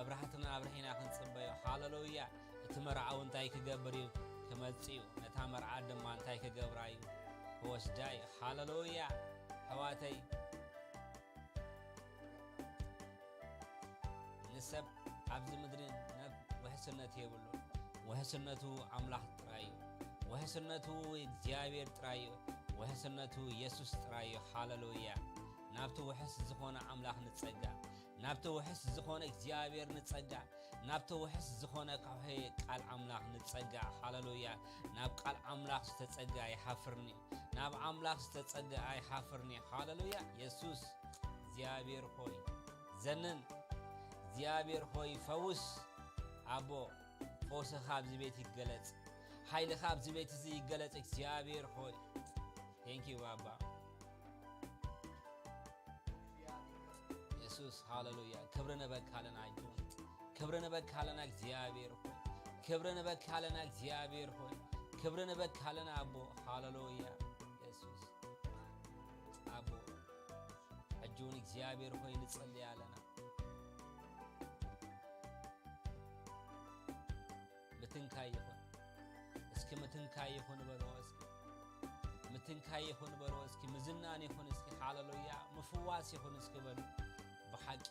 መብራህትና ኣብርሂና ክንጽበዮ። ሃሌሉያ። እቲ መርዓዊ እንታይ ክገብር እዩ? ክመጽእ እዩ። ነታ መርዓት ድማ እንታይ ክገብራ እዩ? ክወስዳ እዩ። ሃሌሉያ። ኣሕዋተይ፣ ንሰብ ኣብዚ ምድሪ ውሕስነት የብሉን። ውሕስነቱ ኣምላኽ ጥራይ እዩ። ውሕስነቱ እግዚኣብሔር ጥራይ እዩ። ውሕስነቱ የሱስ ጥራይ እዩ። ሃሌሉያ። ናብቲ ውሕስ ዝኾነ ኣምላኽ ንጸጋ። ናብቲ ውሕስ ዝኾነ እግዚኣብሔር ንጸጋ። ናብቲ ውሕስ ዝኾነ ከውሒ ቃል ኣምላኽ ንጸጋ። ሃሌሉያ። ናብ ቃል ኣምላኽ ዝተጸጋ ኣይሓፍርን እዩ። ናብ ኣምላኽ ዝተጸጋ ኣይሓፍርን እዩ። ሃሌሉያ። የሱስ እግዚኣብሔር ሆይ ዘንን፣ እግዚኣብሔር ሆይ ፈውስ። ኣቦ፣ ፈውስኻ ኣብዚ ቤት ይገለጽ። ሓይልኻ ኣብዚ ቤት እዚ ይገለጽ እግዚኣብሔር ሆይ። Thank you ባባ። የሱስ ሃሌሉያ። ክብሪ ንበካ ኣለና ኣጆን። ክብሪ ንበካ ኣለና እግዚኣብሔር ሆይ። ክብሪ ንበካ ኣለና እግዚኣብሔር ሆይ። ክብሪ ንበካ ኣለና ኣቦ። ሃሌሉያ። የሱስ ኣቦ፣ ሕጂ እውን እግዚኣብሔር ሆይ ንጸልይ ኣለና። ምትንካይ ይኹን። እስኪ ምትንካይ ይኹን በልዎ እስኪ። ምትንካይ ይኹን በልዎ እስኪ። ምዝናን ይኹን እስኪ። ሃሌሉያ። ምፍዋስ ይኹን እስኪ በሉ። ብሓቂ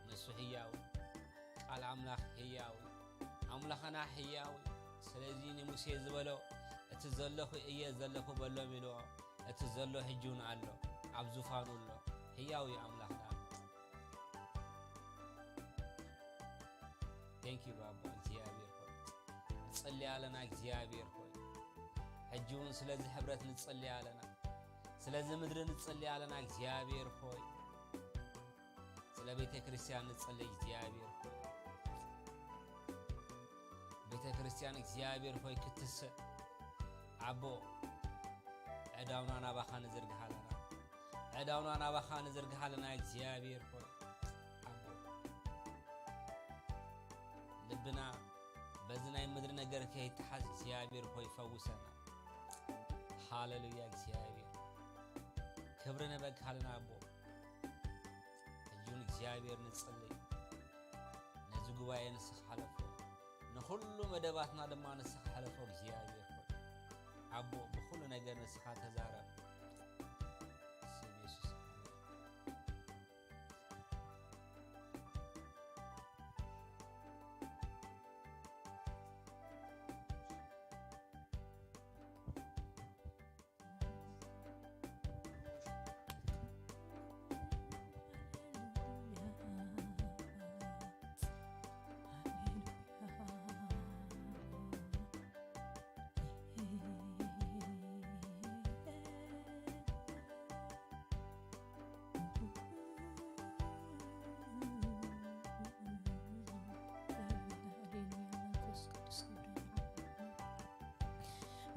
ንሱ ህያው፣ ቃል ኣምላኽ ህያው፣ ኣምላኽና ህያው። ስለዚ ንሙሴ ዝበሎ፣ "እቲ ዘለኹ እየ ዘለኹ በሎም" ኢልዎ። እቲ ዘሎ ሕጂ እውን ኣሎ፣ ኣብ ዙፋኑ ኣሎ። ህያው እዩ ኣምላኽና። Thank you ባባ እግዚኣብሔር ሆይ። ንጸሊ ኣለና እግዚኣብሔር ሆይ። ሕጂ እውን ስለዚ ሕብረት ንጸሊ ኣለና። ስለዚ ምድሪ ንጸሊ ኣለና እግዚኣብሔር ሆይ። ስለ ቤተ ክርስቲያን ንጸሊ እግዚኣብሔር ሆይ። ቤተ ክርስቲያን እግዚኣብሔር ሆይ ክትስእ ኣቦ፣ ዕዳውና ናባኻ ንዝርግሕ ኣለና። ዕዳውና ናባኻ ንዝርግሕ ኣለና እግዚኣብሔር ሆይ። ኣቦ፣ ልብና በዚ ናይ ምድሪ ነገር ከይተሓዝ እግዚኣብሔር ሆይ ፈውሰና። ሃሌሉያ እግዚኣብሔር። ክብሪ ንበካ ኣለና ኣቦ። ሕጂ እውን እግዚኣብሔር ንጽሊ። ነዚ ጉባኤ ንስኻ ሓለፎ። ንኹሉ መደባትና ድማ ንስኻ ሓለፎ እግዚኣብሔር ሆይ። ኣቦ ብኹሉ ነገር ንስኻ ተዛረብ። ስም የሱስ ኣሜን።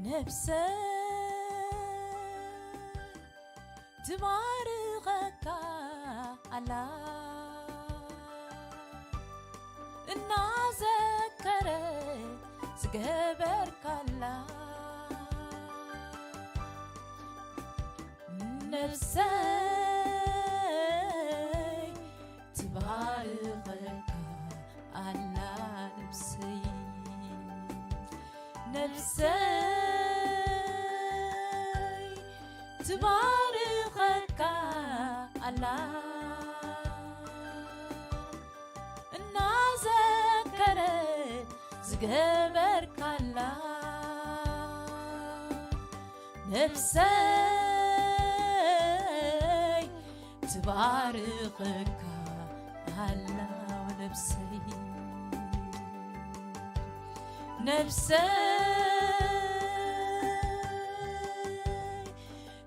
ነፍሰ ትባርኸካ ኣላ እናዘከረት ዝገበርካላ። ነፍሰይ ትባርኸካ ኣላ ነፍሰይ፣ ነፍሰይ ትባርኸካ ኣላ እናዘከረት ዝገበርካላ። ነፍሰይ ትባርኸካ ኣላ ነፍሰይ፣ ነፍሰይ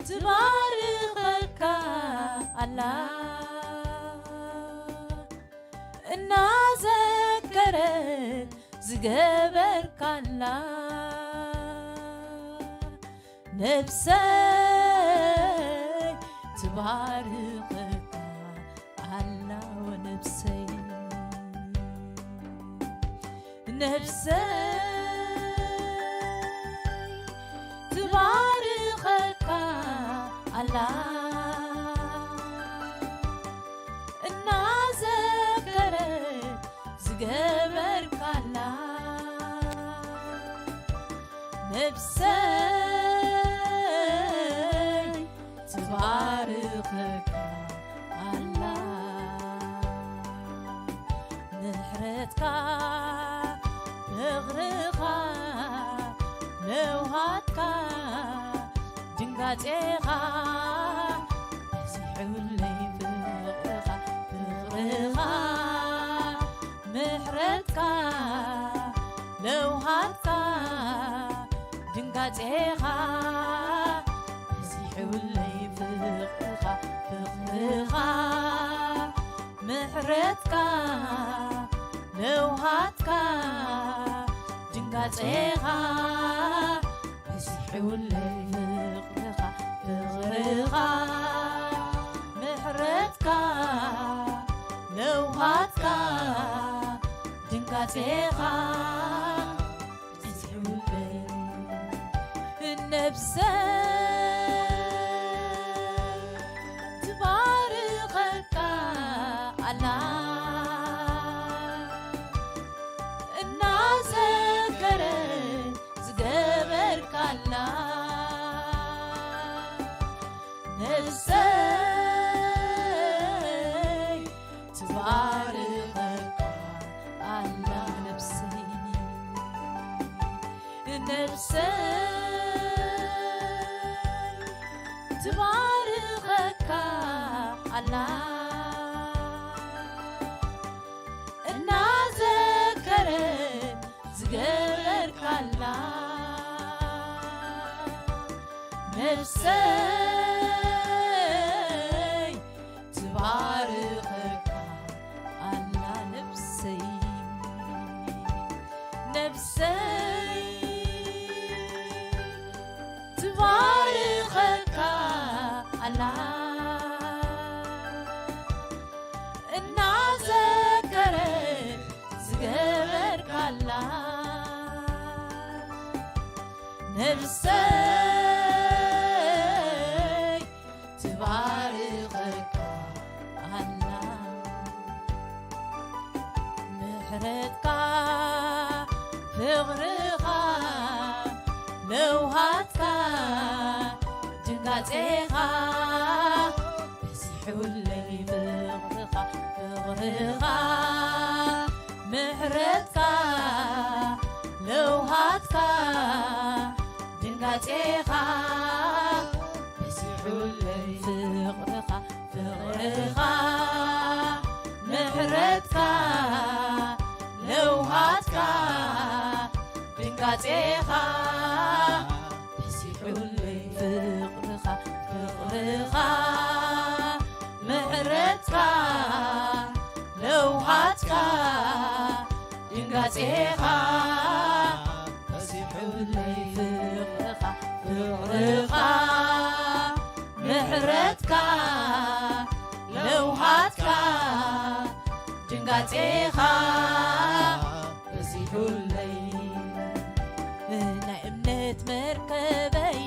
ትባርኸካ ኣላ እናዘከረት ዝገበርካላ። ነፍሰይ ትባርኸካ ኣላ ነፍሰይ፣ ነፍሰይ ትባርኸካ ኣላ እናዘከረት ነብሰይ ትባርኸካ ኣላ። ምሕረትካ፣ ፍቕርኻ፣ ለውሃትካ፣ ድንጋጼኻ በዚሑለይ። ፍቕርኻ፣ ፍቕርኻ፣ ምሕረትካ፣ ለውሃትካ፣ ድንጋጼኻ በዚሑለይ። ፍቕርኻ፣ ፍቕርኻ፣ ምሕረትካ፣ ለውሃትካ፣ ድንጋጼኻ በዚሑለይ። ፍቕርኻ፣ ፍቕርኻ፣ ምሕረትካ፣ ለውሃትካ፣ ድንጋጼኻ በዚሑለይ። ነብሰይ ትባርኸካ ኣላ። እናዘከረ ዝገበርካላ። ነብሰይ ትባርኸካ ኣላ። ነብሰይ፣ ነብሰይ ትባርኸካ ኣላ። እናዘከረ ዝገበርካላ። ነብሰይ ትባርኸካ ኣላ። ነብሰይ፣ ነብሰይ ትባርኸካ ኣላ። እናዘከረ ዝገበርካላ። ነብሰይ ትባርኸካ ኣላ። ምሕረትካ፣ ፍቕርኻ፣ ለውሃትካ፣ ድንጋጼኻ በዚሑለይ። ፍቕርኻ፣ ፍቕርኻ፣ ምሕረትካ፣ ለውሃትካ፣ ድንጋጼኻ በዚሑለይ። ፍቕርኻ፣ ፍቕርኻ፣ ምሕረትካ፣ ለውሃትካ፣ ድንጋጼኻ በዚሑለይ። ፍቕርኻ፣ ፍቕርኻ፣ ምሕረትካ፣ ለውሃትካ፣ ድንጋጼኻ በዚሑለይ። ፍቕርኻ፣ ፍቕርኻ፣ ምሕረትካ፣ ለውሃትካ፣ ድንጋጼኻ በዚሑለይ። ናይ እምነት መርከበይ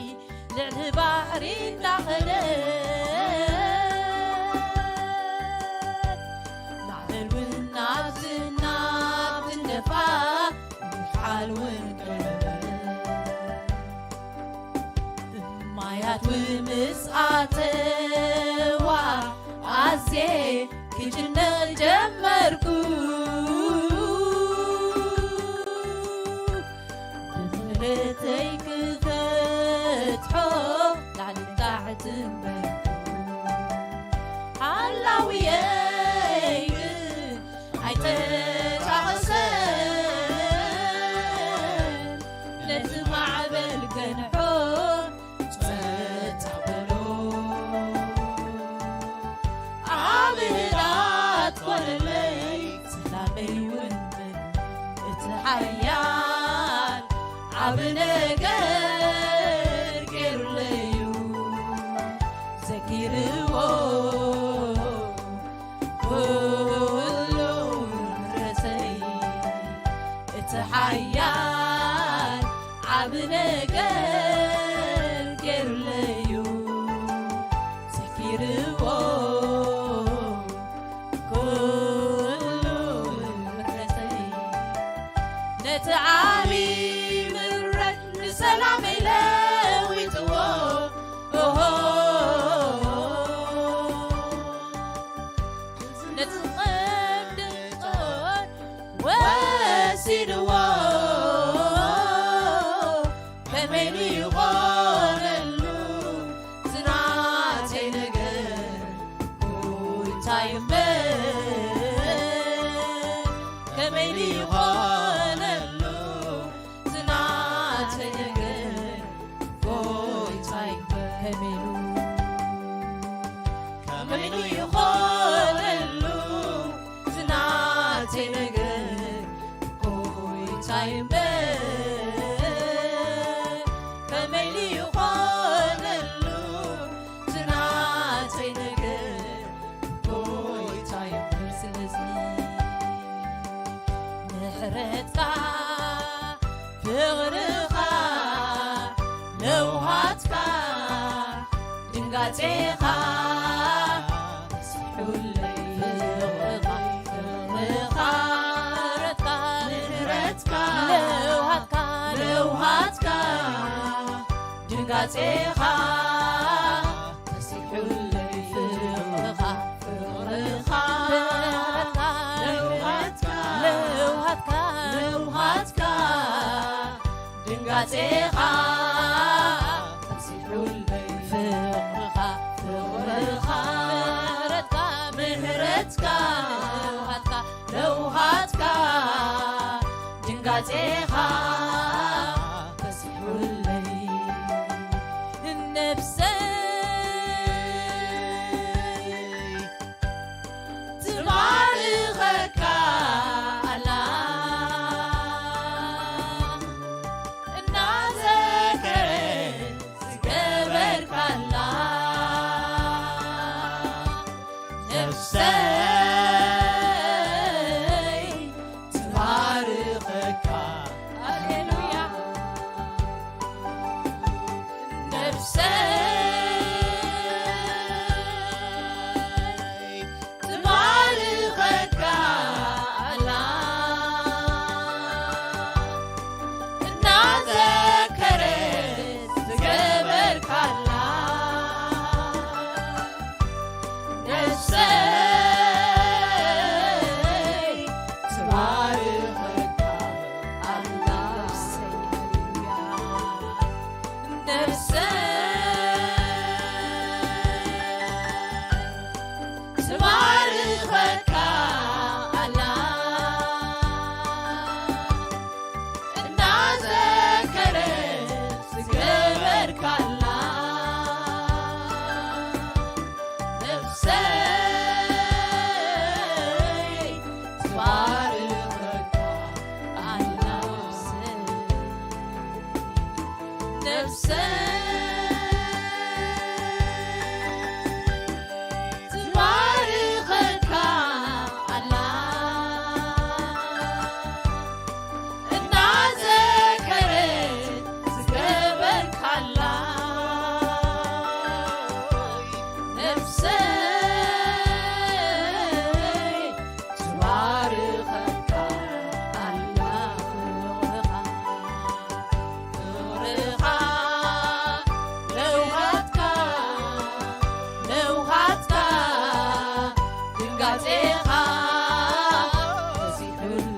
ልዕሊ ባሕሪ እናኸደት፣ ማዕበል እውን ናብ ዝናብ ትንደፋ፣ ምውሓል እውን ቀረበ። ማያት ምስ ኣተዋ፣ ኣዜ ክጭነቕ ጀመርኩ። ብምህረተይ ክፈትሖ ላዕልን ታሕትን በልኩ። ሓላውየይ ግን ኣይተጣቐሰን። ነቲ ማዕበል ገንሖ ጸጥ ኣበሎ። ኣብ ህድኣት ኮነለይ፣ ሰላመይ እውን በል። እቲ ሓያል ዓቢ ነገር ገይሩለይ እዩ፣ ዘኪርዎ ኩሉ ምሕረተይ። እቲ ሓያል ዓቢ ነገር ገይሩለይ እዩ፣ ዘኪርዎ ኩሉ ምሕረተይ። ነቲ ዓቢ ምሕረት፣ ንሰላም ሲድዎ ከመይ ኢሉ ይኾነሉ ዝናተይ ነገር ጎይታይ እምበር ከመይ ኢሉ ይኾነሉ ዝናተይ ነገር ጎይታይ እምበር ከመይ ኢሉ ከመይ ኢሉ ይኾነሉ ዝናተይ ነገር ጎይታይ እምበር ከመይ ኢሉ ይኾነሉ ዝናተይ ነገር ጎይታይ እምበር ስለዚ ምሕረትካ ፍቕርኻ ለውሃትካ ድንጋጼኻ በዚሑለይ ፍቕርኻ ፍቕርኻ ምሕረትካ ለውሃትካ ለውሃትካ ድንጋጼኻ በዚሑለይ ፍቕርኻ ፍቕርኻ ለውሃትካ ለውሃትካ ለውሃትካ ድንጋጼኻ በዚሑለይ ፍቕርኻ ፍቕርኻ ምሕረትካ ለውሃትካ ለውሃትካ ድንጋጼኻ በዚሑለይ ነፍሰይ ትባርኸካ ኣላ እናዘከረ ዝገበርካላ ነፍሰይ ትባርኸካ። ሃሌሉያ። ነፍሰይ ትባርኸካ ኣላ እናዘከረት ዝገበርካላ ነፍሰይ ትባርኸካ ኣላ ነፍሰይ ትባርኸካ ኣላ እናዘከረት ዝገበርካላ ነፍሰይ ትባርኸካ ኣላ ነፍሰይ ነፍሰይ ትባርኸካ ኣላ እናዘከረት ዝገበርካላ ነፍሰይ ትባርኸካ ኣላ ፍቕርኻ ፍቕርኻ ለውሃትካ ለውሃትካ ድንጋጼኻ በዚሑለይ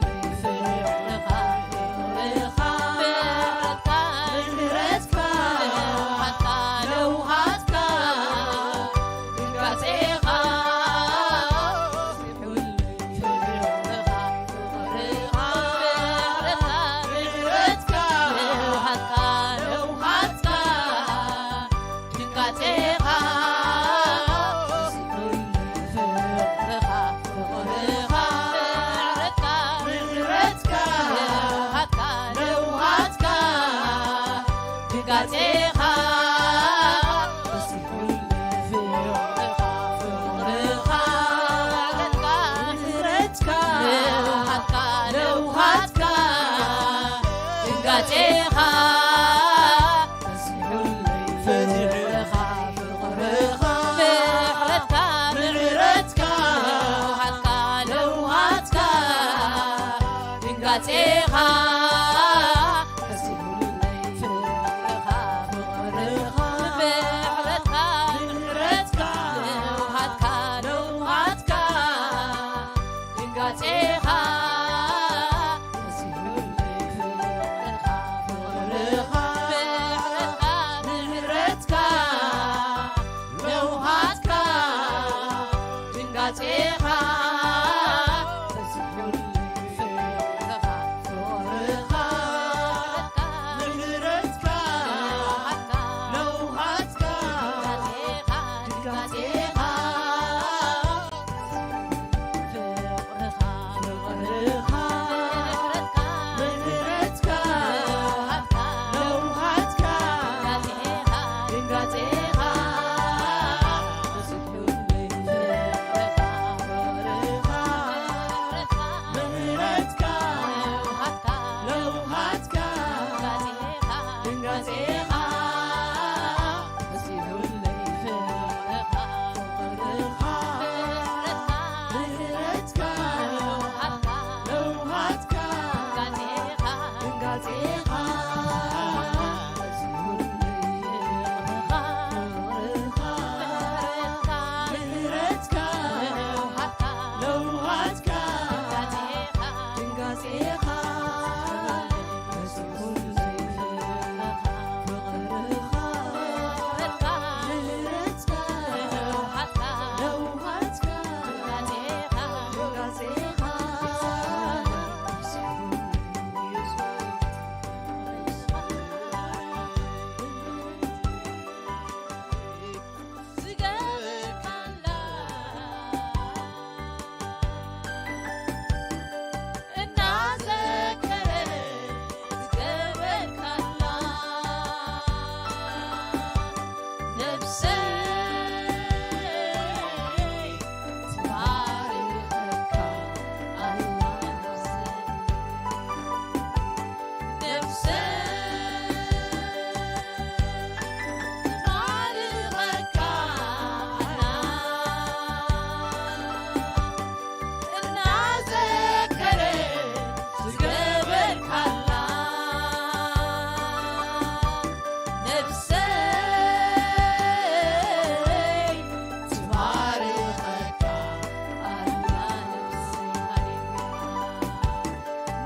ፍቕርኻ ፍቕርኻ ምሕረትካ ምሕረትካ ለውሃትካ ለውሃትካ ድንጋጼኻ ድንጋጼኻ በዚሑለይ ፍቕርኻ ፍቕርኻ ምሕረትካ ለውሃትካ ለውሃትካ ድንጋጼኻ በዚሑለይ ፍቕርኻ ፍቕርኻ ምሕረትካ ምሕረትካ ለውሃትካ ለውሃትካ ድንጋጼኻ በዚሑለይ ፍቕርኻ ፍቕርኻ ምሕረትካ ምሕረትካ ለውሃትካ ለውሃትካ ድንጋጼኻ በዚሑ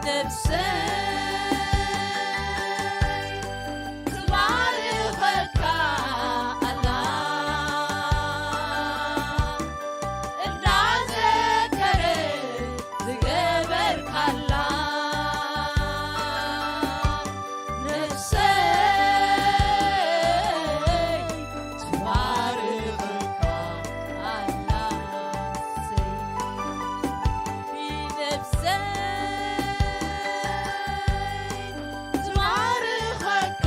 ነፍሰይ ትባርኸካ ኣላ፣ እንዳዘከረት ዝገበርካላ። ነፍሰይ ትባርኸካ ኣላ። ነፍሰይ፣ ነፍሰይ ትባርኸካ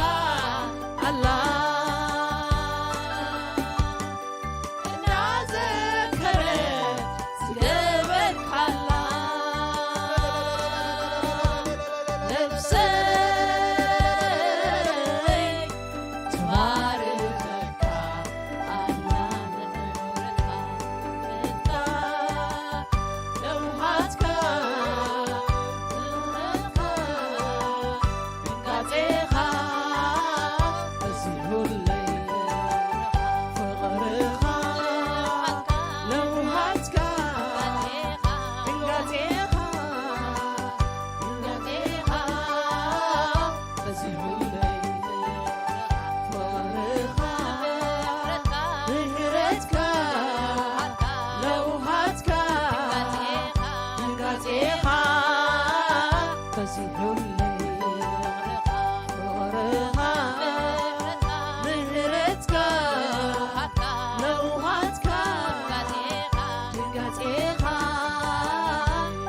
ኣላ። እናዘከረት ዝገበርካላ። ነፍሰይ ትባርኸካ ኣላ። ምሕረትካ፣ ምሕረትካ፣ ለውሃትካ፣ ምሕረትካ፣ ድንጋጼኻ በዚሑለይ። ፍቕርኻ፣ ለውሃትካ፣ ድንጋጼኻ፣ ድንጋጼኻ በዚሑለይ። ፍቕርኻ፣ ምሕረትካ፣ ለውሃትካ፣ ድንጋጼኻ በዚሑለይ። ፍቕርኻ፣ ምሕረትካ፣ ለውሃትካ፣ ድንጋጼኻ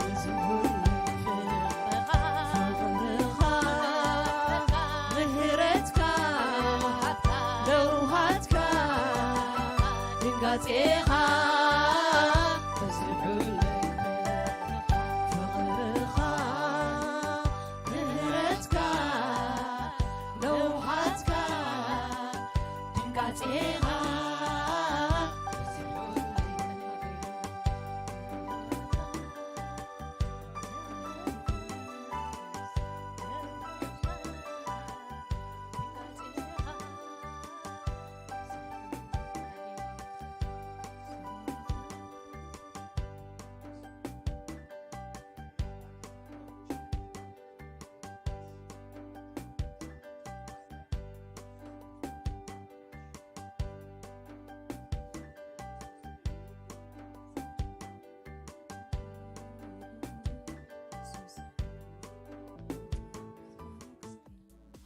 በዚሑለይ። ፍቕርኻ፣ ምሕረትካ፣ ለውሃትካ፣ ድንጋጼኻ በዚሑለይ። ፍቕርኻ፣ ምሕረትካ፣ ለውሃትካ፣ ድንጋጼኻ በዚሑለይ።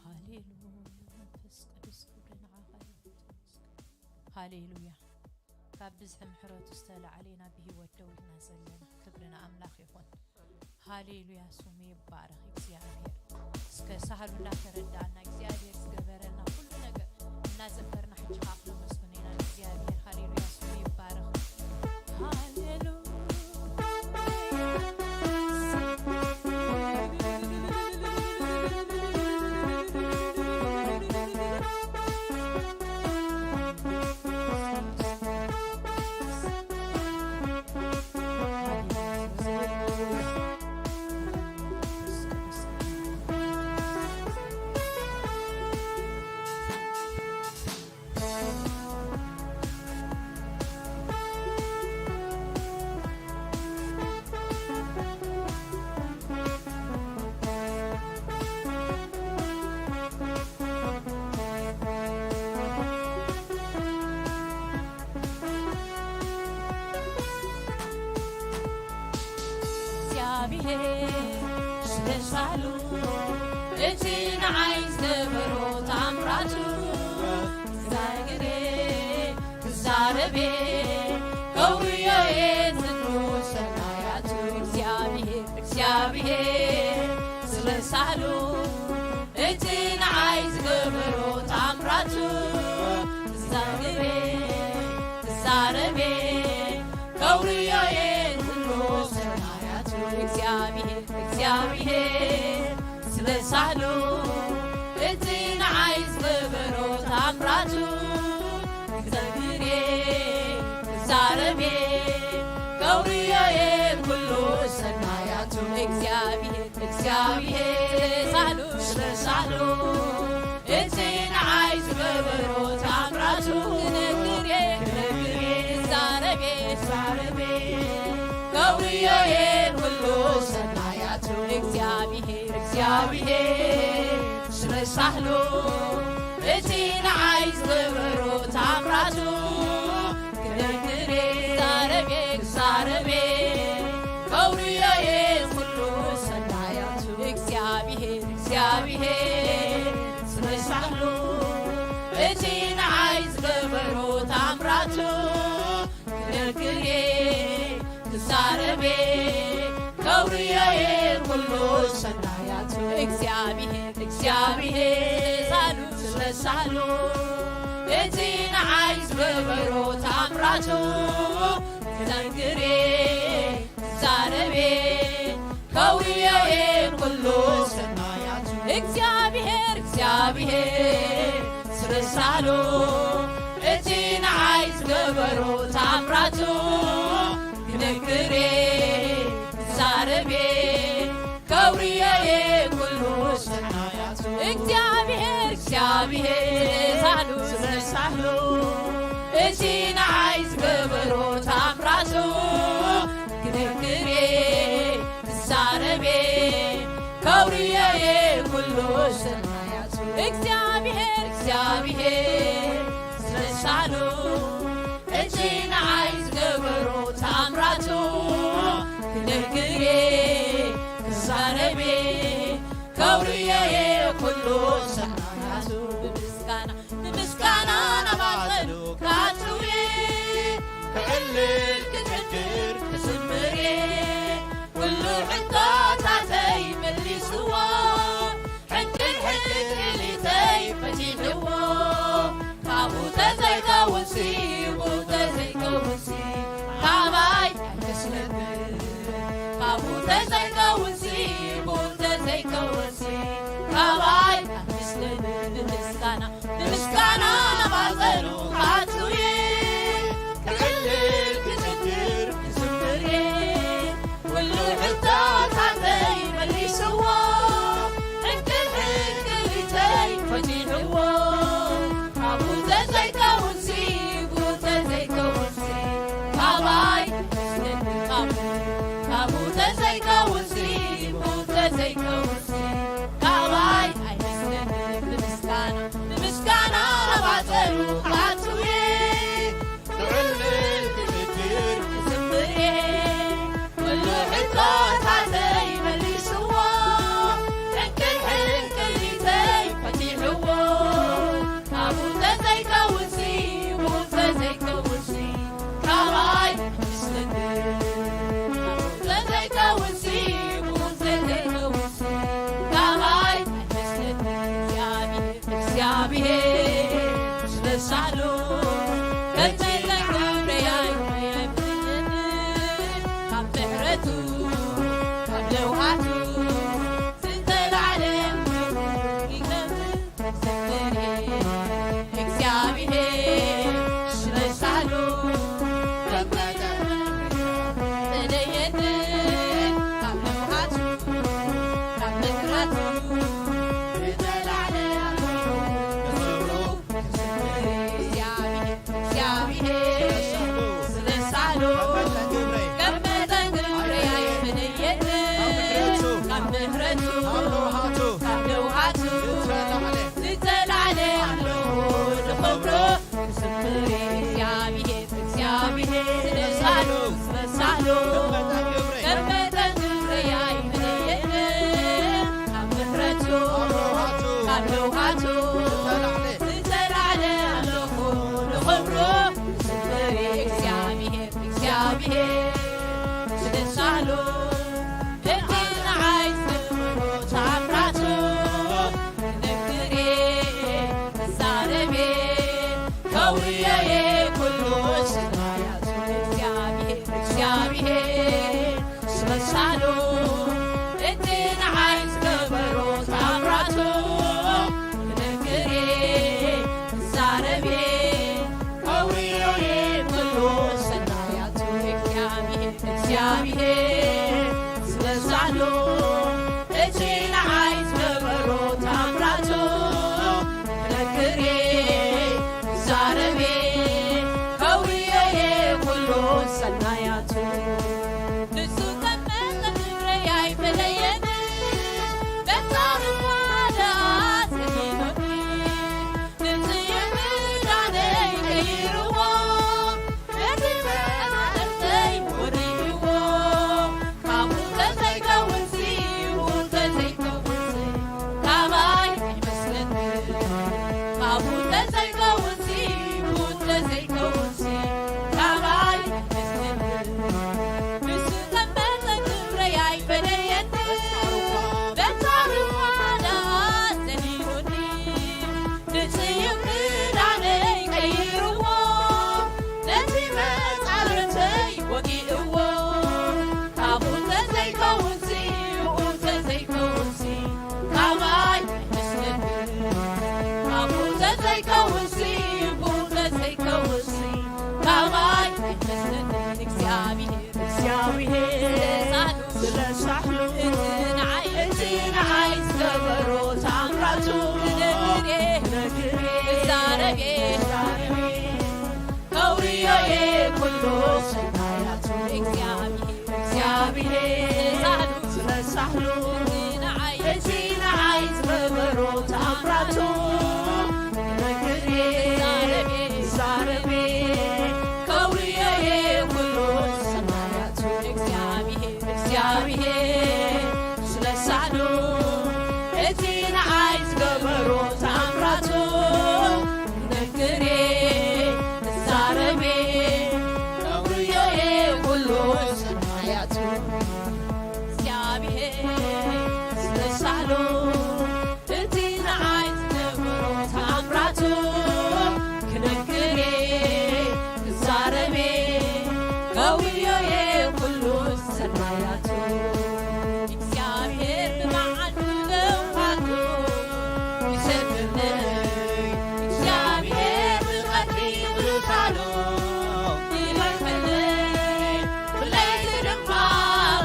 ሃሌሉያ፣ መንፈስ ቅዱስ ክብሪ ንዓኻ ይኹን። ሃሌሉያ። ካብ ብዝሒ ምሕረቱ ዝተላዕለ ኢና ብህይወት ደው ኢልና ዘለና። ክብሪ ንኣምላኽ ይኹን። ሃሌሉያ፣ ስሙ ይባረኽ እግዚኣብሔር። እስከ ሳህሉ እንዳተረዳእና እግዚኣብሔር ዝገበረልና ኩሉ ነገር እናዘከርና ሕጂ ከዓ ክነመስግኖ ኢና ንእግዚኣብሔር። ሃሌሉያ፣ ስሙ ይባረኽ። ሃሌሉያ። እግዚኣብሔር ዝተሳሉ እቲ ንዓይ ዝገበሮ ተኣምራቱ ዛግሬ ክዛረቤ ከውርዮዬ ዝኑ ሰናያቱ እግዚኣብሔር እግዚኣብሔር ስለሳሉ እቲ ንዓይ ዝገበሮ ተኣምራቱ ዛግሬ ክዛረቤ ከውርዮዬ ኩሉ ሰናያቱ እግዚኣብሔር እግዚኣብሔር ስለሳሉ እቲ ንዓይ ዝገበሮ ተኣምራቱ ክዘምሬ ክዛረቤ ከውርዮዬ ኩሉ ሰናያቱ እግዚኣብሔር እግዚኣብሔር ስለሳሉ እቲ ንዓይ ዝገበሮ ተኣምራቱ ክነግሬ ክነግሬ ክዛረቤ ክዛረቤ ከውርዮዬ ኩሉ ሰናያቱ እግዚኣብሔር እግዚኣብሔር ስለ ሳህሉ እቲ ንዓይ ዝገበሮ ታምራቱ ክነግር እየ፣ ክዛረብ እየ፣ ክዛረብ እየ፣ ከውርዮ እየ ኩሉ ሰናያቱ። እግዚኣብሔር እግዚኣብሔር ስለ ሳህሉ እቲ ንዓይ ዝገበሮ ታምራቱ ክነግር እየ፣ ክዛረብ እየ፣ ከውርዮ እየ ኩሉ ሰናያቱ። እግዚኣብሔር እግዚኣብሔር ስለ ሳህሉ እቲ ንዓይ ዝገበሮ ታምራቱ ክነግር እየ፣ ክዛረብ እየ፣ ከውርዮ እየ ኩሉ ሰናያቱ። እግዚኣብሔር እግዚኣብሔር ስለ ሳህሉ እቲ ንዓይ ዝገበሮ ታምራቱ ክነግር እየ፣ ክዛረብ እየ፣ ከውርዮ እየ ኩሉ ሰናያቱ። እግዚኣብሔር እግዚኣብሔር ስለ ሳህሉ እቲ ንዓይ ዝገበሮ ታምራቱ ክነግር እየ፣ ክዛረብ እየ፣ ከውርዮ እየ ኩሉ ሰናያቱ። እግዚኣብሔር እግዚኣብሔር ስለ ሳህሉ እቲ ንዓይ ዝገበሮ ታምራቱ ክነግር እየ፣ ክዛረብ እየ፣ ከውርዮ እየ ኩሉ ሰናያቱ። ብምስጋና ብምስጋና ናባተሉ ክኣቱ እየ፣ ክዕልል ክጭድር ክዝምር እየ። ኩሉ ሕቶታተይ መሊስዎ፣ ሕንቅል ሕንቅል ኢሊተይ ፈቲሕዎ። ካብኡ ተዘይከውንሲ፣ ብኡ ተዘይከውንሲ፣ ካባይ ኣይመስለንን። ካብኡ ተዘይከውንሲ፣ ብኡ ተዘይከውንሲ፣ ካባይ ኣይመስለንን። ብምስጋና፣ ብምስጋና ናባተሉ ክኣቱ እየ፣ ክዕልል ክጭድር ክዝምር እየ። ኩሉ ሕቶታተይ መሊስዎ፣ ሕንቅል ሕንቅሊተይ ፈቲሕዎ። ካብኡ ተዘይከውንሲ፣ ብኡ ተዘይከውንሲ፣ ካባይ ኣይመስለንን። ካብኡ፣ ካብኡ ተዘይከውንሲ፣ ብኡ ተዘይከውንሲ፣ ካባይ ኣይመስለንን። ብምስጋና፣ ብምስጋና ናባተሉ ክኣቱ እየ፣ ክዕልል ክጭድር ክዝምር እየ። ኩሉ ሕቶታተይ መሊስዎ፣ ሕንቅል ሕንቅሊተይ ፈቲሕዎ። ካብኡ ተዘይከውንሲ፣ ብኡ ተዘይከውንሲ፣ ካባይ ኣይመስለንን። ካብኡ ተዘይከውንሲ፣ ብኡ ተዘይከውንሲ፣ ካባይ ኣይመስለንን። እግዚኣብሔር፣ እግዚኣብሔር ስለ ሳህሉ፣ ከመይ ክብሪ ኣይብልን። ካብ ምሕረቱ፣ ካብ ለውሃቱ፣ ዝተላዕለ ይገብር። እግዚኣብሔር ስለ ሳህሉ፣ ከመይ ክብሪ ክብሪ እግዚኣብሔር፣ እግዚኣብሔር ስለ ሳህሉ፣ ስለ ሳህሉ፣ ከም መጠን ክብሪ ኣይፍለየኒ። ካብ ምሕረቱ፣ ካብ ለውሃቱ፣ ዝተላዕለ ኣለኹ ንኽብሩ። ክብሪ እግዚኣብሔር፣ እግዚኣብሔር ስለ ሳህሉ፣ እቲ ንዓይ ዝገብሮ ታምራቱ ክነግር እየ፣ ክዛረብ እየ፣ ከውርዮ እየ ኩሉ ስራያቱ። እግዚኣብሔር፣ እግዚኣብሔር ስለ ሳህሉ፣ እቲ ንዓይ ዝገበሮ ታምራቱ ክነግር እየ፣ ክዛረብ እየ፣ ከውርዮ እየ ኩሉ ሰናያቱ። እግዚኣብሔር፣ እግዚኣብሔር ስለ ሳህሉ፣ እቲ ንዓይ ዝገበሮ ታምራቱ ክነግር እየ፣ ክዛረብ እየ፣ ከውርዮ እየ ኩሉ ሰናያቱ። ንሱ ከም መጠን ክብሪ እቲ ንዓይ፣ እቲ ንዓይ ዝገበሮ ተኣምራቱ ክነግር እየ፣ ክዛረብ እየ፣ ክዛረብ እየ። ከውርዮ እየ ኩሉ ሰናያቱ እግዚኣብሔር፣ እግዚኣብሔር ስለ ሳህሉ፣ ስለ ሳህሉ። እቲ ንዓይ፣ እቲ ንዓይ ዝገበሮ ተኣምራቱ ክነግር እየ፣ ክዛረብ እየ፣ ክዛረብ እየ። ከውርዮ እየ ኩሉ ሰናያቱ እግዚኣብሔር፣ እግዚኣብሔር ስለ ሳህሉ፣ እቲ ንዓይ ዝገበሮ ተኣምራቱ ክነግር እየ፣ ክዛረብ እየ። ከውርዮ እየ ኩሉ ሰናያቱ እግዚኣብሔር ስለ ሳህሉ፣ እቲ ንዓይ ዝገበሮ ተኣምራቱ ክነግር እየ፣ ክዛረብ እየ። ከውርዮ እየ ኩሉ ሰናያቱ። እግዚኣብሔር ብመዓልቱ ለውሃቱ ይሰግደለይ፣ እግዚኣብሔር ብቐትሪ ብሉታሉ ይለምነለይ። ብለይቲ ድማ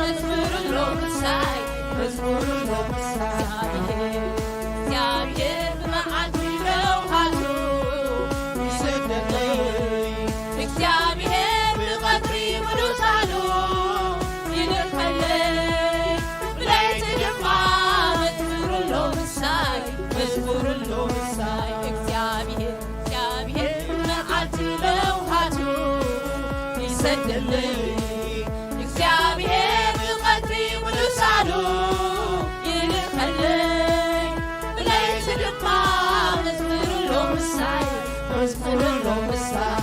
መዝሙር ኣሎ ምሳይ፣ መዝሙር ኣሎ ምሳይ። እግዚኣብሔር ብመዓልቲ ለውሃቱ ይሰግደለይ፣ እግዚኣብሔር ብቐትሪ ብሉታሉ ይልምነለይ። ብለይቲ ድማ መዝሙር ኣሎ ምሳይ፣ መዝሙር ኣሎ ምሳይ። እግዚኣብሔር እግዚኣብሔር መዓልቲ ለውሃቱ ይሰደለይ፣ እግዚኣብሔር ብቐትሪ ምሉሳሉ ይልኸለይ፣ ብለይቲ ድማ መዝሙር ኣሎ ምሳይ፣ መዝሙር ኣሎ ምሳይ።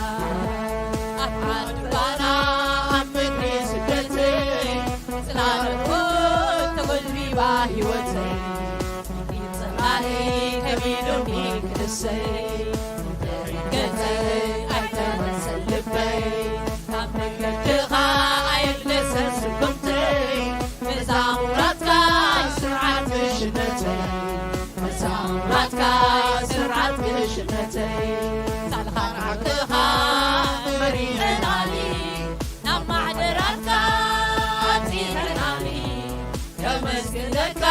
ኣብ ዓዲ ጓና ኣብ ምድሪ ስደተይ ጽላሎት ተጎልቢባ ህይወተይ። ጽላለይ ከቢዱኒ ክእሰይ፣ ገጸይ ኣይተመልሰን ልበይ። ካብ መንገድኻ ኣየግደሰን ስጉምተይ፣ መዛሙራትካ ስርዓት ሽነተይ፣ መዛሙራትካ ስርዓት ሽነተይ። ሳልኻ ዓድኻ መሪሕናኒ፣ ናብ ማሕደራትካ ኣብጺሐናኒ። ከመስግነካ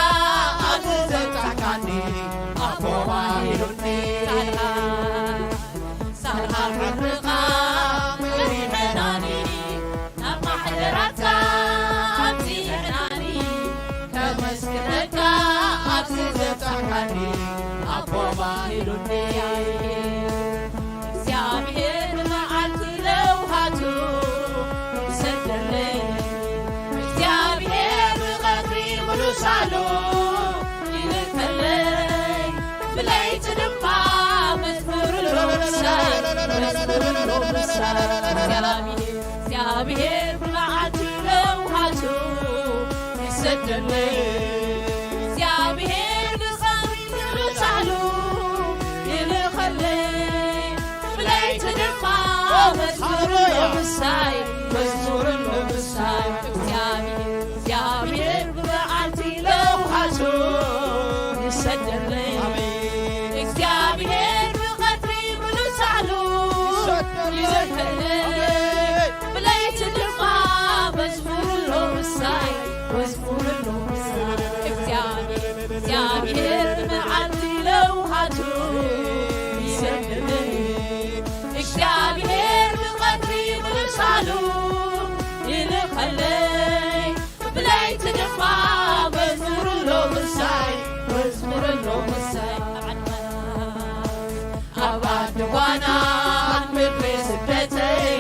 ኣብዚ ዘብጻሕካኒ ኣቦ ባሂሉኒ። ሳልኻ፣ ሳልኻ ሕርኻ መሪሕናኒ፣ ናብ ማሕደራትካ ኣብጺሕናኒ። ከመስግነካ ኣብዚ ዘብጻሕካኒ ኣቦ ባሂሉኒ። እግዚኣብሔር መዓልቲ ለውሃቱ ይሰደለይ፣ እግዚኣብሔር ብቐትሪ ምሉሳሉ ይልከለይ፣ ብለይቲ ድማ መዝሙር ኣሎ ምሳይ፣ መዝሙር ኣሎ ምሳይ። እግዚኣብሔር፣ እግዚኣብሔር ብመዓልቲ ለውሃቱ ይሰደለይ፣ እግዚኣብሔር ብቐትሪ ምሉሳሉ ይልኸለይ፣ ብለይቲ ድማ መዝሙር ኣሎ ምሳይ፣ መዝሙር ኣሎ ምሳይ። እግዚኣብሔር፣ እግዚኣብሔር ብመዓልቲ ለውሃቱ ይሰደለይ። ኣሜን። እግዚኣብሔር ብቐትሪ ምሉሳሉ ይሰደለይ። ይሰደለይ። ኣሜን። ብለይቲ ድማ መዝሙር ኣሎ ምሳይ፣ መዝሙር ኣሎ ምሳይ። እግዚኣብሔር፣ እግዚኣብሔር ብመዓልቲ ለውሃቱ ይሰደለይ፣ እግዚኣብሔር ብቐትሪ ምሉሳሉ ይልኸለይ፣ ብለይቲ ድማ መዝሙር ኣሎ ምሳይ፣ መዝሙር ኣሎ ምሳይ። ኣብ ዓዲ ጓና ኣብ ምድሪ ስደተይ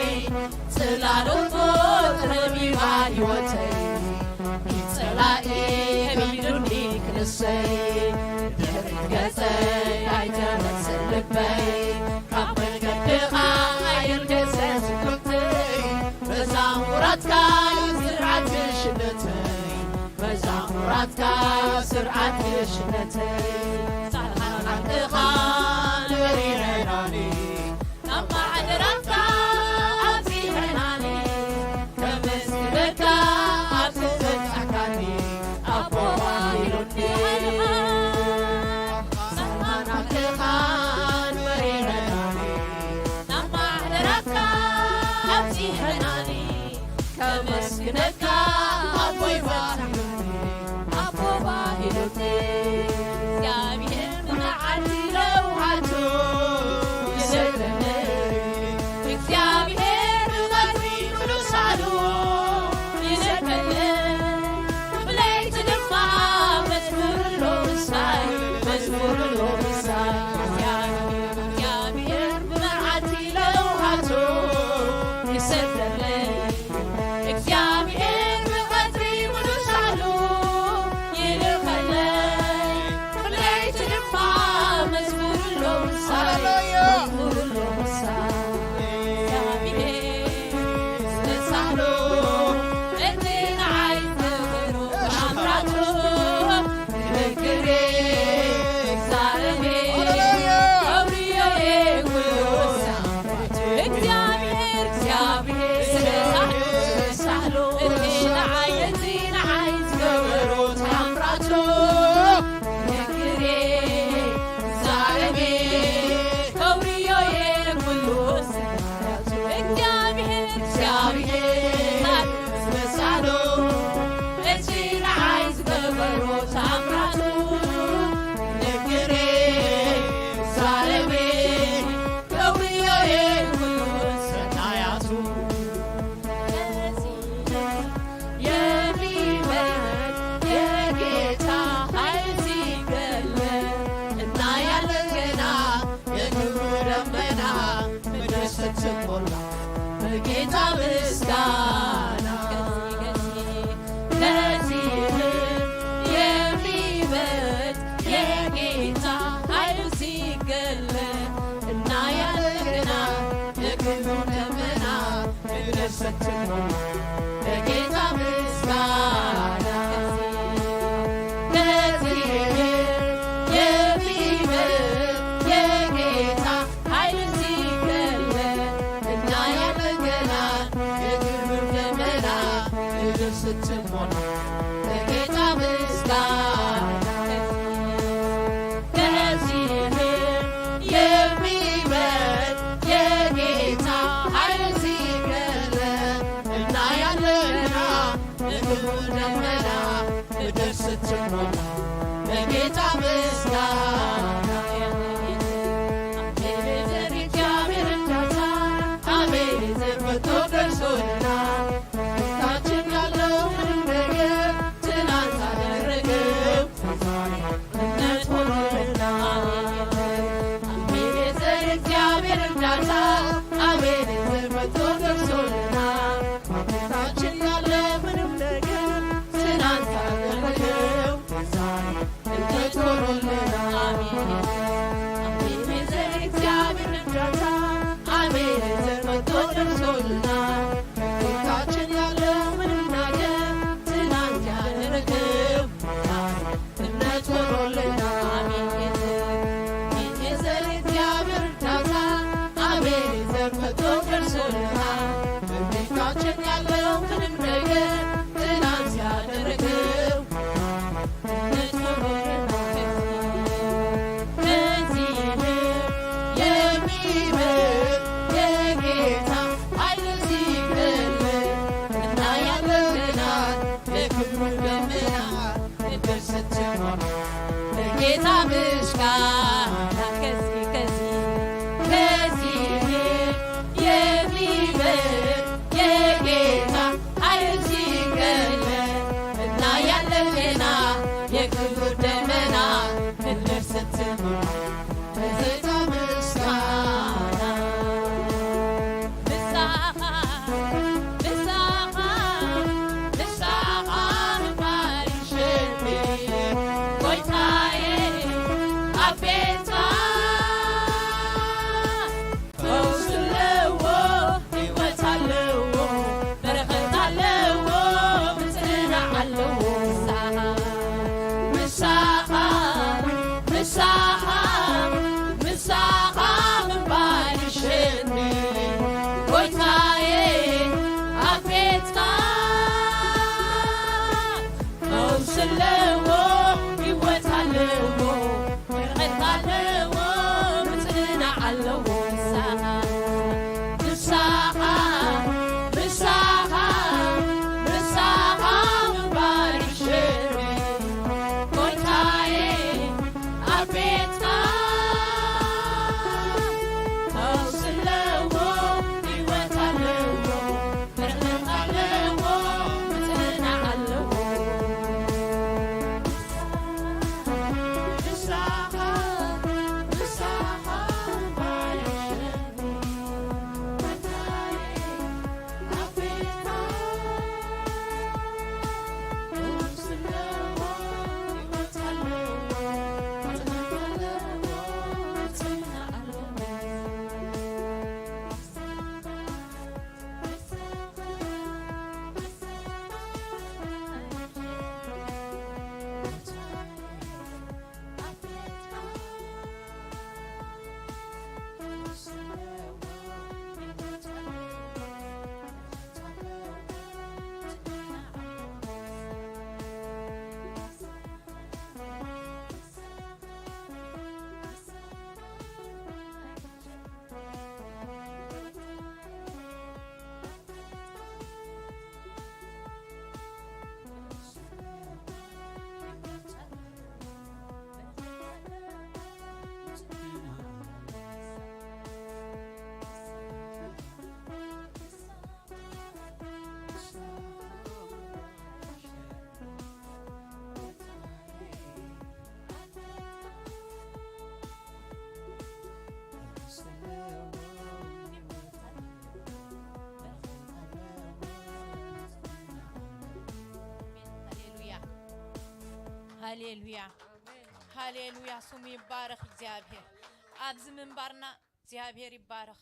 ጽላሎት ሞት ረቢባ ህይወተይ። ጸላኢ ከቢዱኒ ክእሰይ፣ ድሕሪት ገጸይ ኣይተመልሰን ልበይ። ካብ መንገድኻ ኣይርገሰ ስጉምተይ፣ መዛሙራትካ ስርዓት ሽነተይ፣ መዛሙራትካ ስርዓት ሽነተይ። ሳልኻ ዓድኻ ንበሪረናኒ፣ ናብ ማሕደራትካ ኣብጺሐናኒ። ከመስግነካ ኣብዚ ዘብጻሕካኒ ኣቦ ባሂሉኒ። ሰማናትኻ ንበሪረናኒ፣ ናብ ማሕደራትካ ኣብጺሐናኒ። ከመስግነካ ኣቦይ ባሂሉኒ። እግዚኣብሔር ብመዓልቲ ለውሃቱ ይሰግደለይ፣ እግዚኣብሔር ብቐትሪ ቅዱሳኑ ይሰግደለይ፣ ብለይቲ ድማ መዝሙር ኣሎ ምሳይ፣ መዝሙር ኣሎ ምሳይ። እግዚኣብሔር ብመዓልቲ ለውሃቱ ይሰግደለይ፣ እግዚኣብሔር ብቐትሪ ቅዱሳኑ ይልኸለይ፣ ብለይቲ ድማ መዝሙር ኣሎ ምሳይ፣ ሃሌሉያ። መዝሙር ኣሎ ምሳይ። እግዚኣብሔር ዝተሳህሎ እቲ ንዓይ ዝገበሮ ተኣምራቱ፣ ንግግሬ ዛረቤ ሃሌሉያ። ከብርዮ የጉልሳ እግዚኣብሔር፣ እግዚኣብሔር ስለሳህሉ፣ እቲ ንዓይ፣ እቲ ንዓይ ዝገበሮ ተኣምራቱ፣ ንግግሬ ዛረቤ ከብርዮ የጉልሳ እግዚኣብሔር፣ እግዚኣብሔር ስለሳህሉ፣ እቲ ንዓይ ዝገበሮ ተኣምራቱ፣ ንግግሬ ዛረቤ ከብርዮ የጉልሳ ሰናያቱ። የሚበልጥ የጌታ ኃይል ሲገለጥ እናያለን ገና የክብሩ ደመና ምድር ስትሞላ በጌታ ምስጋና። ከዚህም የሚበልጥ የጌታ ኃይል ሲገለጥ እናያለን ገና የክብሩ ደመና ምድር ስትሞላ በጌታ ምስጋና። ከዚህም የሚበልጥ የጌታ ኃይል ሲገለጥ እናያለን ገና የክብሩ ደመና ምድር ስትሞላ በጌታ ምስጋና። ከዚህም የሚበልጥ የጌታ ኃይል ሲገለጥ እናያለንና የክብሩ ደመና ምድር ስትሞላ በጌታ ምስጋና። አቤኔዘር እግዚአብሔር እርዳታ፣ አቤኔዘር መጥቶ ደርሶልና፣ ቤታችን ያለው ምንም ነገር ትናንት አደረገው፣ ዛሬ እምነት ሆኖልና። አቤኔዘር እግዚአብሔር እርዳታ፣ አቤኔዘር መጥቶ ደርሶልና፣ ቤታችን ያለ ምንም ነገር ትናንት አደረገው፣ ዛሬ እምነት ሆኖልና። አቤኔዘር እግዚአብሔር እርዳታ፣ አቤኔዘር መጥቶ ደርሶልና፣ ቤታችን ያለ ምንም ነገር ትናንት ያደረገው እምነት ሆኖልና። አቤኔዘር፣ አቤኔዘር እግዚአብሔር እርዳታ፣ አቤኔዘር መጥቶ ደርሶልና፣ በቤታችን ያለው ምንም ነገር ትናንት ያደረገው እምነት ሆኖልና። ከዚህም የሚበልጥ የጌታ ኃይል ሲገለጥ እናያለንና የክብሩ ደመና ምድር ስትሞላ በጌታ ምስጋና። ከዚህ፣ ከዚህ፣ ከዚህ የሚበልጥ የጌታ ኃይል ሲገለጥ እናያለንና የክብሩ ደመና ምድር ስትሞላ በጌታ ምስጋና። ንስኻ፣ ንስኻ፣ ንስኻ ምንባር ይሽሚ ጎይታዬ ኣብ ቤትካ ፈውስ ኣለዎ፣ ህይወት ኣለዎ፣ በረኸት ኣለዎ፣ ምጽንናዕ ኣለዎ። ምሳኻ፣ ምሳኻ፣ ምሳኻ ምንባር ይሽሚ ጎይታዬ ኣብ ቤትካ ፈውስ ኣለዎ፣ ህይወት ኣለዎ፣ በረኸት ኣለዎ፣ ምጽንናዕ ኣለዎ። ንስኻ፣ ንስኻ፣ ንስኻ፣ ንስኻ ምንባር ይሽሚ ጎይታ ሃሌሉያ፣ ሃሌሉያ፣ ስሙ ይባረኽ እግዚኣብሔር። ኣብዚ ምንባርና እግዚኣብሔር ይባረኽ።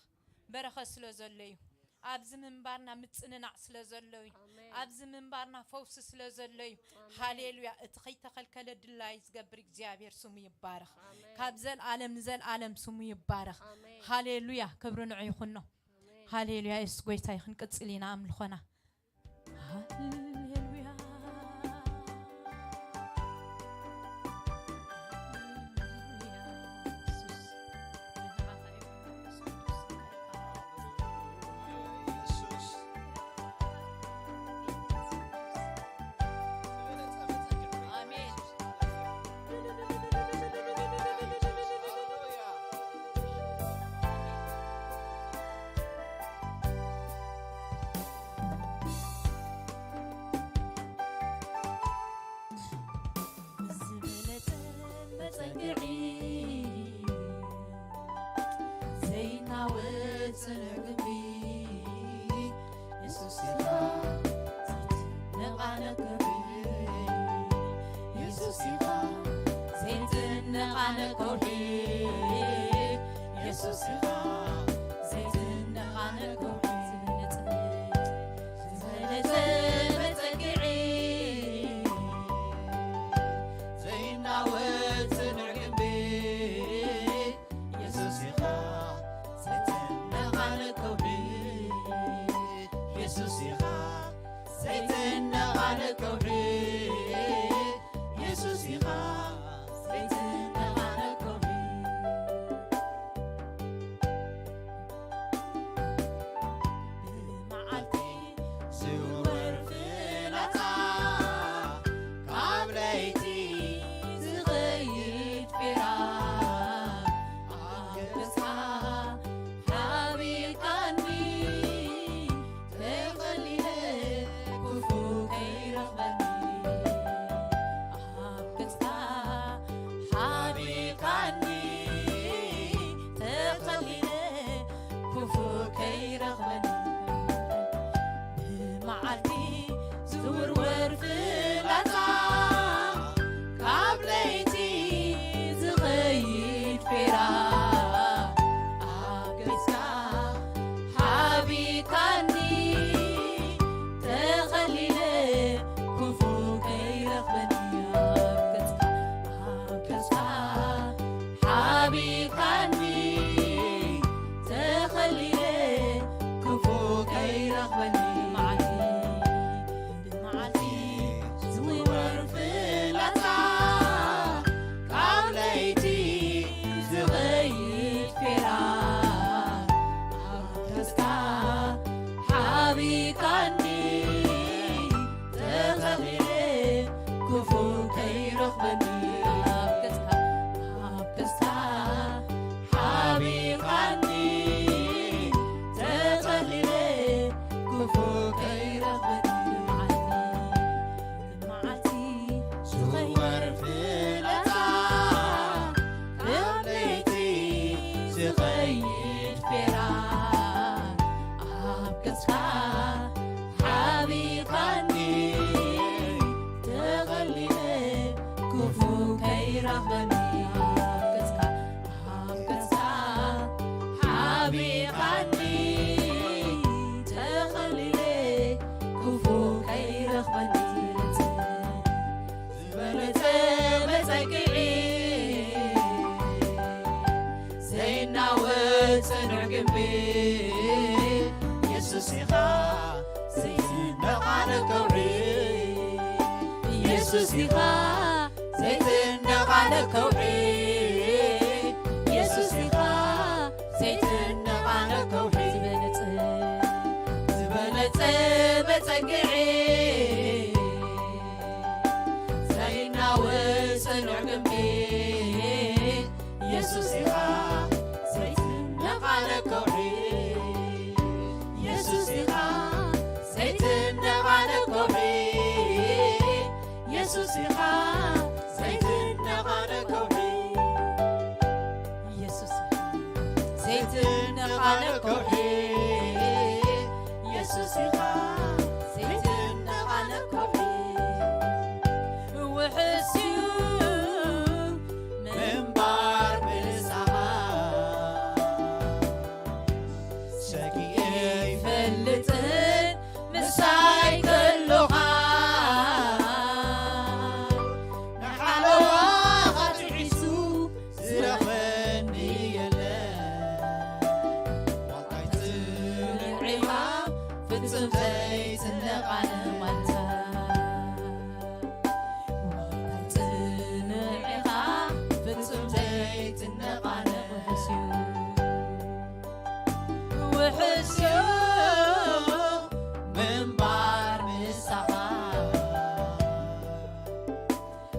በረኸት ስለ ዘሎ እዩ። ኣብዚ ምንባርና ምጽንናዕ ስለ ዘሎ እዩ። ኣብዚ ምንባርና ፈውሲ ስለ ዘሎ እዩ። ሃሌሉያ። እቲ ከይተኸልከለ ድላይ ዝገብር እግዚኣብሔር ስሙ ይባረኽ። ካብ ዘልኣለም ንዘልኣለም ስሙ ይባረኽ። ሃሌሉያ። ክብሪ ንዑ ይኹኖ። ሃሌሉያ። የሱስ ጎይታ እዩ። ክንቅጽል ኢና ኣምልኾና። ሃሌሉያ።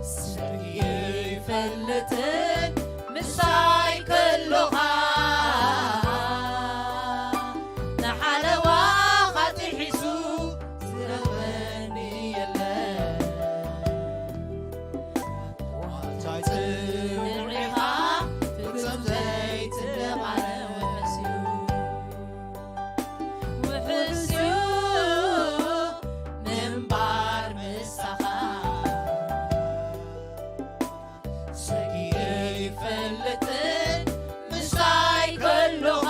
ስርየይ ይፈልጥን ምሳይ ከሎኻ፣ ንሓለዋ ኻትሒሱ ዝረኽበኒ የለን። ዋልታይ ጽኑዕ ኢኻ፣ ፍጹም ዘይትነቓነቕ ውሑስ እዩ። ውሑስ እዩ ምንባር ምሳኻ። ሰጊኤ ይፈልጥን ምሳይ ከሎኻ፣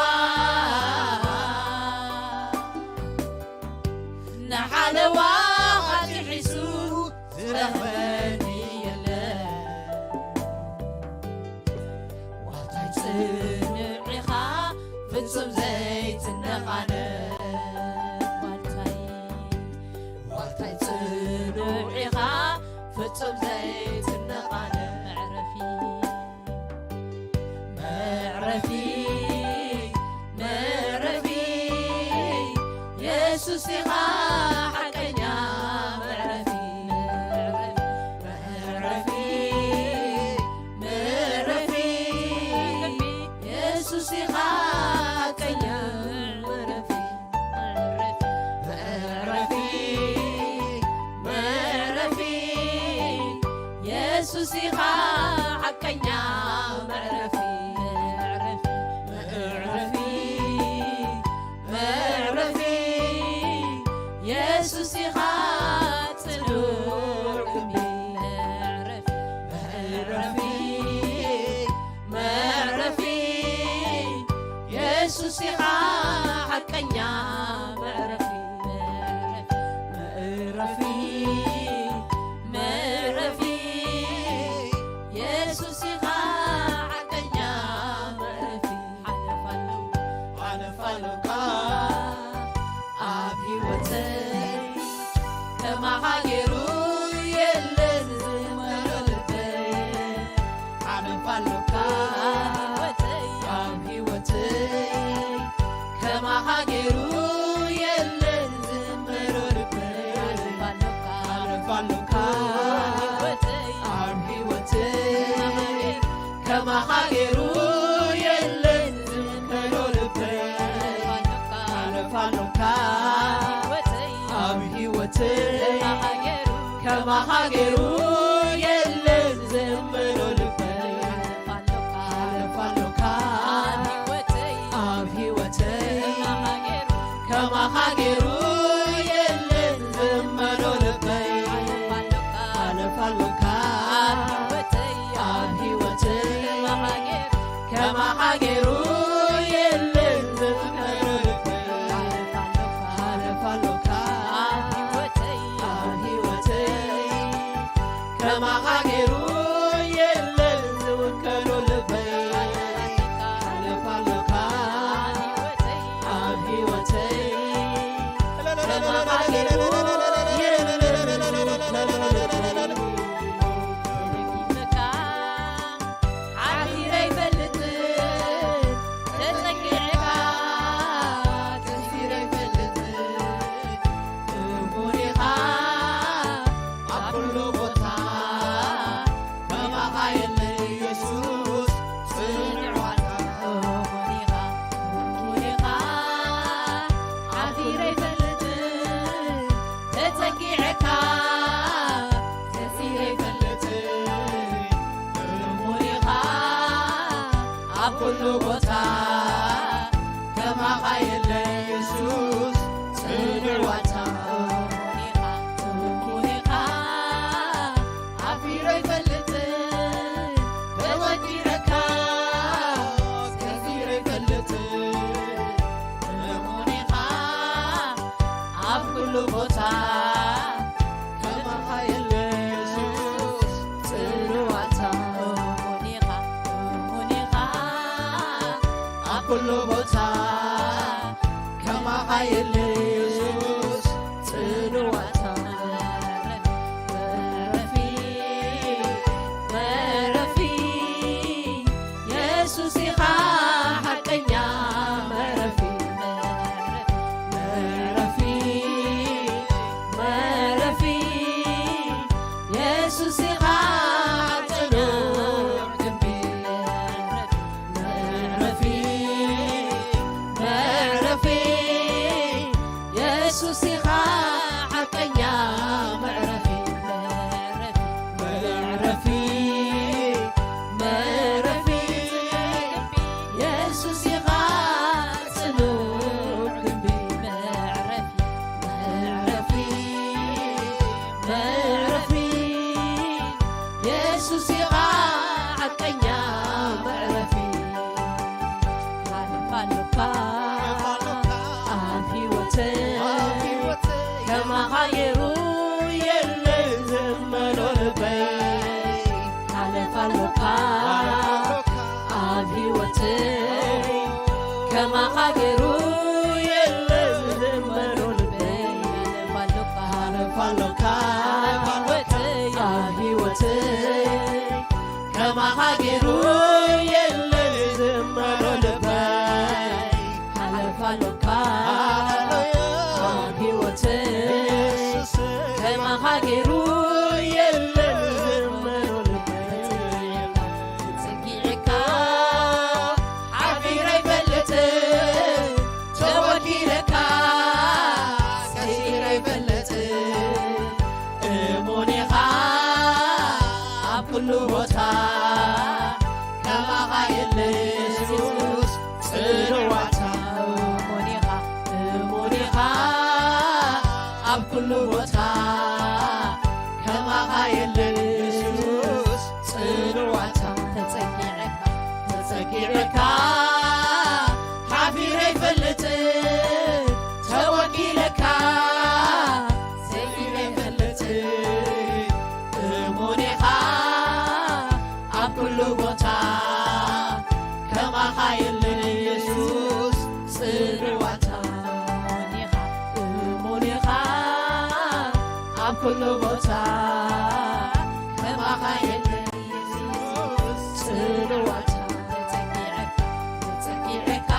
ንሓለዋ ኻትሒሱ ዝረኽበኒ የለን። ዋልታይ ጽኑዕ ኢኻ፣ ፍጹም ዘይትነቓነቕ ዋልታይ። ዋልታይ ጽኑዕ ኢኻ፣ ፍጹም ዘይትነቓነቕ መዕረፊ። መዕረፊ፣ መዕረፊ፣ የሱስ ኢኻ ሓቀኛ መዕረፊ። መዕረፊ፣ መዕረፊ፣ የሱስ ኢኻ ሓቀኛ መዕረፊ። መዕረፊ፣ መዕረፊ፣ የሱስ ኢኻ ሓቀኛ መዕረፊ። መዕረፊ፣ መዕረፊ፣ የሱስ ኢኻ ጽኑዕ ግንቢ። መዕረፊ፣ መዕረፊ፣ የሱስ ኢኻ ሓቀኛ መዕረፊ። መዕረፊ፣ መዕረፊ፣ የሱስ ኢኻ ሓቀኛ መዕረፊ። ሓለፋሉ፣ ሓለፋሉካ ኣብ ህይወተይ፣ ከማኻ ገይሩ የለን ዝመሎ ልበይ። ሓለፋሉካ ኣብ ህይወተይ፣ ከማኻ ገይሩ የለን ዝመሎ ልበይ። ሓለፋሉካ ኣብ ህይወተይ፣ ከማኻ ገይሩ የለን ዝመሎ ልበይ። ሓለፋሉካ ኣብ ህይወተይ፣ ከማኻ ገይሩ የለን ዝመሎ ልበይ። ሓለፋሉካ ኣብ ህይወተይ፣ ከማኻ ገይሩ የለን ዝመሎ ልበይ። ሓለፋሉካ ኣብ ህይወተይ፣ ከማኻ ገይሩ የለን ዝመሎ ልበይ። ሓለፋሉካ ኣብ ህይወተይ፣ ከማኻ ገይሩ የለን ዝውከሎ ልበይ። ሓለፋሉካ ኣብ ህይወተይ፣ ከማኻ ገይሩ የለን ዝውከሎ ልበይ። ደጊመካ ሓፊረ ይፈልጥን፣ ተጸጊዕካ ተሲረ ይፈልጥን። እሙን ኢኻ ኣብ ኩሉ ቦታ፣ ከማኻ የለን የሱስ ጽኑዕ ዋልታ። እሙን ኢኻ፣ እሙን ኢኻ፣ ሓፊረ ይፈልጥን፣ ተጸጊዕካ ተሲረ ይፈልጥን። እሙን ኢኻ ኣብ ኩሉ ቦታ፣ ከማኻ የለ የሱስ ጽኑዕ ዋልታ። እሙን ኢኻ፣ እሙን ኢኻ፣ ሓፊረ ይፈልጥን፣ ተወዲረካ ተሲረ ይፈልጥን። እሙን ኢኻ ኣብ ኩሉ ቦታ፣ ከማኻ የለ የሱስ ጽኑዕ ዋልታ። እሙን ኢኻ፣ እሙን ኢኻ ኣብ ኩሉ ቦታ፣ ከማኻ የለ የሱስ ጽኑዕ ዋልታ። መዕረፊ፣ መዕረፊ፣ የሱስ ኢኻ ሓቀኛ መዕረፊ። መዕረፊ፣ መዕረፊ፣ የሱስ ኢኻ ኢየሱስ ኢኻ ሓቀኛ መዕረፊ። ሓለፋ ኣሎካ ኣብ ህይወተይ፣ ከማኻ ገይሩ የለን ዝእመኖ ልበይ። ሓለፋ ኣሎካ ኣብ ህይወተይ፣ ከማኻ ገይሩ የለን ዝእመኖ ልበይ። ሓለፋ ኣሎካ ኣብ ህይወተይ፣ ከማኻ ገይሩ የለን ዝእመኖ ልበይ። ሓለፋ ኣሎካ ኣብ ህይወተይ፣ ከማኻ ገይሩ የለን ዝእመኖ ልበይ። ተጸጊዕካ ሓፊረ ኣይፈልጥን፣ ተወኪለካ ሰጊረ ኣይፈልጥን። እሙን ኢኻ ኣብ ኩሉ ቦታ፣ ከማኻ የለን የሱስ ጽንዋታ። እሙን ኢኻ፣ እሙን ኢኻ ኣብ ኩሉ ቦታ፣ ከማኻ የለን የሱስ ጽንዋታ። ተጸጊዕካ፣ ተጸጊዕካ ሓፊረ ኣይፈልጥን፣ ተወኪለካ ሰጊረ ኣይፈልጥን። እሙን ኢኻ ኣብ ኩሉ ቦታ፣ ከማኻ የለን የሱስ ጽንዋታ። እሙን ኢኻ፣ እሙን ኢኻ ኣብ ኩሉ ቦታ፣ ከማኻ የለን የሱስ ጽንዋታ። ተጸጊዕካ፣ ተጸጊዕካ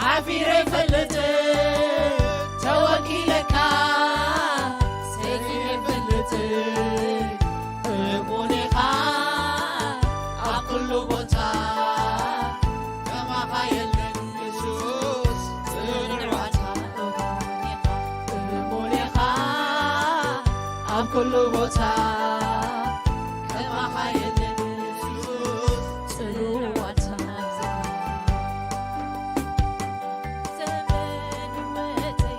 ሓፊረ ኣይፈልጥን፣ ተወኪለካ ሰጊረ ኣይፈልጥን። እሙን ኢኻ ኣብ ኩሉ ቦታ፣ ከማኻ የለን የሱስ ጽንዋታ። እሙን ኢኻ ኣብ ኩሉ ቦታ፣ ከማኻ የለን የሱስ ጽንዋታ። ዘመን ይመጸይ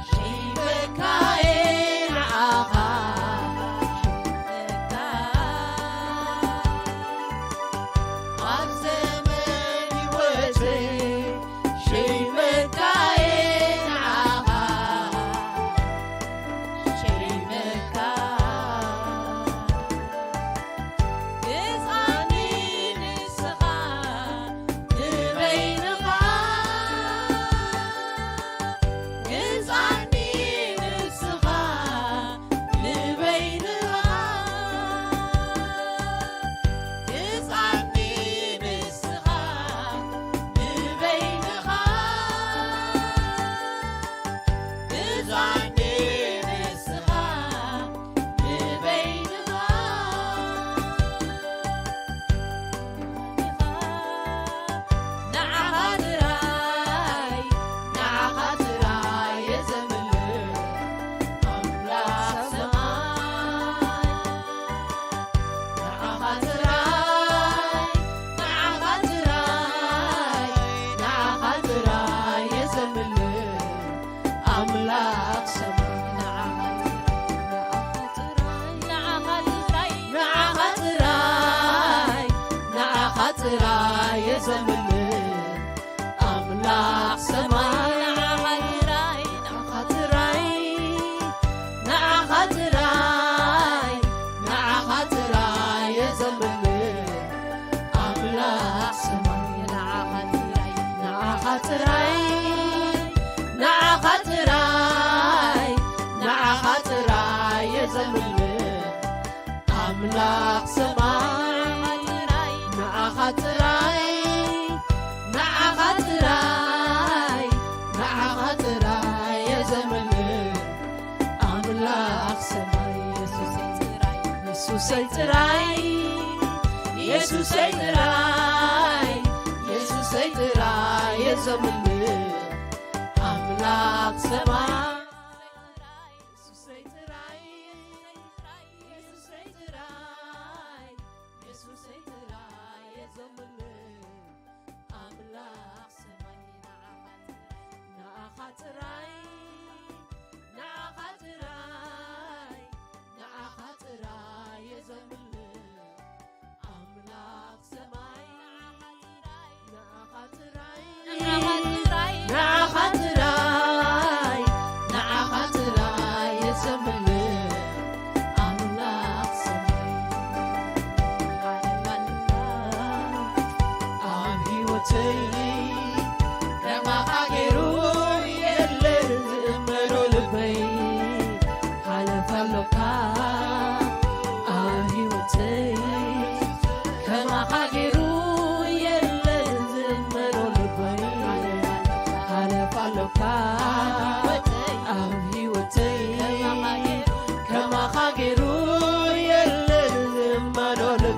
ሸይበካየ ንዓኻ ሽበካ። ኣብ ዘመን ህይወተይ ሸይበካየ ንዓኻ ሸይበካ። ግዛኒ ንስኻ ንበይንኻ፣ ግዛኒ ንስኻ ንበይንኻ፣ ግዛኒ ንስኻ ንበይንኻ፣ ግዛኒ ንስኻ ንበይንኻ። ንዓኻ ጥራይ፣ ንዓኻ ጥራይ እየ ዘምልኽ ኣምላኽ ሰማይ። ንዓኻ ጥራይ፣ ንዓኻ ጥራይ፣ ንዓኻ ጥራይ እየ ዘምልኽ ኣምላኽ ሰማይ። ንዓኻ ጥራይ፣ ንዓኻ ጥራይ፣ ንዓኻ ጥራይ፣ ንዓኻ ጥራይ እየ ዘምልኽ ኣምላኽ ሰማይ። ንዓኻ ጥራይ፣ ንዓኻ ጥራይ፣ ንዓኻ ጥራይ፣ ንዓኻ ጥራይ እየ ዘምልኽ ኣምላኽ ሰማይ። ንዓኻ ጥራይ፣ ንዓኻ ጥራይ፣ ንዓኻ ጥራይ፣ ንዓኻ ጥራይ እየ ዘምልኽ ኣምላኽ ሰማይ። ንዓኻ ጥራይ፣ ንዓኻ ጥራይ፣ ንዓኻ ጥራይ እየ ዘምልኽ ኣምላኽ ሰማይ። የሱሰይ ጥራይ፣ የሱሰይ ጥራይ፣ የሱሰይ ጥራይ፣ የሱሰይ ጥራይ እየ ዘምልኽ ኣምላኽ ሰማይ። የሱሰይ ጥራይ፣ የሱሰይ ጥራይ፣ የሱሰይ ጥራይ እየ ዘምልኽ ኣምላኽ ሰማይ። ንዓኻ ጥራይ፣ ንዓኻ ጥራይ፣ ንዓኻ ጥራይ፣ ንዓኻ ጥራይ እየ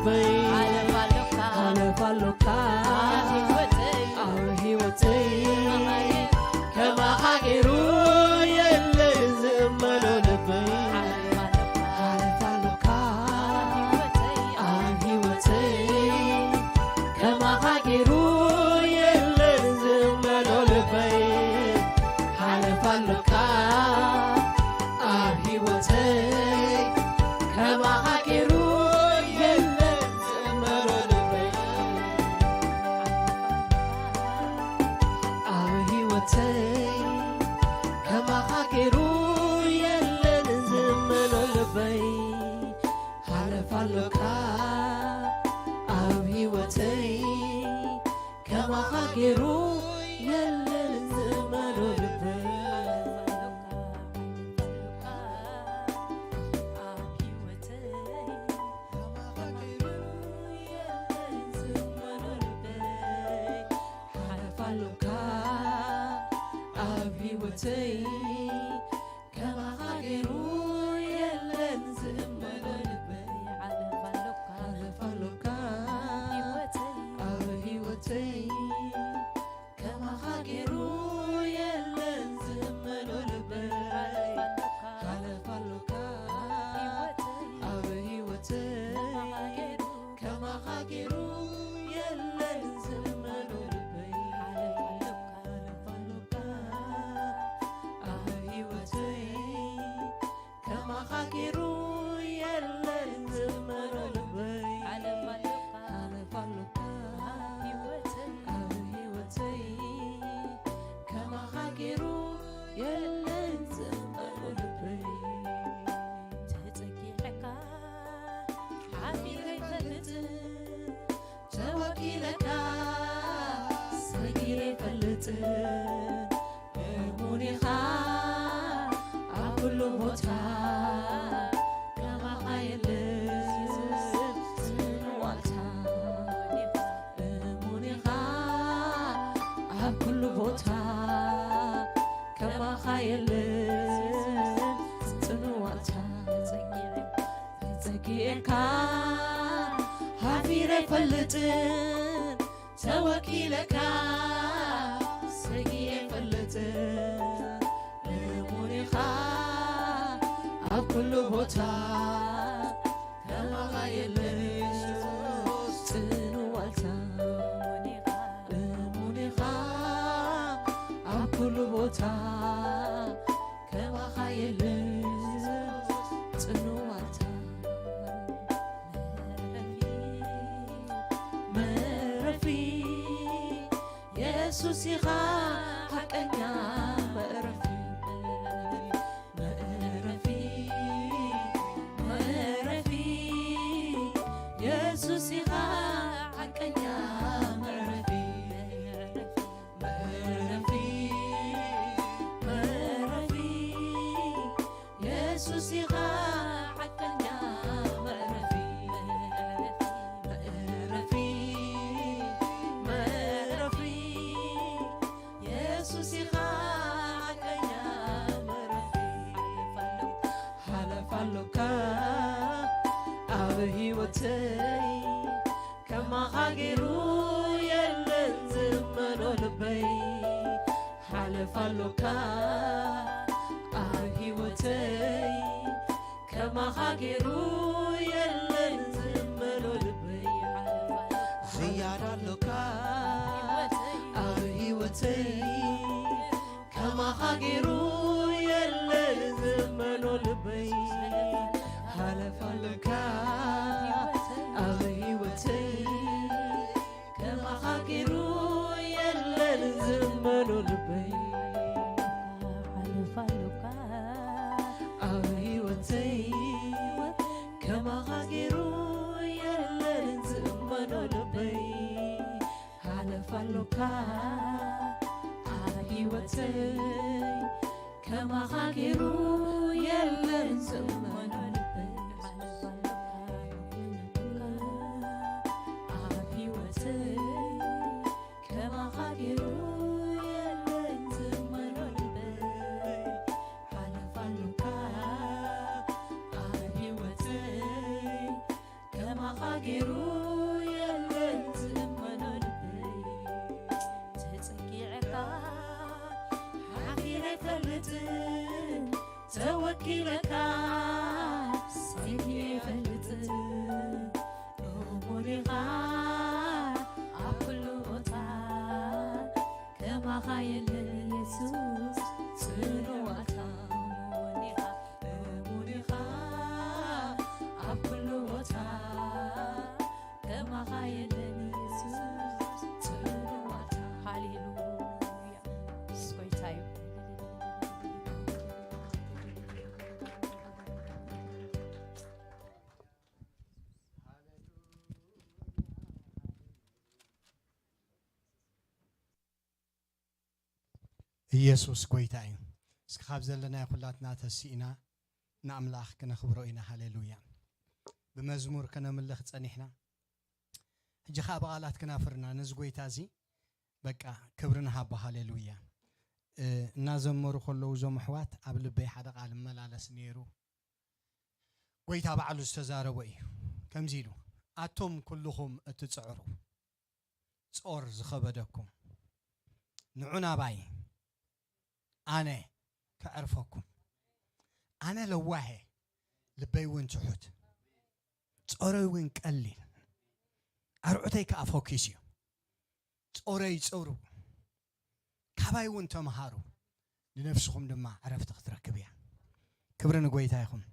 ልበይ ሓለፋ ኣሎካ ኣብ ህይወተይ ከማኻ ገይሩ የለን ዝእመኖ ልበይ ሓለፋ ኣሎካ ኣብ ህይወተይ ከማኻ ገይሩ የለን ዝእመኖ ልበይ ሓለፋ ኣሎካ ኣብ ህይወተይ ከማኻ ገይሩ የለን ዝእመኖ ልበይ ኣብ ህይወተይ ከማኻ ገይሩ የለን ዝእመኖ ልበይ ሓለፋ ኣሎካ ኣብ ህይወተይ ከማኻ ገይሩ የለን ዝእመኖ ልበይ ሓለፋ ኣሎካ ኣብ ህይወተይ ከማኻ ገይሩ የለን ዝእመኖ ልበይ ሓለፋ ኣሎካ ኣብ ህይወተይ ከማኻ ገይሩ የለን ዝእመኖ ልበይ ሓለፋ ኣሎካ ኣብ ህይወተይ ከማኻ ገይሩ የለን ዝእመኖ ልበይ ሓለፋ ኣሎካ ኣብ ህይወተይ ከማኻ ገይሩ የለን ዝእመኖ ልበይ ሓለፋ ኣሎካ ኣብ ህይወተይ ከማኻ ገይሩ የለን ዝእመኖ ልበይ ተጸጊዐካ ሓፊረ ይፈልጥ ተወኪለካ ሰጊረ ይፈልጥ እሙን ኢኻ ኣብ ኩሉ ቦታ ከማኻ የለን ጽኑ ዋልታ እሙን ኢኻ ኣብ ኩሉ ቦታ ከማኻ የለን ጽኑ ዋልታ ተጸጊዕካ ሓፊረ ይፈልጥን ተወኪለካ ሰጊኤ ይፈልጥን እሙን ኢኻ ኣብ ኩሉ ቦታ ከማኻ የለን ጽኑ ዋልታ እሙን ኢኻ ኣብ ኩሉ ቦታ ከማኻ የለን ጽኑ ዋልታ መዕረፊ የሱስ ኢኻ ሓቀኛ መዕረፊ መዕረፊ መዕረፊ የሱስ ኢኻ ሓቀኛ መዕረፊ መዕረፊ መዕረፊ የሱስ ኢኻ ሓቀኛ መዕረፊ መዕረፊ መዕረፊ የሱስ ኢኻ ሓቀኛ መዕረፊ ሓለፋ ኣሎካ ኣብ ህይወተይ ከማኻ ገይሩ የለን ዝእመኖ ልበይ ሓለፋ ኣሎካ ኣብ ህይወተይ ከማኻ ገይሩ የለን ዝእመኖ ልበይ ዝያዳ ኣሎካ ኣብ ህይወተይ ከማኻ ገይሩ የለን ዝእመኖ ልበይ ሓለፋ ኣሎካ ኣብ ህይወተይ ከማኻ ገይሩ የለን ዝእመኖ ልበይ ሓለፋ ኣሎካ ኣብ ህይወተይ ከማኻ ገይሩ የለን ዝእመኖ ልበይ ሓለፋ ኣሎካ ኣብ ህይወተይ ከማኻ ገይሩ የለን ዝእመኖ ልበይ ሓለፋ ኣሎካ ኣብ ህይወተይ ከማኻ ገይሩ የለን ዝእመኖ ልበይ ሓለፋ ኣሎካ ኣብ ህይወተይ ከማኻ ገይሩ የለን ዝእመኖ ልበይ። ተጸጊዕካ ሓፊረ ኣይፈልጥን፣ ተወኪለካ ሰጊረ ኣይፈልጥን። እሙን ኢኻ ኣብ ኩሉ ቦታ፣ ከማኻ የለን የሱስ ጽኑዕ ኣልካ። እሙን ኢኻ፣ እሙን ኢኻ ኣብ ኩሉ ቦታ፣ ከማኻ የለን የሱስ ጽኑዕ ኣልካ። ሃሌሉያ፣ የሱስ ጎይታ እዩ። ኢየሱስ ጎይታ እዩ። እስኪ ካብ ዘለናዮ ኩላትና ተሲእና ንኣምላኽ ክነኽብሮ ኢና። ሃሌሉያ። ብመዝሙር ከነምልኽ ጸኒሕና፣ ሕጂ ኸኣ ብቓላት ክናፍርና ነዚ ጎይታ እዚ በቃ ክብሪ ንሃቦ። ሃሌሉያ። እ፣ እናዘመሩ ከለዉ እዞም ኣሕዋት ኣብ ልበይ ሓደ ቃል እመላለስ ነይሩ። ጎይታ ባዕሉ ዝተዛረቦ እዩ። ከምዚ ኢሉ፣ ኣቱም ኩልኹም እትጽዕሩ፣ ጾር ዝኸበደኩም፣ ንዑ ናባይ፣ ኣነ ከዕርፈኩም። ኣነ ለዋሄ፣ ልበይ እውን ትሑት፣ ጾረይ እውን ቀሊል፣ ኣርዑተይ ከኣ ፎኪስ እዩ። ጾረይ ጾሩ፣ ካባይ እውን ተምሃሩ፣ ንነፍስኹም ድማ ዕረፍቲ ክትረክብ እያ። ክብሪ ንጎይታ ይኹን።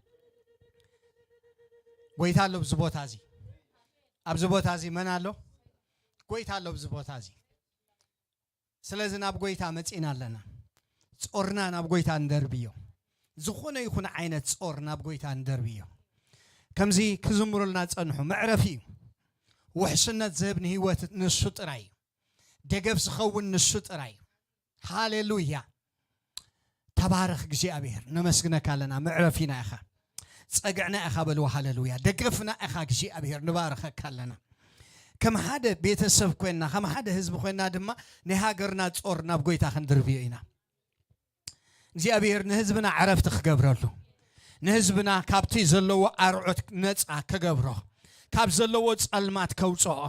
ጎይታ ኣሎ ኣብዚ ቦታ እዚ። ኣብዚ ቦታ እዚ መን ኣሎ? ጎይታ ኣሎ ኣብዚ ቦታ እዚ። ስለዚ ናብ ጎይታ መጺና ኣለና። ጾርና ናብ ጎይታ እንደርብዮ። ዝኾነ ይኹን ዓይነት ጾር ናብ ጎይታ እንደርብዮ። ከምዚ ክዝምሩልና ጸንሑ። መዕረፊ እዩ። ውሕስነት ዝህብ ንህይወት ንሱ ጥራይ እዩ። ደገፍ ዝኸውን ንሱ ጥራይ እዩ። ሃሌሉያ። ተባረኽ እግዚኣብሔር። ነመስግነካ ኣለና። መዕረፊና ኢኻ። ጸግዕና ኢኻ በልዎ። ሃሌሉያ። ደገፍና ኢኻ እግዚኣብሔር። ንባረኸካ ኣለና። ከም ሓደ ቤተሰብ ኮይንና፣ ከም ሓደ ህዝቢ ኮይንና ድማ ናይ ሃገርና ጾር ናብ ጎይታ ክንድርብዮ ኢና። እግዚኣብሔር ንህዝብና ዕረፍቲ ክገብረሉ፣ ንህዝብና ካብቲ ዘለዎ ኣርዑት ነጻ ክገብሮ፣ ካብ ዘለዎ ጸልማት ከውጽኦ፣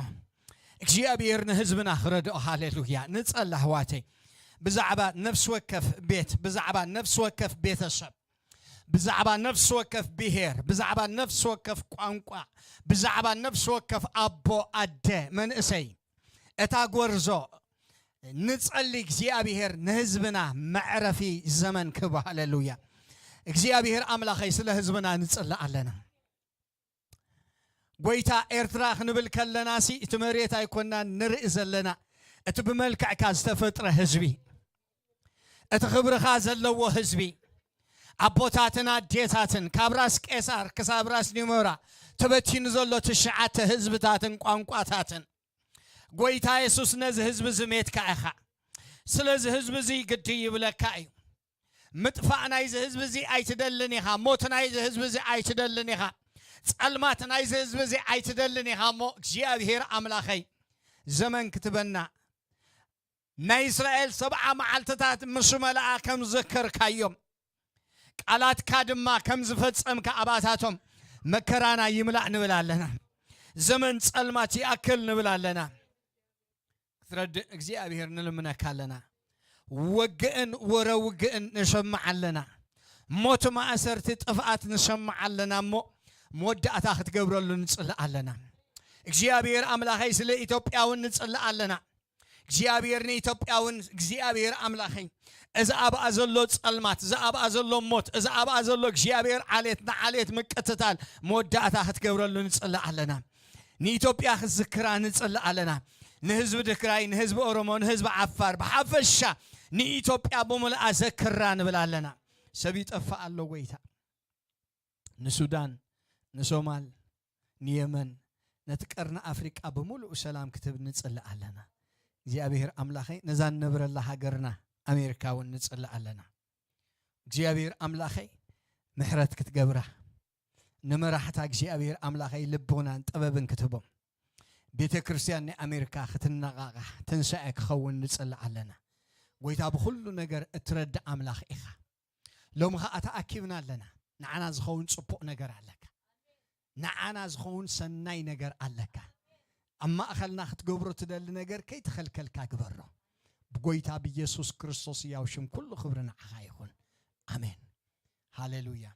እግዚኣብሔር ንህዝብና ክረድኦ። ሃሌሉያ። ንጸሊ ኣሕዋተይ፣ ብዛዕባ ነፍሲ ወከፍ ቤት፣ ብዛዕባ ነፍሲ ወከፍ ቤተሰብ፣ ብዛዕባ ነፍሲ ወከፍ ብሄር፣ ብዛዕባ ነፍሲ ወከፍ ቋንቋ፣ ብዛዕባ ነፍሲ ወከፍ ኣቦ፣ ኣደ፣ መንእሰይ፣ እታ ጎርዞ ንጸሊ። እግዚኣብሔር ንህዝብና መዕረፊ ዘመን ክህቦ። ሃሌሉያ። እግዚኣብሔር ኣምላኸይ፣ ስለ ህዝብና ንጽሊ ኣለና። ጎይታ፣ ኤርትራ ክንብል ከለናሲ እቲ መሬት ኣይኮናን ንርኢ ዘለና፣ እቲ ብመልክዕካ ዝተፈጥረ ህዝቢ፣ እቲ ክብርኻ ዘለዎ ህዝቢ፣ ኣቦታትን ኣዴታትን፣ ካብ ራስ ቄሳር ክሳብ ራስ ኒሞራ ተበቲኑ ዘሎ ትሽዓተ ህዝብታትን ቋንቋታትን፣ ጎይታ የሱስ፣ ነዚ ህዝቢ እዚ ሜትካ ኢኻ። ስለዚ ህዝቢ እዚ ግዲ ይብለካ እዩ። ምጥፋእ ናይዚ ህዝቢ እዚ ኣይትደልን ኢኻ። ሞት ናይዚ ህዝቢ እዚ ኣይትደልን ኢኻ። ጸልማት ናይዚ ህዝቢ እዚ ኣይትደልን ኢኻ። እሞ እግዚኣብሔር ኣምላኸይ፣ ዘመን ክትበና፣ ናይ እስራኤል ሰብዓ መዓልትታት ምስ መልኣ ከም ዘከርካዮም፣ ቃላትካ ድማ ከም ዝፈጸምካ ኣባታቶም፣ መከራና ይምላእ ንብል ኣለና። ዘመን ጸልማት ይኣክል ንብል ኣለና። ክትረድእ እግዚኣብሔር ንልምነካ ኣለና። ወግእን ወረ ውግእን ንሰምዕ ኣለና። ሞት፣ ማእሰርቲ፣ ጥፍኣት ንሰምዕ ኣለና እሞ፣ መወዳእታ ክትገብረሉ ንጽልእ ኣለና። እግዚኣብሔር ኣምላኸይ፣ ስለ ኢትዮጵያ እውን ንጽልእ ኣለና። እግዚኣብሔር ንኢትዮጵያ እውን፣ እግዚኣብሔር ኣምላኸይ፣ እዚ ኣብኣ ዘሎ ጸልማት፣ እዚ ኣብኣ ዘሎ ሞት፣ እዚ ኣብኣ ዘሎ እግዚኣብሔር ዓሌት ንዓሌት ምቅትታል መወዳእታ ክትገብረሉ ንጽልእ ኣለና። ንኢትዮጵያ ክትዝክራ ንጽልእ ኣለና። ንህዝቢ ትግራይ፣ ንህዝቢ ኦሮሞ፣ ንህዝቢ ዓፋር፣ ብሓፈሻ ንኢትዮጵያ ብምልኣ ዘክራ ንብል ኣለና። ሰብ ይጠፍእ ኣሎ ጎይታ። ንሱዳን፣ ንሶማል፣ ንየመን፣ ነቲ ቀርኒ ኣፍሪቃ ብምሉኡ ሰላም ክትህብ ንጽልእ ኣለና። እግዚኣብሔር ኣምላኸይ፣ ነዛ ንነብረላ ሃገርና ኣሜሪካ እውን ንጽልእ ኣለና። እግዚኣብሔር ኣምላኸይ፣ ምሕረት ክትገብራ፣ ንመራሕታ እግዚኣብሔር ኣምላኸይ ልቦናን ጥበብን ክትህቦም፣ ቤተ ክርስቲያን ናይ ኣሜሪካ ክትነቓቓሕ፣ ትንሳኤ ክኸውን ንጽልእ ኣለና። ጎይታ፣ ብኹሉ ነገር እትረድእ ኣምላኽ ኢኻ። ሎሚ ኸኣ ተኣኪብና ኣለና። ንዓና ዝኸውን ጽቡቕ ነገር ኣለካ። ንዓና ዝኸውን ሰናይ ነገር ኣለካ። ኣብ ማእኸልና ክትገብሮ ትደሊ ነገር ከይተኸልከልካ ግበሮ። ብጎይታ ብኢየሱስ ክርስቶስ ሕያው ሽም ኩሉ ክብሪ ንዓኻ ይኹን። ኣሜን። ሃሌሉያ።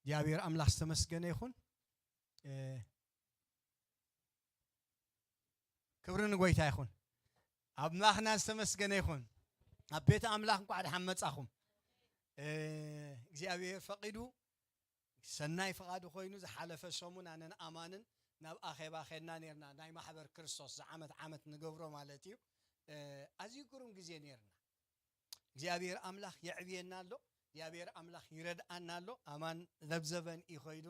እግዚኣብሔር ኣምላኽ ዝተመስገነ ይኹን። እ፣ ክብሪ ንጎይታ ይኹን። ኣምላኽና ዝተመስገነ ይኹን። ኣብ ቤት ኣምላኽ እንኳዕ ደሓን መጻኹም። እ፣ እግዚኣብሔር ፈቒዱ ሰናይ ፍቓዱ ኮይኑ ዝሓለፈ ሰሙን ኣነን ኣማንን ናብ ኣኼባ ኸድና ኔርና። ናይ ማሕበር ክርስቶስ ዝዓመት ዓመት ንገብሮ ማለት እዩ። እ፣ ኣዝዩ ግሩም ግዜ ኔርና። እግዚኣብሔር ኣምላኽ የዕብየና ኣሎ። እግዚኣብሔር ኣምላኽ ይረድኣና ኣሎ። ኣማን ዘብዘበን እዩ ኸይዱ።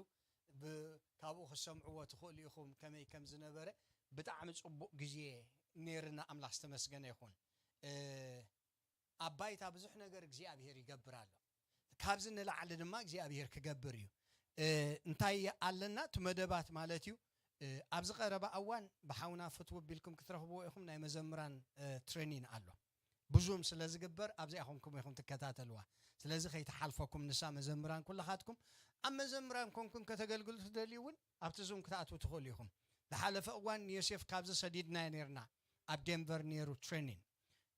ብ-፣ ካብኡ ክሰምዕዎ ትኽእሉ ኢኹም ከመይ ከም ዝነበረ። ብጣዕሚ ጽቡቕ ግዜ ኔርና። ኣምላኽ ዝተመስገነ ይኹን። እ፣ ኣብ ባይታ ብዙሕ ነገር እግዚኣብሔር ይገብር ኣሎ። ካብዚ ንላዕሊ ድማ እግዚኣብሔር ክገብር እዩ። እ፣ እንታይ ኣለና? እቲ መደባት ማለት እዩ። እ፣ ኣብዚ ቀረባ እዋን ብሓውና ፍትው ቢልኩም ክትረኽብዎ ኢኹም። ናይ መዘምራን፣ እ፣ ትሬኒን ኣሎ። ብዙም ስለ ዝግበር ኣብዚኣ ኮንኩም ኢኹም ትከታተልዋ። ስለዚ ከይተሓልፈኩም ንሳ መዘምራን ኩልኻትኩም ኣብ መዘምራን ኮንኩም ከተገልግሉ ትደልዩ እውን ኣብቲ ዙም ክትኣትዉ ትኽእሉ ኢኹም። ዝሓለፈ እዋን ንዮሴፍ ካብዚ ሰዲድናዮ ኔርና ኣብ ዴንቨር ኔሩ ትሬኒን።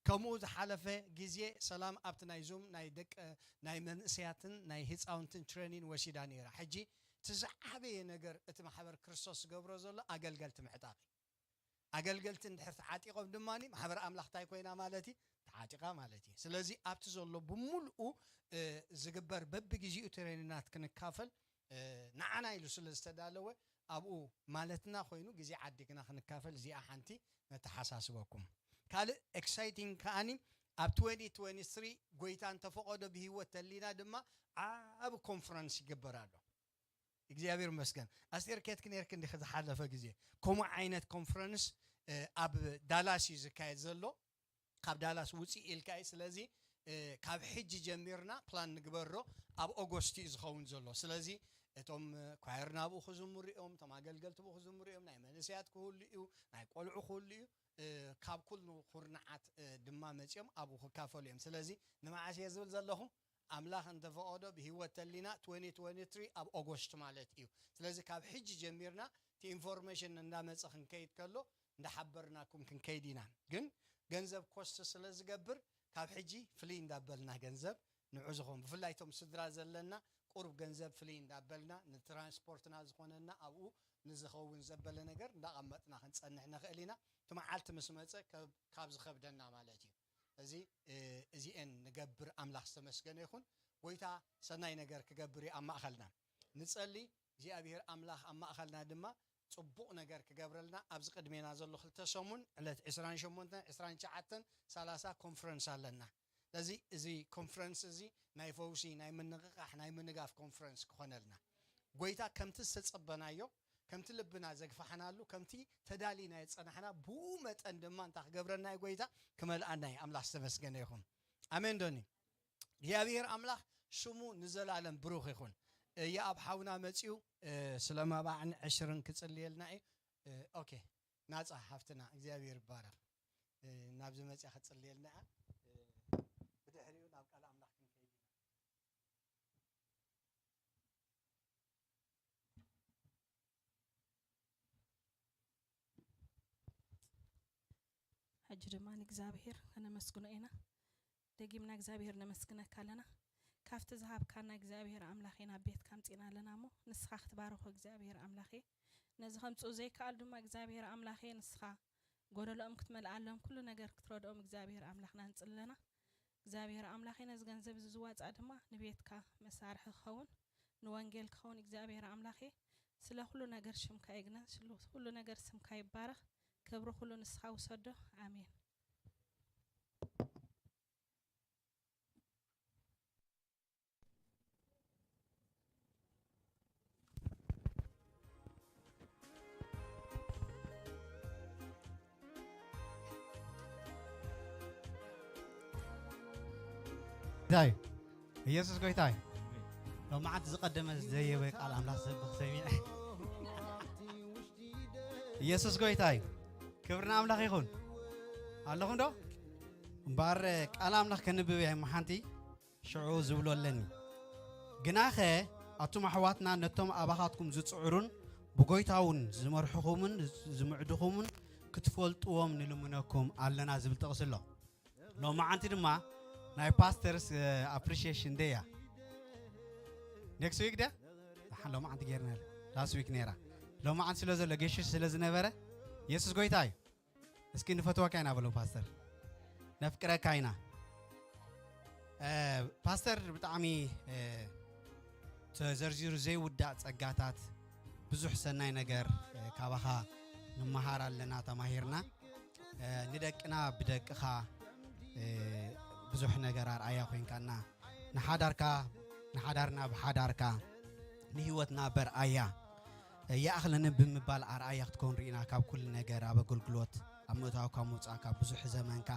ከምኡ ዝሓለፈ ግዜ ሰላም ኣብቲ ናይ ዙም ናይ ደቀ-፣ ናይ መንእሰያትን ናይ ህፃውንትን ትሬኒን ወሲዳ ነይራ። ሕጂ እቲ ዝዓበየ ነገር እቲ ማሕበር ክርስቶስ ዝገብሮ ዘሎ ኣገልገልቲ ምዕጣቕ እዩ። ኣገልገልቲ እንድሕር ተዓጢቖም ድማ ማሕበር ኣምላኽ እንታይ ኮይና ማለት እዩ? ተዓጢቓ ማለት እዩ። ስለዚ ኣብቲ ዘሎ ብምልኡ፣ እ፣ ዝግበር በብግዜኡ ትሬኒናት ክንካፈል፣ እ፣ ንዓና ኢሉ ስለ ዝተዳለወ ኣብኡ ማለትና ኮይኑ ግዜ ዓዲግና ክንካፈል እዚኣ ሓንቲ ነተሓሳስበኩም። ካልእ ኤክሳይቲንግ ከኣኒ ኣብ ትወንቲ ትወንቲ ስሪ ጎይታ እንተፈቐዶ ብህይወት ተሊና ድማ ዓብ ኮንፈረንስ ይግበር ኣሎ። እግዚኣብሔር ይመስገን። ኣስቴር ኬትክ ኔርክ እንዲኺ ዝሓለፈ ግዜ ከምኡ ዓይነት ኮንፈረንስ፣ እ፣ ኣብ ዳላስ እዩ ዝካየድ ዘሎ። ካብ ዳላስ ውፅእ ኢልካ እዩ። ስለዚ፣ እ፣ ካብ ሕጂ ጀሚርና ፕላን ንግበሮ። ኣብ ኦጎስት እዩ ዝኸውን ዘሎ። ስለዚ እቶም፣ እ፣ ኳየር ናብኡ ክዝምሩ እዮም፣ እቶም ኣገልገልቲ ብኡ ክዝምሩ እዮም፣ ናይ መንእሰያት ክህሉ እዩ፣ ናይ ቆልዑ ክህሉ እዩ። እ፣ ካብ ኩሉ ኩርናዓት፣ እ፣ ድማ መፂኦም ኣብኡ ክካፈሉ እዮም። ስለዚ ንመዓስ እየ ዝብል ዘለኹ? ኣምላኽ እንተፈቐዶ ብህይወት ተሊና ትወንቲ ትወንቲ ትሪ ኣብ ኦጎስት ማለት እዩ። ስለዚ ካብ ሕጂ ጀሚርና እቲ ኢንፎርሜሽን እንዳመፀ ክንከይድ ከሎ እንዳሓበርናኩም ክንከይድ ኢና። ግን ገንዘብ ኮስት ስለ ዝገብር ካብ ሕጂ ፍልይ እንዳበልና ገንዘብ ንዑ ዝኾን ብፍላይ እቶም ስድራ ዘለና ቁሩብ ገንዘብ ፍልይ እንዳበልና ንትራንስፖርትና ዝኾነና ኣብኡ ንዝኸውን ዘበለ ነገር እንዳቐመጥና ክንጸንሕ ንኽእል ኢና። እቲ መዓልቲ ምስ መጸ ከብ-፣ ካብ ዝኸብደና ማለት እዩ። እዚ፣ እ፣ እዚኤን ንገብር ኣምላኽ ዝተመስገነ ይኹን። ጎይታ ሰናይ ነገር ክገብር እዩ ኣብ ማእኸልና። ንጸሊ፣ እግዚኣብሔር ኣምላኽ ኣብ ማእኸልና ድማ ጽቡቕ ነገር ክገብረልና ኣብዚ ቅድሜና ዘሎ ክልተ ሰሙን ዕለት ዕስራን ሸሞንተን፣ ዕስራን ትሽዓተን፣ ሰላሳ ኮንፈረንስ ኣለና። ስለዚ እዚ ኮንፈረንስ እዚ ናይ ፈውሲ፣ ናይ ምንቕቓሕ፣ ናይ ምንጋፍ ኮንፈረንስ ክኾነልና። ጎይታ ከምቲ ዝተጸበናዮ፣ ከምቲ ልብና ዘግፋሕናሉ፣ ከምቲ ተዳሊና የጸናሕና፣ ብኡ መጠን ድማ እንታይ ክገብረና እዩ ጎይታ? ክመልኣና እዩ። ኣምላኽ ዝተመስገነ ይኹን። ኣሜን ዶኒ? እግዚኣብሔር ኣምላኽ ሽሙ ንዘላለም ብሩኽ ይኹን። እየ ኣብ ሓውና መጺኡ፣ እ፣ ስለ መባዕን ዕሽርን ክጽልየልና እዩ። እ፣ ኦኬ፣ ናጻ ሓፍትና እግዚኣብሔር ይባረኽ። እ፣ ናብዚ መጺኣ ክጽልየልና እያ። እ፣ ብድሕሪኡ ናብ ቃል ኣምላኽ ክንከይድ ኢና። ሕጂ ድማ ንእግዚኣብሔር ከነመስግኖ ኢና። ደጊምና እግዚኣብሔር ነመስግነካ ኣለና። ካብቲ ዝሃብካና እግዚኣብሔር ኣምላኽ ኢና ቤትካ ኣምጺእና ኣለና እሞ ንስኻ ክትባርኾ እግዚኣብሔር ኣምላኽ እየ። ነዚ ከምጽኡ ዘይከኣሉ ድማ እግዚኣብሔር ኣምላኽ እየ ንስኻ ጎደሎኦም ክትመልኣሎም ኩሉ ነገር ክትረድኦም እግዚኣብሔር ኣምላኽና ንጽሊ ኣለና። እግዚኣብሔር ኣምላኽ እየ ነዚ ገንዘብ እዚ ዝዋጻእ ድማ ንቤትካ መሳርሒ ክኸውን ንወንጌል ክኸውን እግዚኣብሔር ኣምላኽ እየ። ስለ ኩሉ ነገር ሽምካ ይግነን፣ ስለ ኩሉ ነገር ስምካ ይባረኽ። ክብሪ ኩሉ ንስኻ ውሰዶ። ኣሜን። እንታይ? ኢየሱስ ጎይታ እዩ። ሎማዓንቲ ዝቐደመ ዘየበ ቃል ኣምላኽ ዘብኽ ሰሚዐ። ኢየሱስ ጎይታ እዩ። ክብሪ ንኣምላኽ ይኹን። ኣለኹም ዶ? እምበኣር ቃል ኣምላኽ ከንብብ እየ እሞ ሓንቲ ሽዑ ዝብሎ ኣለኒ። ግናኸ ኣቱም ኣሕዋትና ነቶም ኣባኻትኩም ዝጽዕሩን ብጎይታ እውን ዝመርሕኹምን ዝምዕድኹምን ክትፈልጥዎም ንልምነኩም ኣለና ዝብል ጥቕሲ ኣሎ። ሎማዓንቲ ድማ ናይ ፓስተርስ ኣፕሪሺዬሽን ደይ እያ። ኔክስት ዊክ ድያ? ደሓን ሎማዓንቲ ጌርና፣ ላስት ዊክ ነይራ። ሎማዓንቲ ስለ ዘሎ ጌሽ ስለ ዝነበረ፣ የሱስ ጎይታ እዩ። እስኪ ንፈትወካ ኢና በሎ ፓስተር። ነፍቅረካ ኢና። እ፣ ፓስተር፣ ብጣዕሚ፣ እ፣ ተዘርዚሩ ዘይውዳእ ጸጋታት፣ ብዙሕ ሰናይ ነገር፣ እ፣ ካባኻ ንመሃር ኣለና፣ ተማሂርና። እ፣ ንደቅና ብደቅኻ፣ እ፣ ብዙሕ ነገር ኣርኣያ ኮይንካና፣ ንሓዳርካ፣ ንሓዳርና ብሓዳርካ፣ ንህይወትና በርኣያ፣ እ፣ ይኣኽለኒ ብምባል ኣርኣያ ክትከውን ርኢና። ካብ ኩሉ ነገር፣ ኣብ ኣገልግሎት፣ ኣብ ምእታውካ ምውጻእካ፣ ብዙሕ ዘመንካ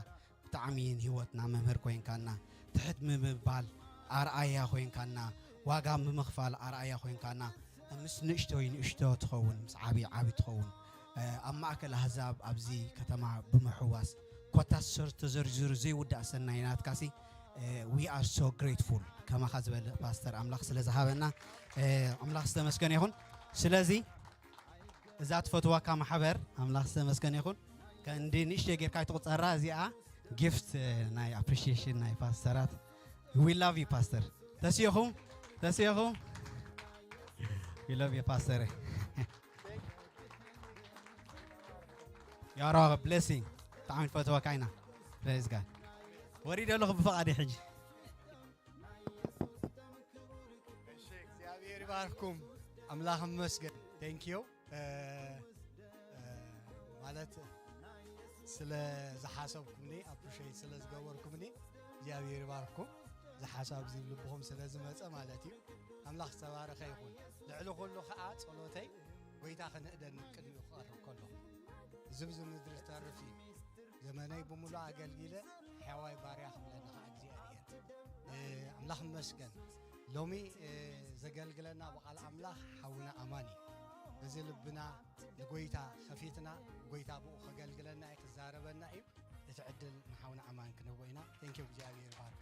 ብጣዕሚ ንህይወትና መምህር ኮይንካና፣ ትሕት ብምባል ኣርኣያ ኮይንካና፣ ዋጋ ብምኽፋል ኣርኣያ ኮይንካና፣ ምስ ንእሽቶይ ንእሽቶ ትኸውን፣ ምስ ዓብዪ ዓብዪ ትኸውን፣ እ፣ ኣብ ማእከል ኣህዛብ ኣብዚ ከተማ ብምሕዋስ፣ ኮታስ ሰር-፣ ተዘርዚሩ ዘይውዳእ ሰናይ ናትካሲ፣ እ፣ we are so grateful። ከማኻ ዝበለ ፓስተር ኣምላኽ ስለ ዝሃበና፣ እ፣ ኣምላኽ ዝተመስገነ ይኹን። ስለዚ እዛ ትፈትዋካ ማሕበር ኣምላኽ ዝተመስገነ ይኹን። ከእንዲ ንእሽተይ ጌርካ ኣይትቑጸራ፣ እዚኣ ጊፍት፣ እ፣ ናይ ኣፕሪሺዬሽን ናይ ፓስተራት። We love you ፓስተር። ተስየኹም፣ ተስየኹም። We love you ፓስተር። You are a blessing። ብጣዕሚ ንፈትወካ ኢና። Praise God። ወሪደ ኣለኹ ብፍቓደይ ሕጂ። እሺ፣ እግዚኣብሔር ይባርኩም። ኣምላኽ ይመስገን። Thank you። እ፣ እ፣ ማለት ስለ ዝሓሰብኩምኒ፣ ኣፕሪሼት ስለ ዝገበርኩምኒ እግዚኣብሔር ይባርኩም። እዚ ሓሳብ እዚ ልብኹም ስለ ዝመጸ ማለት እዩ። ኣምላኽ ዝተባረኸ ይኹን። ልዕሊ ኩሉ ኸኣ ጸሎተይ ጎይታ ክንእደኒ ቅድሚኡ ክቐርብ ከለኹ፣ እዚ ብዚ ምድሪ ዝተርፍ እዩ። ዘመነይ ብምሉእ ኣገልጊለ ሕያዋይ ባርያ ክብለኒ ኸዓ እግዚኣብሔር። እ፣ ኣምላኽ ይመስገን። ሎሚ፣ እ፣ ዘገልግለና ብቓል ኣምላኽ ሓውና ኣማን እዩ። በዚ ልብና ንጎይታ ከፊትና፣ ጎይታ ብኡ ከገልግለና እዩ፣ ክዛረበና እዩ። እቲ ዕድል ንሓውና ኣማን ክንህቦ ኢና። Thank you፣ እግዚኣብሔር ይባርክ።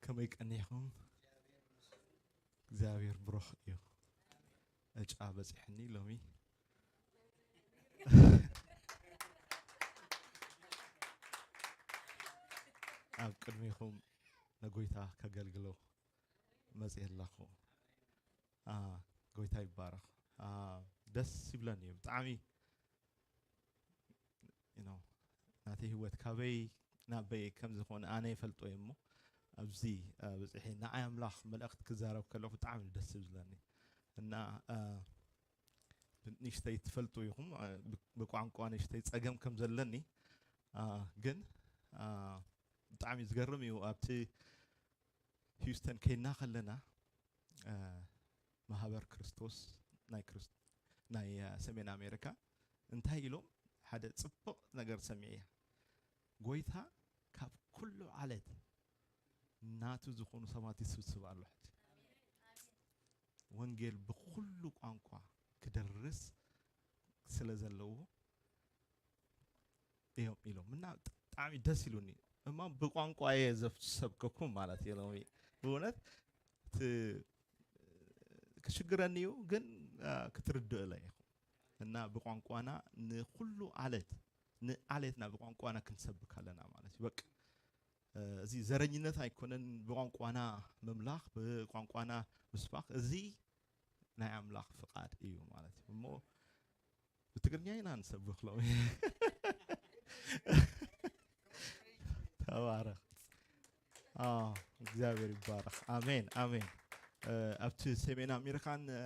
ከመይ ቀኒኹም? እግዚኣብሔር ብሩኽ እዩ። ዕጫ በጺሐኒ ሎሚ። ኣብ ቅድሚኹም ንጎይታ ከገልግሎ መጺኤ ኣለኹ። አ፣ ጎይታ ይባረኽ። አ፣ ደስ ይብለኒ እዩ ብጣዕሚ። You know፣ ናተይ ህይወት ካበይ ናበይ ከም ዝኾነ ኣነ ይፈልጦ እየ እሞ፣ ኣብዚ፣ አ፣ በጺሐ ንዓይ ኣምላኽ መልእኽቲ ክዛረብ ከለኹ ብጣዕሚ እዩ ደስ ዝብለኒ። እና፣ አ፣ ንእሽተይ ትፈልጡ ኢኹም፣ አ፣ ብ-፣ ብቋንቋ ንእሽተይ ጸገም ከም ዘለኒ፣ አ፣ ግን፣ አ፣ ብጣዕሚ ዝገርም እዩ። ኣብቲ ሂውስተን ከይና ከለና፣ አ፣ ማህበር ክርስቶስ ናይ ክርስ-፣ ናይ፣ አ፣ ሰሜን ኣሜሪካ እንታይ ኢሎም ሓደ ጽቡቕ ነገር ሰሚዐ። ጎይታ ካብ ኩሉ ዓለት ናቱ ዝኾኑ ሰባት ይስብስብ ኣሎ። ሕጂ ወንጌል ብኹሉ ቋንቋ ክደርስ ስለ ዘለዎ እዮም ኢሎም እና ብጣዕሚ ደስ ኢሉኒ። እማ ብቋንቋ እየ ዘሰብከኩም ማለት እየ ሎሚ። ብእውነት እቲ ክሽግረኒ እዩ፣ ግን፣ አ፣ ክትርድእለ ኢኹም። እና ብቋንቋና ንኹሉ ዓለት፣ ንዓለትና ብቋንቋና ክንሰብክ ኣለና ማለት እዩ። በቃ፣ እ፣ እዚ ዘረኝነት ኣይኮነን፣ ብቋንቋና ምምላኽ፣ ብቋንቋና ምስባኽ፣ እዚ ናይ ኣምላኽ ፍቓድ እዩ ማለት እዩ። እሞ ብትግርኛ ኢና ንሰብኽ ሎሚ። ተባረኽ። ኣዎ፣ እግዚኣብሔር ይባረኽ። ኣሜን፣ ኣሜን። እ፣ ኣብቲ ሰሜን ኣሜሪካን፣ እ፣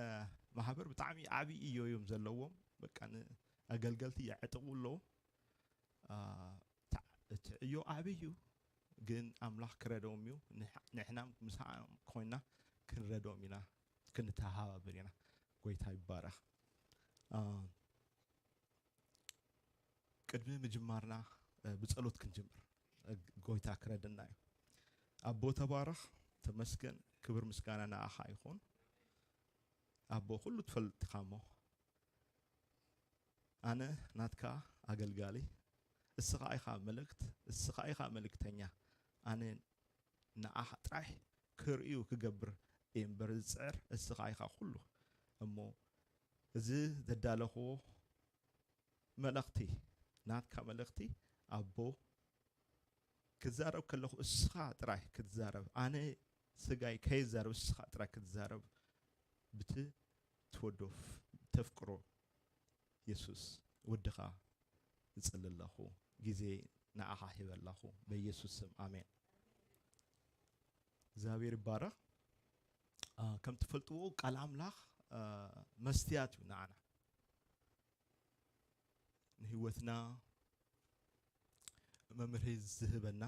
ማህበር ብጣዕሚ ዓብዪ እዮ እዮም ዘለዎም። በቃ፣ ንኣገልገልቲ የዕጥቑ ኣለዉ። አ፣ እታ-፣ እቲ ዕዮ ዓብዪ እዩ፣ ግን ኣምላኽ ክረድኦም እዩ። ንሕ-፣ ንሕና ምሳኦም ኮይና ክንረድኦም ኢና፣ ክንተሃባበር ኢና። ጎይታ ይባረኽ። አ፣ ቅድሚ ምጅማርና፣ እ፣ ብጸሎት ክንጅምር፣ እ፣ ጎይታ ክረድና እዩ። ኣቦ ተባረኽ፣ ተመስገን፣ ክብር ምስጋና ንኣኻ ይኹን። ኣቦ ኩሉ ትፈልጥ ኢኻ እሞ፣ ኣነ ናትካ ኣገልጋሊ፣ እስኻ ኢኻ መልእክት፣ እስኻ ኢኻ መልእክተኛ። ኣነ ንዓኻ ጥራሕ ክርእዩ ክገብር እየ እምበር ዝጽዕር፣ እስኻ ኢኻ ኩሉ። እሞ እዚ ዘዳለኽዎ መልእኽቲ፣ ናትካ መልእኽቲ ኣቦ፣ ክዛረብ ከለኹ እስኻ ጥራይ ክትዛረብ፣ ኣነ ስጋይ ከይዛረብ እስኻ ጥራይ ክትዛረብ፣ ብቲ ትወዶ ተፍቅሮ የሱስ ወድኻ እጽሊ ኣለኹ። ግዜ ንዓኻ ሂበ ኣለኹ። በየሱስ ስም ኣሜን። እግዚኣብሔር ይባረኽ። አ፣ ከም ትፈልጥዎ ቃል ኣምላኽ፣ አ፣ መስትያት እዩ ንዓና። ንህይወትና መምርሂ ዝህበና፣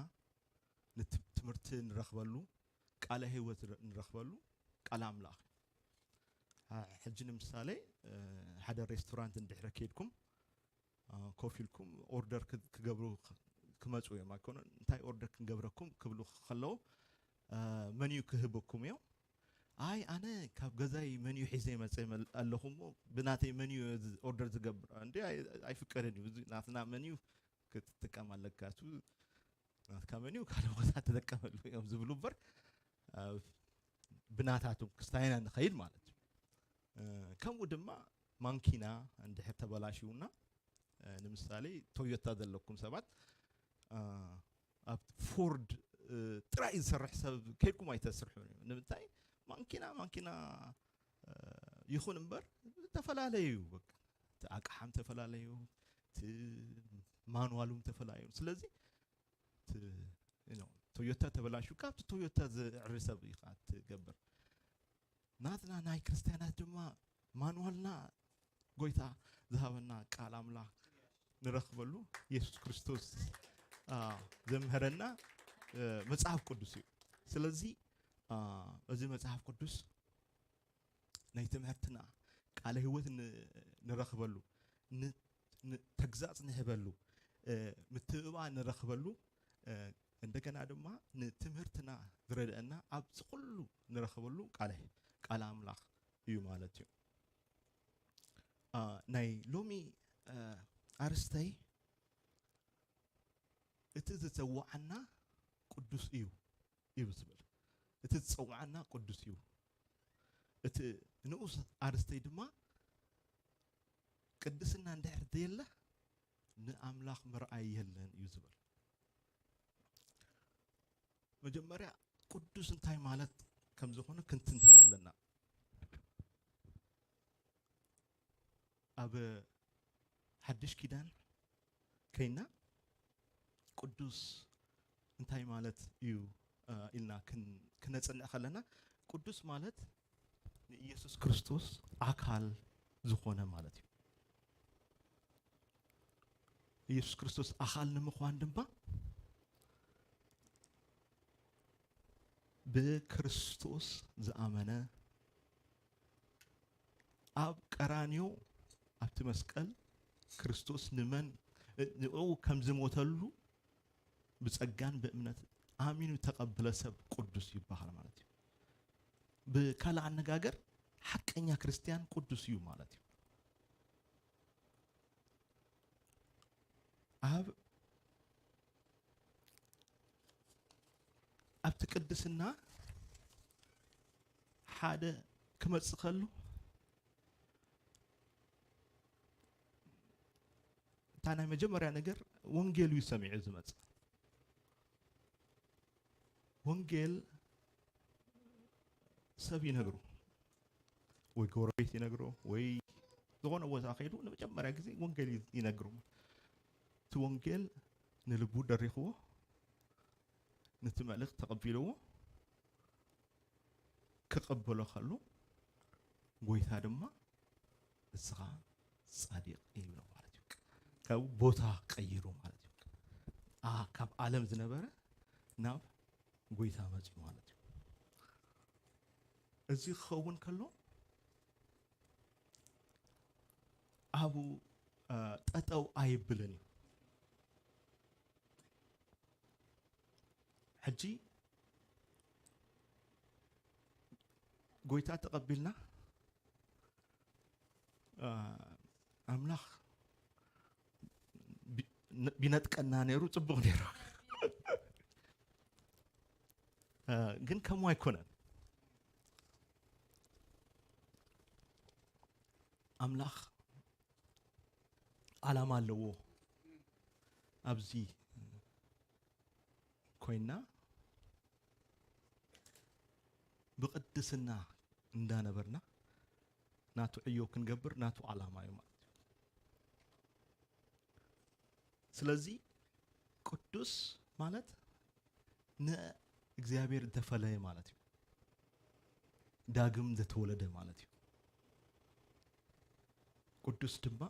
ንት-፣ ትምህርቲ ንረኽበሉ፣ ቃለ ህይወት ንረ-፣ ንረኽበሉ ቃል ኣምላኽ እዩ። አ፣ ሕጂ ንምሳሌ፣ እ፣ ሓደ ሬስቶራንት እንድሕረ ከይድኩም፣ አ፣ ኮፍ ኢልኩም ኦርደር ክ-፣ ክገብሩ ክ-፣ ክመጹ እዮም። ኣይኮነን፣ "እንታይ ኦርደር ክንገብረኩም?" ክብሉ ከለዉ፣ አ፣ መንዩ ክህበኩም እዮም። "ኣይ፣ ኣነ ካብ ገዛይ መንዩ ሒዘ ይመጽእ መል-፣ ኣለኹ እሞ፣ ብናተይ መንዩ ዝ-፣ ኦርደር ዝገብር?" "እንዴ፣ ኣይ-፣ ኣይፍቀድን እዩ። እዚ ናትና መንዩ ክትጥቀም ኣለካ። እሱ ናትካ መንዩ ካልእ ቦታ ትጥቀመሉ እዮም" ዝብሉ እምበር፣ አ፣ ብናታቶም ክስታይና ንኸይድ ማለት እዩ። እ፣ ከምኡ ድማ ማንኪና እንድሕር ተበላሽውና፣ እ፣ ንምሳሌ ቶዮታ ዘለኩም ሰባት፣ እ፣ ኣብ ፎርድ፣ እ፣ ጥራይ ዝሰርሕ ሰብ ከይድኩም ኣይተስርሑን እዩ። ንምንታይ? ማንኪና፣ ማንኪና፣ እ፣ ይኹን እምበር ተፈላለዩ፣ በቃ፣ እቲ ኣቅሓም ተፈላለዩ፣ እቲ ማንዋሉም ተፈላለዩ። ስለዚ፣ እቲ፣ you know፣ ቶዮታ ተበላሹ፣ ካብቲ ቶዮታ ዘዕሪ ሰብ ኢኻ ትገብር። ናትና ናይ ክርስትያናት ድማ ማንዋልና ጎይታ ዝሃበና ቃል ኣምላኽ ንረኽበሉ የሱስ ክርስቶስ፣ አ፣ ዘምሀረና፣ እ፣ መጽሓፍ ቅዱስ እዩ። ስለዚ፣ አ፣ እዚ መጽሓፍ ቅዱስ ናይ ትምህርትና ቃለ ህይወት ን-፣ ንረኽበሉ፣ ን-፣ ን-፣ ተግዛጽ ንህበሉ፣ እ፣ ምትብባዕ ንረኽበሉ፣ እ፣ እንደገና ድማ ንትምህርትና ዝረድአና ኣብዚ ኩሉ ንረኽበሉ ቃለ፣ ቃለ ኣምላኽ እዩ ማለት እዩ። አ፣ ናይ ሎሚ፣ አ፣ ኣርስተይ እቲ ዝጸውዓና ቅዱስ እዩ እዩ ዝብል። እቲ ዝጸውዓና ቅዱስ እዩ። እቲ ንኡስ ኣርስተይ ድማ ቅድስና እንድሕር ዘየለ ንኣምላኽ ምርኣይ የለን እዩ ዝብል። መጀመርያ ቅዱስ እንታይ ማለት ከም ዝኾነ ክንትንትኖ ኣለና። ኣብ ሓድሽ ኪዳን ከይና ቅዱስ እንታይ ማለት እዩ፣ እ፣ ኢልና ክን-፣ ክነጽንዕ ከለና፣ ቅዱስ ማለት ንኢየሱስ ክርስቶስ ኣካል ዝኾነ ማለት እዩ። ኢየሱስ ክርስቶስ ኣኻል ንምዃን ድማ ብክርስቶስ ዝኣመነ፣ ኣብ ቀራንዮ ኣብቲ መስቀል ክርስቶስ ንመን፣ ንዕኡ ከም ዝሞተሉ ብጸጋን ብእምነት ኣሚኑ ተቐብለ ሰብ ቅዱስ ይበሃል ማለት እዩ። ብካልእ ኣነጋገር ሓቀኛ ክርስትያን ቅዱስ እዩ ማለት እዩ። ኣብ፣ ኣብቲ ቅድስና ሓደ ክመጽእ ከሎ፣ እታ ናይ መጀመርያ ነገር ወንጌል እዩ ሰሚዑ ዝመጽእ። ወንጌል ሰብ ይነግሮ፣ ወይ ጎረቤት ይነግሮ፣ ወይ ዝኾነ ቦታ ከይዱ ንመጀመርያ ግዜ ወንጌል ይ-፣ ይነግሮ። እቲ ወንጌል ንልቡ ደሪኽዎ፣ ነቲ መልእኽቲ ተቐቢልዎ ክቕበሎ ከሎ፣ ጎይታ ድማ "እስኻ ጻድቕ" ይብሎ ማለት እዩ። ካብ ቦታ ቀይሩ ማለት እዩ። ኣ፣ ካብ ዓለም ዝነበረ ናብ ጎይታ መጽዩ ማለት እዩ። እዚ ክኸውን ከሎ፣ ኣብኡ ጠጠው ኣይብልን እዩ። ሕጂ ጎይታ ተቐቢልና ኣምላኽ ቢነጥቀና ነይሩ፣ ጽቡቕ ነይሩ። ግን ከምኡ ኣይኮነን። ኣምላኽ ዓላማ ኣለዎ። ኣብዚ ኮይና ብቕድስና እንዳነበርና ናቱ ዕዮ ክንገብር ናቱ ዓላማ እዩ ማለት እዩ። ስለዚ ቅዱስ ማለት ንእግዚኣብሔር ዝተፈለየ ማለት እዩ። ዳግም ዘተወለደ ማለት እዩ። ቅዱስ ድማ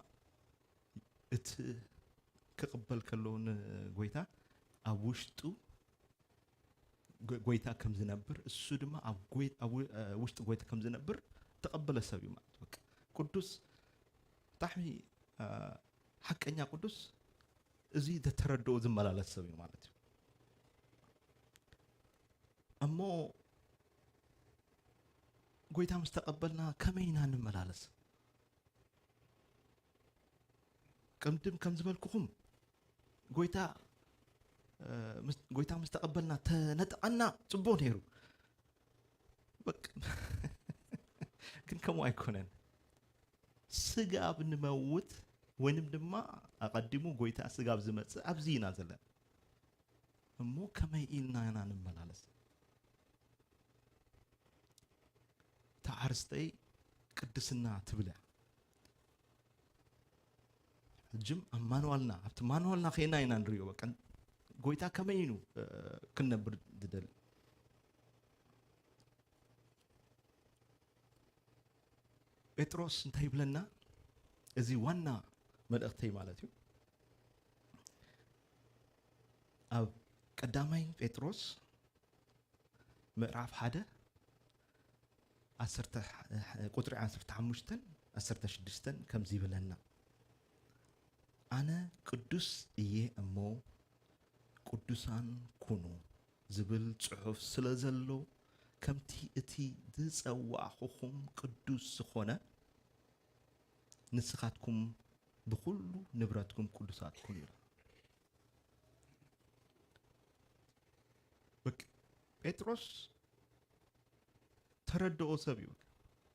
እቲ ክቕበል ከሎ ንጎይታ ኣብ ውሽጡ ጎይታ ከም ዝነብር፣ እሱ ድማ ኣብ ውሽጢ ጎይታ ከም ዝነብር ተቐበለ ሰብ እዩ ማለት። በቃ ቅዱስ፣ ብጣዕሚ ሓቀኛ ቅዱስ እዚ ዘተረድኦ ዝመላለስ ሰብ እዩ ማለት እዩ። እሞ ጎይታ ምስ ተቐበልና ከመይ ኢና ንመላለስ? ቅድም ከም ዝበልኩኹም ጎይታ ጎይታ ምስ ተቐበልና ተነጠቐና፣ ጽቡቕ ነይሩ። ግን ከምኡ ኣይኮነን። ስጋብ ንመውት ወይንም ድማ ኣቐዲሙ ጎይታ ስጋብ ዝመጽእ ኣብዚ ኢና ዘለና። እሞ ከመይ ኢልና ኢና ንመላለስ? እታ ኣርስተይ ቅድስና ትብል እያ። ሕጅም ኣብ ማንዋልና ኣብቲ ማንዋልና ከይና ኢና ንሪኦ። በቃ ጎይታ ከመይ ኢኑ ክንነብር ዝደሊ? ጴጥሮስ እንታይ ይብለና? እዚ ዋና መልእኽተይ ማለት እዩ። ኣብ ቀዳማይ ጴጥሮስ ምዕራፍ ሓደ ቁጥሪ ዓሰርተ ሓሙሽተን ዓሰርተ ሽዱሽተን ከምዚ ይብለና፣ ኣነ ቅዱስ እየ እሞ ቅዱሳን ኩኑ ዝብል ጽሑፍ ስለ ዘሎ፣ ከምቲ እቲ ዝጸዋዕኹኹም ቅዱስ ዝኾነ፣ ንስኻትኩም ብኹሉ ንብረትኩም ቅዱሳት ኩኑ ይብል። በቃ ጴጥሮስ ተረድኦ ሰብ እዩ።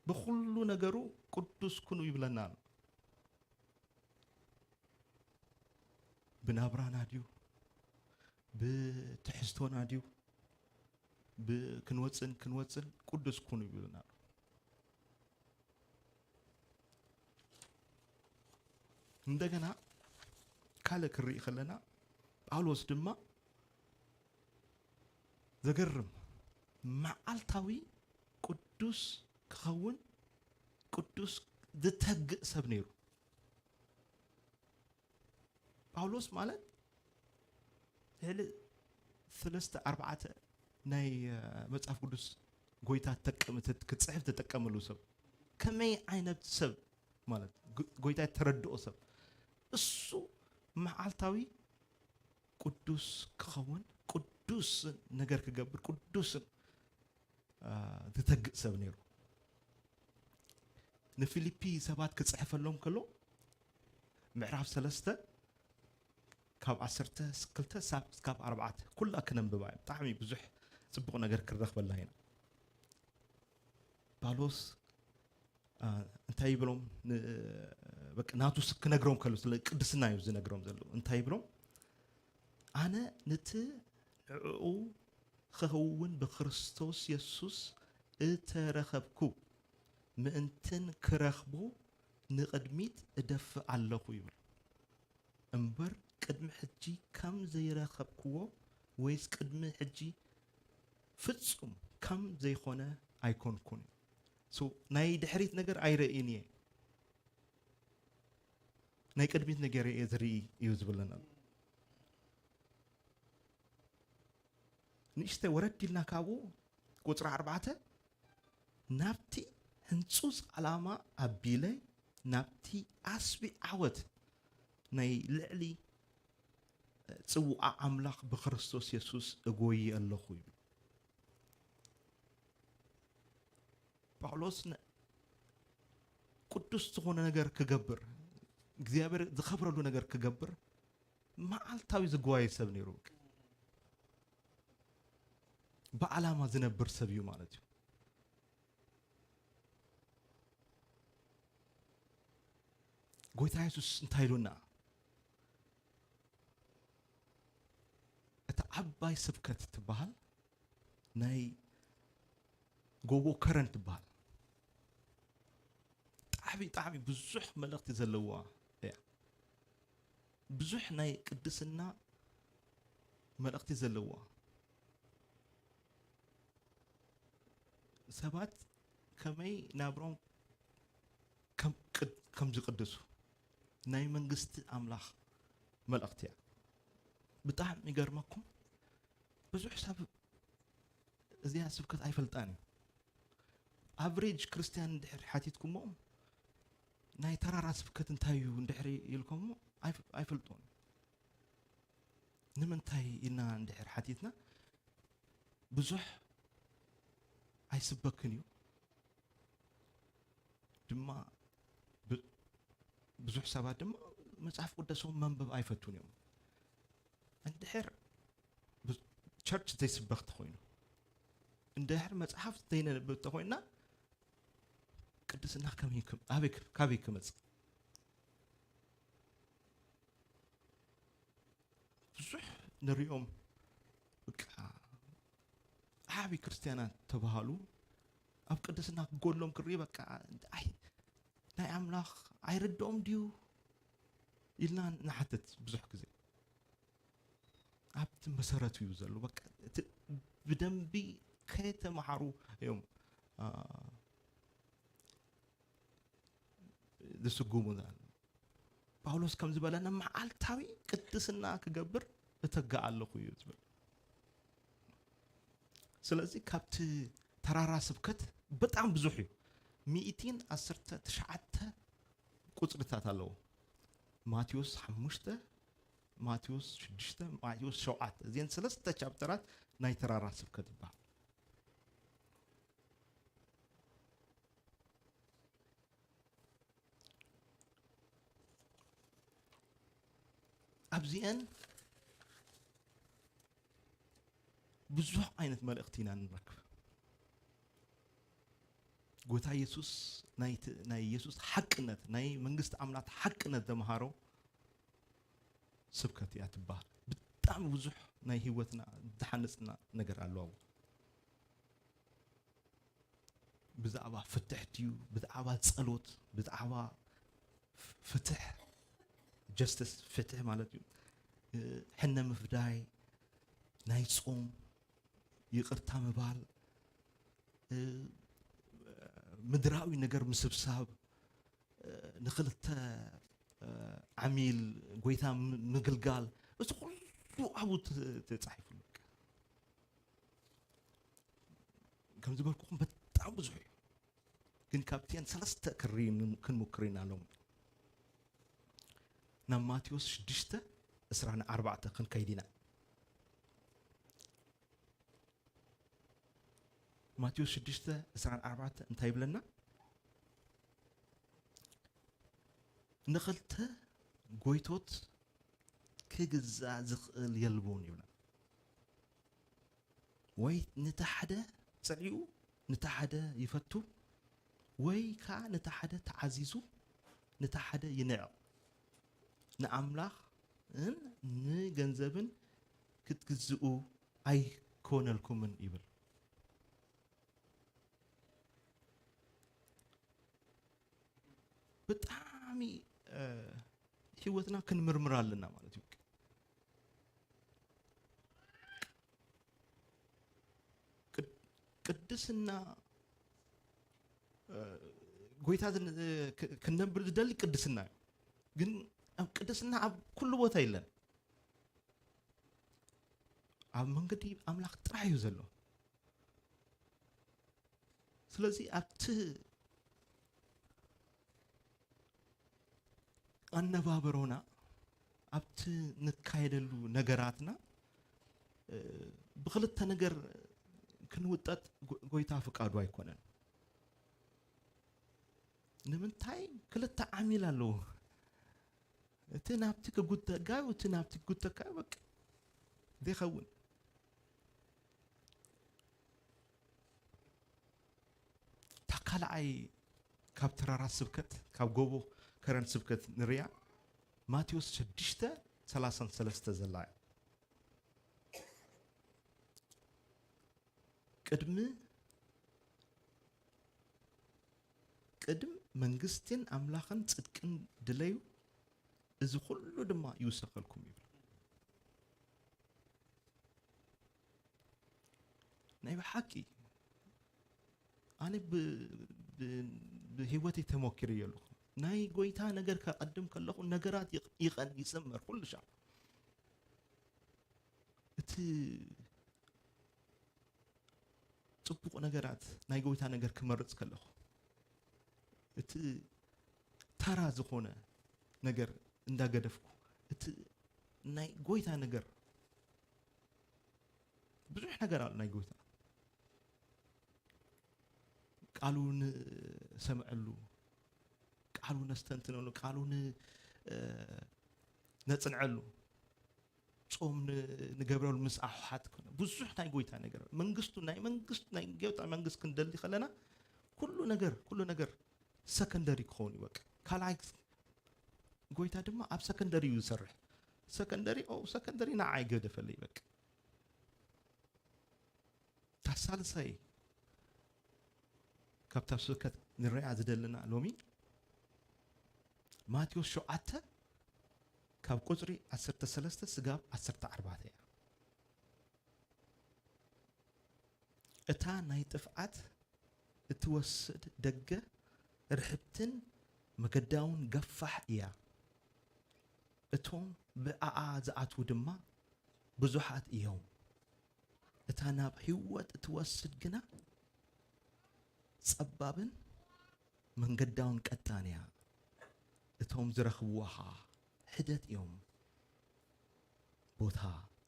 ብኹሉ ነገሩ ቅዱስ ኩኑ ይብለና ኣሎ። ብናብራና ድዩ? ብትሕዝቶና ድዩ? ብክንወፅን ክንወፅን ቅዱስ ኩኑ ይብለና ኣሎ። እንደገና ካልእ ክርኢ ከለና ጳውሎስ ድማ ዘገርም መዓልታዊ ቅዱስ ክኸውን ቅዱስ ዝተግእ ሰብ ነይሩ። ጳውሎስ ማለት ልዕሊ ሰለስተ ኣርባዕተ ናይ መጽሓፍ ቅዱስ ጎይታ ተጠቀም ክጽሕፍ ተጠቀመሉ ሰብ። ከመይ ዓይነት ሰብ ማለት ጎይታ ተረድኦ ሰብ። እሱ መዓልታዊ ቅዱስ ክኸውን፣ ቅዱስ ነገር ክገብር፣ ቅዱስን ዝተግእ ሰብ ነይሩ። ንፊሊፒ ሰባት ክጽሕፈሎም ከሎ ምዕራፍ ሰለስተ ካብ ዓሰርተ ክልተ ሳብ ስካብ ኣርባዕተ ኩላ ክነንብባ እያ። ብጣዕሚ ብዙሕ ጽቡቕ ነገር ክንረኽበላ ኢና። ጳውሎስ እንታይ ይብሎም? በቃ ናቱ ክነግሮም ከሎ ስለ ቅድስና እዩ ዝነግሮም ዘሎ። እንታይ ይብሎም? ኣነ ነቲ ንዕኡ ክኸውን ብክርስቶስ የሱስ እተረኸብኩ ምእንትን ክረኽቦ ንቕድሚት እደፍእ ኣለኹ ይብል። እምበር ቅድሚ ሕጂ ከም ዘይረኸብክዎ ወይስ ቅድሚ ሕጂ ፍጹም ከም ዘይኮነ ኣይኮንኩን። So ናይ ድሕሪት ነገር ኣይርእይን እየ፣ ናይ ቅድሚት ነገር እየ ዝርኢ እዩ ዝብለና። ንእሽተይ ወረድ ኢልና ካብኡ ቁጽሪ ኣርባዕተ ናብቲ ህንጹጽ ዓላማ ኣቢለ ናብቲ ኣስቢ ዓወት ናይ ልዕሊ ጽውዓ ኣምላኽ ብክርስቶስ የሱስ እጎይ ኣለኹ ይብል። ጳውሎስ ነ-፣ ቅዱስ ዝኾነ ነገር ክገብር፣ እግዚኣብሔር ዝኸብረሉ ነገር ክገብር መዓልታዊ ዝጓየ ሰብ ነይሩ። በቃ ብዓላማ ዝነብር ሰብ እዩ ማለት እዩ። ጎይታ የሱስ እንታይ ኢሉና? እታ ዓባይ ስብከት ትበሃል ናይ ጎቦ ከረን ትበሃል። ጣዕሚ፣ ጣዕሚ ብዙሕ መልእኽቲ ዘለዋ እያ። ብዙሕ ናይ ቅድስና መልእኽቲ ዘለዋ። ሰባት ከመይ ናብሮም ከም ቅድ-፣ ከም ዝቅድሱ ናይ መንግስቲ ኣምላኽ መልእኽቲ እያ። ብጣዕሚ ይገርመኩም፣ ብዙሕ ሰብ እዚኣ ስብከት ኣይፈልጣን እዩ። ኣቨሬጅ ክርስትያን እንድሕር ሓቲትኩሞ፣ ናይ ተራራ ስብከት እንታይ እዩ እንድሕር ኢልኩሞ፣ ኣይፍ-፣ ኣይፈልጦን። ንምንታይ ኢልና እንድሕር ሓቲትና፣ ብዙሕ ኣይስበክን እዩ። ድማ ብ-፣ ብዙሕ ሰባት ድማ መጽሓፍ ቅዱሶም መንበብ ኣይፈቱን እዮም። እንድሕር ብ-፣ ቸርች ዘይስበኽ ተኾይኑ፣ እንድሕር መጽሓፍ ዘይነንብብ ተኾይና፣ ቅድስና ከመይ ክም-፣ ኣበይ ክ-፣ ካበይ ክመጽእ? ብዙሕ ንሪኦም፣ በቃ፣ ዓቢ ክርስትያናት ተባሃሉ፣ ኣብ ቅድስና ክጎድሎም ክርኢ፣ በቃ፣ ኣይ፣ ናይ ኣምላኽ ኣይርድኦም ድዩ ኢልና ንሓትት ብዙሕ ግዜ። ኣብቲ መሰረቱ እዩ ዘሎ። በቃ፣ እቲ ብደንቢ ከየተመሃሩ እዮም፣ አ፣ ዝስጉሙ ዘለዉ። ጳውሎስ ከም ዝበለና፣ መዓልታዊ ቅድስና ክገብር እተጋ ኣለኹ እዩ ዝብል። ስለዚ ካብቲ ተራራ ስብከት በጣም ብዙሕ እዩ። ሚእትን ዓሰርተ ትሽዓተ ቁጽርታት ኣለዎ። ማቴዎስ ሓሙሽተ፣ ማቴዎስ ሽዱሽተ፣ ማቴዎስ ሸውዓተ። እዚአን ሰለስተ ቻፕተራት ናይ ተራራ ስብከት ይበሃል። ኣብዚአን ብዙሕ ዓይነት መልእኽቲ ኢና ንረክብ። ጎይታ የሱስ፣ ናይቲ፣ ናይ የሱስ ሓቅነት፣ ናይ መንግስቲ ኣምላኽ ሓቅነት ዘምሃሮ ስብከት እያ ትበሃል። ብጣዕሚ ብዙሕ ናይ ህይወትና ዝሓነጽና ነገር ኣለዋ። ብዛዕባ ፍትሕ ድዩ? ብዛዕባ ጸሎት? ብዛዕባ ፍ-፣ ፍትሕ፣ ጀስትስ፣ ፍትሕ ማለት እዩ። እ፣ ሕነ ምፍዳይ፣ ናይ ጾም፣ ይቕርታ ምባል፣ እ፣ ምድራዊ ነገር ምስብሳብ፣ እ፣ ንኽልተ፣ እ፣ ዓሚል ጎይታ ም-፣ ምግልጋል፣ እዚ ኩሉ ኣብኡ ተ-፣ ተጻሒፉ ኣሎ። ከም ዝበልኩኹም በጣም ብዙሕ እዩ። ግን ካብቲአን ሰለስተ ክሪ-፣ ክንሙክር ኢና ሎም። ናብ ማቴዎስ ሽዱሽተ ዕስራን ኣርባዕተ ክንከይድ ኢና። ማቴዎስ ሽዱሽተ ዕስራን ኣርባዕተ እንታይ ይብለና? ንኽልተ ጎይቶት ክግዛእ ዝኽእል የልቦን ይብለና። ወይ ነቲ ሓደ ጸሊኡ፣ ነቲ ሓደ ይፈቱ፣ ወይ ከኣ ነቲ ሓደ ተዓዚዙ፣ ነቲ ሓደ ይንዕቕ። ንኣምላኽን ንገንዘብን ክትግዝኡ ኣይኮነልኩምን ይብል። ብጣዕሚ፣ እ፣ ህይወትና ክንምርምር ኣለና ማለት እዩ። ቅድ-፣ ቅድስና፣ እ፣ ጎይታ ዝን-፣ እ፣ ክ-፣ ክነብር ዝደሊ ቅድስና እዩ። ግን ኣብ ቅድስና ኣብ ኩሉ ቦታ የለን። ኣብ መንገዲ ኣምላኽ ጥራሕ እዩ ዘሎ። ስለዚ ኣብቲ ኣነባብሮና ኣብቲ ንካየደሉ ነገራትና ብክልተ ነገር ክንውጠጥ ጎይታ ፍቃዱ ኣይኮነን። ንምንታይ? ክልተ ዓሚል ኣለዎ። እቲ ናብቲ ክጉተካ እዩ፣ እቲ ናብቲ ክጉተካ እዩ። በቃ ዘይኸውን። እታ ካልኣይ ካብ ተራራ ስብከት፣ ካብ ጎቦ ከረን ስብከት ንርያ፣ ማቴዎስ ሽዱሽተ ሰላሳን ሰለስተ ዘላ እያ። ቅድሚ ቅድም መንግስትን ኣምላኽን ጽድቅን ድለዩ፣ እዚ ኩሉ ድማ ይውሰኸልኩም ይብል። ናይ ብሓቂ ኣነ ብ- ብ- ብህይወተይ ተሞኪረዮ ኣለኹ። ናይ ጎይታ ነገር ከቐድም ከለኹ ነገራት ይቕ- ይቐን ይጽመር ኩሉ ሻዕ። እቲ ጽቡቕ ነገራት ናይ ጎይታ ነገር ክመርጽ ከለኹ፣ እቲ ተራ ዝኾነ ነገር እንዳገደፍኩ፣ እቲ ናይ ጎይታ ነገር፣ ብዙሕ ነገር ኣሎ ናይ ጎይታ። ቃሉ ንሰምዐሉ፣ ቃሉ ነስተንትነሉ፣ ቃሉ ን- እ፣ ነጽንዐሉ፣ ጾም ን- ንገብረሉ ምስ ኣሕዋት ኮነ፣ ብዙሕ ናይ ጎይታ ነገር፣ መንግስቱ፣ ናይ መንግስቱ፣ ናይ ጎይታ መንግስት ክንደሊ ከለና፣ ኩሉ ነገር፣ ኩሉ ነገር ሰከንደሪ ክኸውን እዩ። በቃ ካልኣይ፣ ጎይታ ድማ ኣብ ሰከንደሪ እዩ ዝሰርሕ። ሰከንደሪ፣ ኦ፣ ሰከንደሪ ንዓይ ገደፈለይ። በቃ እታ ሳልሳይ ካብታ ስብከት ንርኣ ዝደለና ሎሚ፣ ማቴዎስ ሸውዓተ ካብ ቁጽሪ ዓሰርተ ሰለስተ ስጋብ ዓሰርተ ኣርባዕተ እያ። እታ ናይ ጥፍኣት እትወስድ ደገ ርሕብትን መገዳውን ገፋሕ እያ። እቶም ብኣኣ ዝኣትዉ ድማ ብዙሓት እዮም። እታ ናብ ህይወት እትወስድ ግና ጸባብን መንገዳውን ቀጣን እያ። እቶም ዝረኽብዋ ኸኣ ሕደት እዮም። ቦታ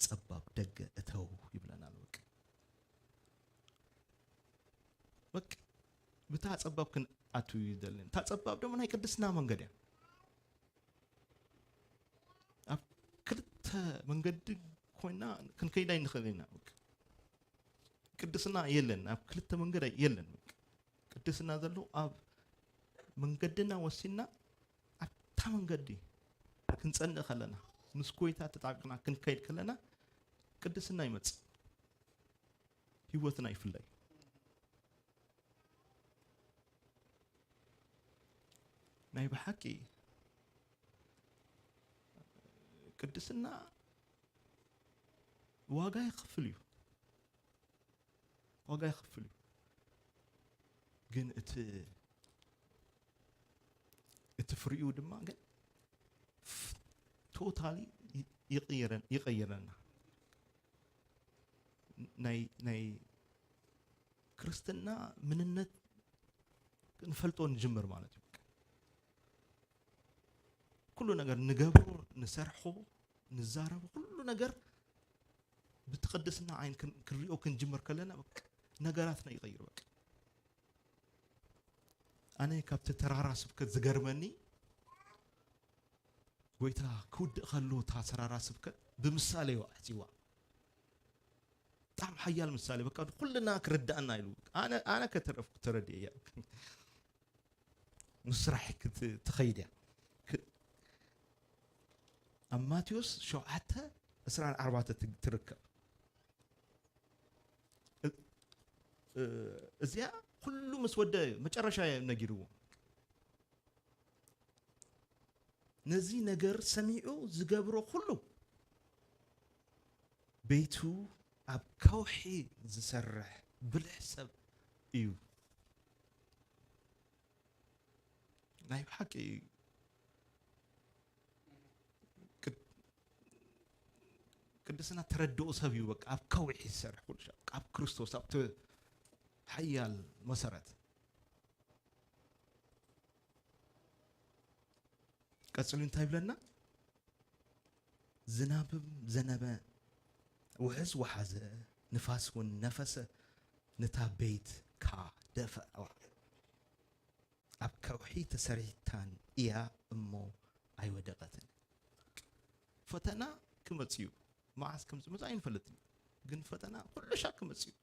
ጸባብ ደገ እተው ይብለና ኣሎ። በቃ፣ በቃ፣ ብታ ጸባብ ክንኣቱ እዩ ዘለን። እታ ጸባብ ድማ ናይ ቅድስና መንገድ እያ። ኣብ ክልተ መንገዲ ኮይና ክንከይዳ ኣይንኽእል ኢና። በቃ፣ ቅድስና የለን፣ ኣብ ክልተ መንገዲ የለን። በቃ፣ ቅድስና ዘሎ ኣብ መንገድና ወሲና ኣብታ መንገዲ ክንጸንእ ከለና፣ ምስ ጎይታ ተጣቂቕና ክንከይድ ከለና ቅድስና ይመጽእ፣ ህይወትና ይፍለይ። ናይ ብሓቂ ቅድስና ዋጋ ይኸፍል እዩ፣ ዋጋ ይኸፍል እዩ። ግን እቲ እቲ ፍሪኡ ድማ ግን ቶታሊ ይቕይረን- ይቐይረና። ናይ ናይ ክርስትና ምንነት ክንፈልጦ ንጅምር ማለት እዩ። ኩሉ ነገር ንገብሮ፣ ንሰርሖ፣ ንዛረቦ፣ ኩሉ ነገር ብቲ ቅድስና ዓይን ክን- ክንሪኦ ክንጅምር ከለና፣ በቃ፣ ነገራትና ይቐይር። በቃ፣ ኣነ ካብቲ ተራራ ስብከት ዝገርመኒ፣ ጎይታ ክውድእ ከሎ እታ ተራራ ስብከት ብምሳሌ እዩ ኣሕጺዋ። ብጣዕሚ ሓያል ምሳሌ፣ በቃ፣ ኩልና ክርዳእና ኢሉ። ኣነ ኣነ ከተረፍኩ ተረድኤያ። ምስ ስራሕ ክት- ትኸይድ እያ። ክ- ኣብ ማቴዎስ ሸውዓተ ዕስራን ኣርባዕተ ት- ትርከብ። እ- እ- እዚኣ ኩሉ ምስ ወደ መጨረሻ ነጊርዎ። ነዚ ነገር ሰሚዑ ዝገብሮ ኩሉ ቤቱ ኣብ ከውሒ ዝሰርሕ ብልሕ ሰብ እዩ። ናይ ብሓቂ ቅድ- ቅድስና ተረድኦ ሰብ እዩ። በቃ ኣብ ከውሒ ዝሰርሕ ኩሉ ሻዕ ኣብ ክርስቶስ ኣብቲ ሓያል መሰረት። ቀጺሉ እንታይ ይብለና? ዝናብም ዘነበ፣ ውሕዝ ወሓዘ፣ ንፋስ እውን ነፈሰ፣ ነታ ቤት ከኣ ደፍኣዋ። ኣብ ከውሒ ተሰሪታን እያ እሞ ኣይወደቐትን። ፈተና ክመጽእ እዩ። መዓስ ከም ዝመጽእ ኣይንፈልጥን እዩ። ግን ፈተና ኩሉ ሻዕ ክመጽእ እዩ።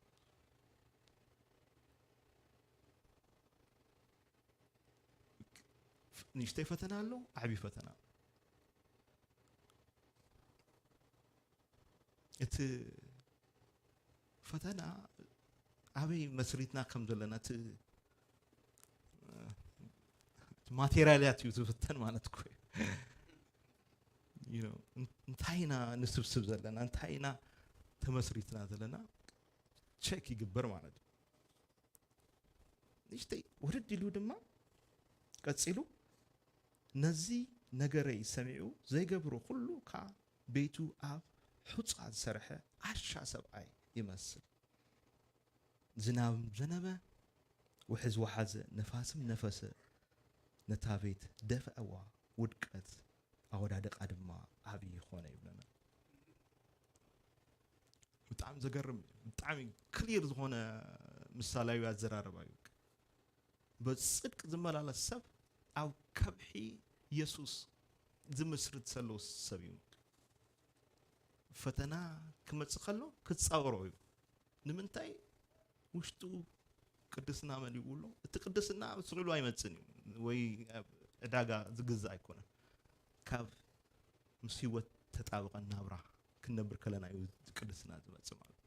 ንእሽተይ ፈተና ኣሎ፣ ዓቢ ፈተና ኣሎ። እቲ ፈተና ኣበይ መስሪትና ከም ዘለና፣ እቲ፣ እቲ ማቴሪያላት እዩ ዝፍተን ማለት እኮ እዩ። You know፣ እን-፣ እንታይ ኢና ንስብስብ ዘለና፣ እንታይ ኢና ተመስሪትና ዘለና ቸክ ይግበር ማለት እዩ። ንእሽተይ ውርድ ኢሉ ድማ ቀጺሉ፣ ነዚ ነገረይ ሰሚዑ ዘይገብሮ ኩሉ ከኣ ቤቱ ኣብ ሑጻ ዝሰርሐ ዓሻ ሰብኣይ ይመስል። ዝናብ ዘነበ፣ ውሕዝ ወሓዘ፣ ነፋስም ነፈሰ፣ ነታ ቤት ደፍኣዋ፣ ውድቀት ኣወዳድቓ ድማ ዓብዪ ኾነ ይብለና። ብጣዕሚ ዘገርም እዩ። ብጣዕሚ ክሊር ዝኾነ ምሳሌያዊ ኣዘራርባ እዩ። በጽድቅ ዝመላለስ ሰብ ኣብ ከብሒ የሱስ ዝምስርት ዘሎ ሰብ እዩ። ፈተና ክመጽእ ከሎ ክጻወሮ እዩ። ንምንታይ? ውሽጡ ቅድስና መሊኡ ኣሎ። እቲ ቅድስና ስቕ ኢሉ ኣይመጽእን እዩ፣ ወይ ኣብ ዕዳጋ ዝግዛእ ኣይኮነን። ካብ ምስ ህይወት ተጣብቐ ናብራ ክንነብር ከለና እዩ ቅድስና ዝመጽእ ማለት እዩ።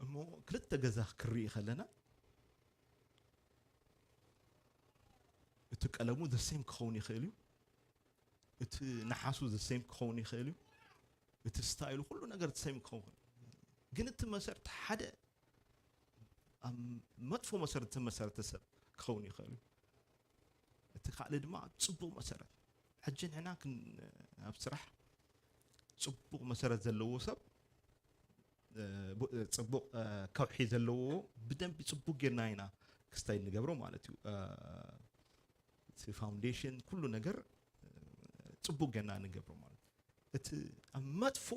እሞ ክልተ ገዛ ክርኢ ከለና፣ እቲ ቀለሙ the same ክኸውን ይኽእል እዩ፣ እቲ ነሓሱ the same ክኸውን ይኽእል እዩ፣ እቲ ስታይሉ ኩሉ ነገር the same ክኸውን፣ ግን እቲ መሰረት ሓደ ኣብ መጥፎ መሰረት ዝተመሰረተ ሰብ ክኸውን ይኽእል እዩ። እቲ ካልእ ድማ ኣብ ጽቡቕ መሰረት። ሕጂ ንሕና ክን-፣ ኣብ ስራሕ ጽቡቕ መሰረት ዘለዎ ሰብ፣ እ፣ ቡ-፣ ጽቡቕ፣ እ፣ ከውሒ ዘለዎ ብደንቢ ጽቡቕ ጌርና ኢና ክስታይ ንገብሮ ማለት እዩ። እ፣ እቲ ፋውንዴሽን ኩሉ ነገር፣ እ፣ ጽቡቕ ጌርና ንገብሮ ማለት እዩ። እቲ ኣብ መጥፎ፣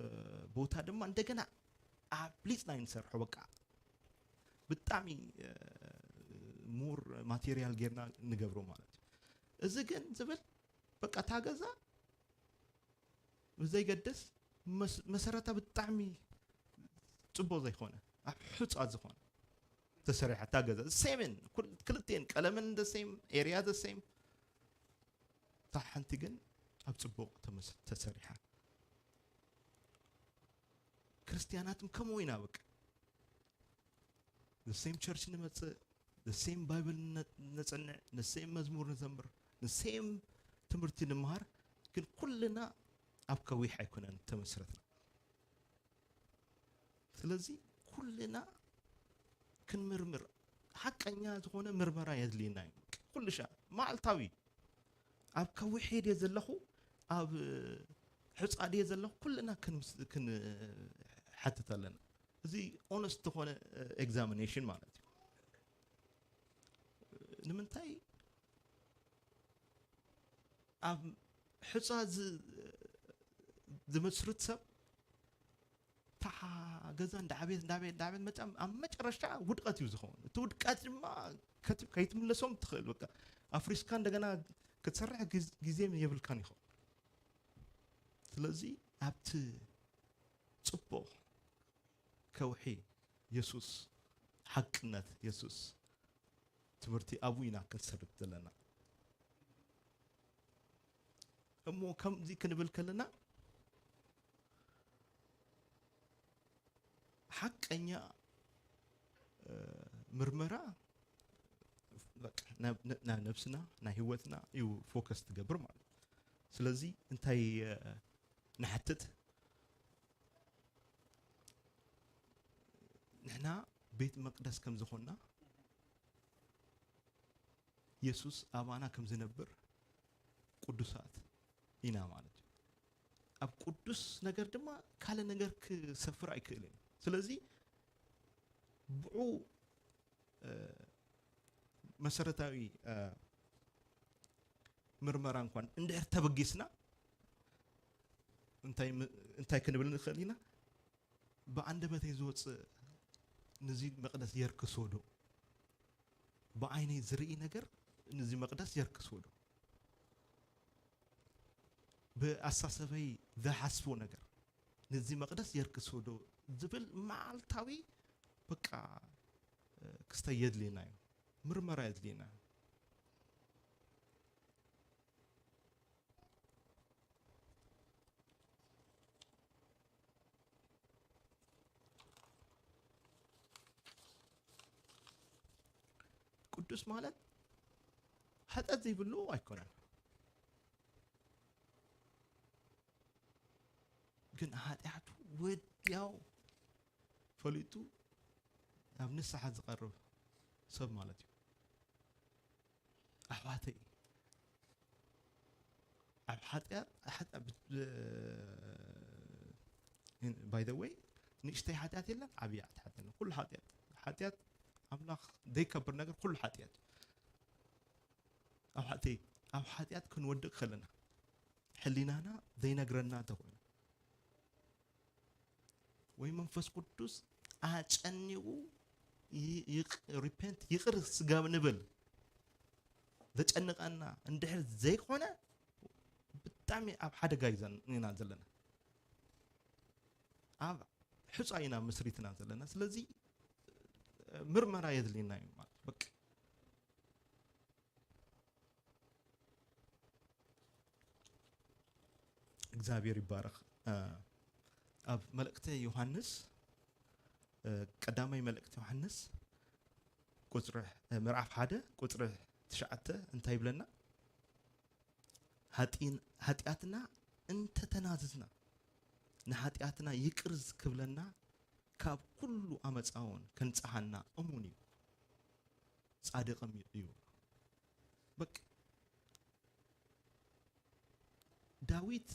እ፣ ቦታ ድማ እንደገና ኣብሊጽና እዩ ንሰርሖ። በቃ ብጣዕሚ፣ እ፣ ሙር ማቴሪያል ጌርና ንገብሮ ማለት እዩ። እዚ ግን ዝብል በቃ እታ ገዛ ብዘይገድስ መስ-፣ መሰረታ ብጣዕሚ ጽቡቕ ዘይኮነ፣ ኣብ ሑጻ ዝኾነ ተሰሪሓ እታ ገዛ። ሴምን ኩል-፣ ክልቴን ቀለምን the same፣ ኤርያ the same። እታ ሓንቲ ግን ኣብ ጽቡቕ ተመስ-፣ ተሰሪሓ። ክርስትያናትም ከምኡ ኢና በቃ። The same ቸርች ንመጽእ፣ the same ባይብል ነ-፣ ነጸንዕ፣ the same መዝሙር ንዘምር፣ the same ትምህርቲ ንምሃር፣ ግን ኩልና ኣብ ከዊሕ ኣይኮነን ተመስረትና። ስለዚ ኩልና ክንምርምር፣ ሓቀኛ ዝኾነ ምርመራ የድልየና እዩ። ኩሉ ሻዕ መዓልታዊ ኣብ ከዊሕ ድየ ዘለኹ፣ ኣብ ሑጻ ድየ ዘለኹ፣ ኩልና ክንምስ-፣ ክንሓትት ኣለና። እዚ ኦነስት ዝኾነ ኤግዛሚኔሽን ማለት እዩ። ንምንታይ ኣብ ሑጻ ዝ-፣ ዝመስርት ሰብ እታ ገዛ እንዳዓበየት፣ እንዳዓበየት፣ እንዳዓበየት መጻ፣ ኣብ መጨረሻ ውድቀት እዩ ዝኸውን። እቲ ውድቀት ድማ ከት-፣ ከይትምለሶም ትኽእል። በቃ ኣፍሪስካ እንደገና ክትሰርሕ ግዝ-፣ ግዜ የብልካን ይኸውን። ስለዚ ኣብቲ ጽቡቕ ከውሒ የሱስ፣ ሓቅነት የሱስ ትምህርቲ ኣብኡ ኢና ክንሰርት ዘለና። እሞ ከምዚ ክንብል ከለና ሓቀኛ፣ እ፣ ምርመራ በቃ ናብ፣ ናብ ነብስና፣ ናይ ህይወትና እዩ ፎከስ ትገብር ማለት እዩ። ስለዚ እንታይ፣ እ፣ ንሓትት? ንሕና ቤት መቅደስ ከም ዝኾንና የሱስ ኣባና ከም ዝነብር ቅዱሳት ኢና ማለት እዩ። ኣብ ቅዱስ ነገር ድማ ካልእ ነገር ክሰፍር ኣይክእልን እዩ። ስለዚ ብኡ መሰረታዊ ምርመራ እንኳን እንድሕር ተበጊስና እንታይ ክንብል ንኽእል ኢና? ብኣንደበተይ ዝወፅእ ንዚ መቕደስ የርክሶ ዶ? ብዓይነይ ዝርኢ ነገር ንዚ መቕደስ የርክሶ ዶ? ብኣሳሰበይ ዝሓስቦ ነገር ንዚ መቕደስ የርክሶ ዶ ዝብል መዓልታዊ በቃ ክስታይ የድልየና እዩ። ምርመራ የድልየና እዩ። ቅዱስ ማለት ሓጢኣት ዘይብሉ ኣይኮነን። ግን ሓጢኣቱ ወዲያው ፈሊጡ ናብ ንስሓ ዝቐርብ ሰብ ማለት እዩ። ኣሕዋተይ፣ ኣብ ሓጢኣት by the way ንእሽተይ ሓጢኣት የለን፣ ዓብዪ ሓጢኣት የለን። ኩሉ ሓጢኣት ሓጢኣት ኣምላኽ ዘይከብር ነገር ኩሉ ሓጢኣት እዩ። ኣብ ሓጢኣት ክንወድቅ ከለና ሕሊናና ዘይነግረና እንተኾይኑ ወይ መንፈስ ቅዱስ ኣጨኒቑ repent ይቕር ስጋብ ንብል ዘጨንቐና እንድሕር ዘይኮነ ብጣዕሚ ኣብ ሓደጋ ኢና ዘለና። ኣብ ሕፃ ኢና ምስሪትና ዘለና። ስለዚ ምርመራ የድልየና እዩ ማለት በቃ። እግዚኣብሔር ይባረኽ። ኣብ መልእክተ ዮሃንስ ቀዳማይ መልእክተ ዮሃንስ ቁፅሪ ምዕራፍ ሓደ ቁፅሪ ትሽዓተ እንታይ ይብለና? ሓጢኣትና እንተተናዘዝና ንሓጢኣትና ይቅር ክብለና ካብ ኩሉ ኣመፃውን ከንፅሃና እሙን እዩ ፃድቅም እዩ። በቃ ዳዊት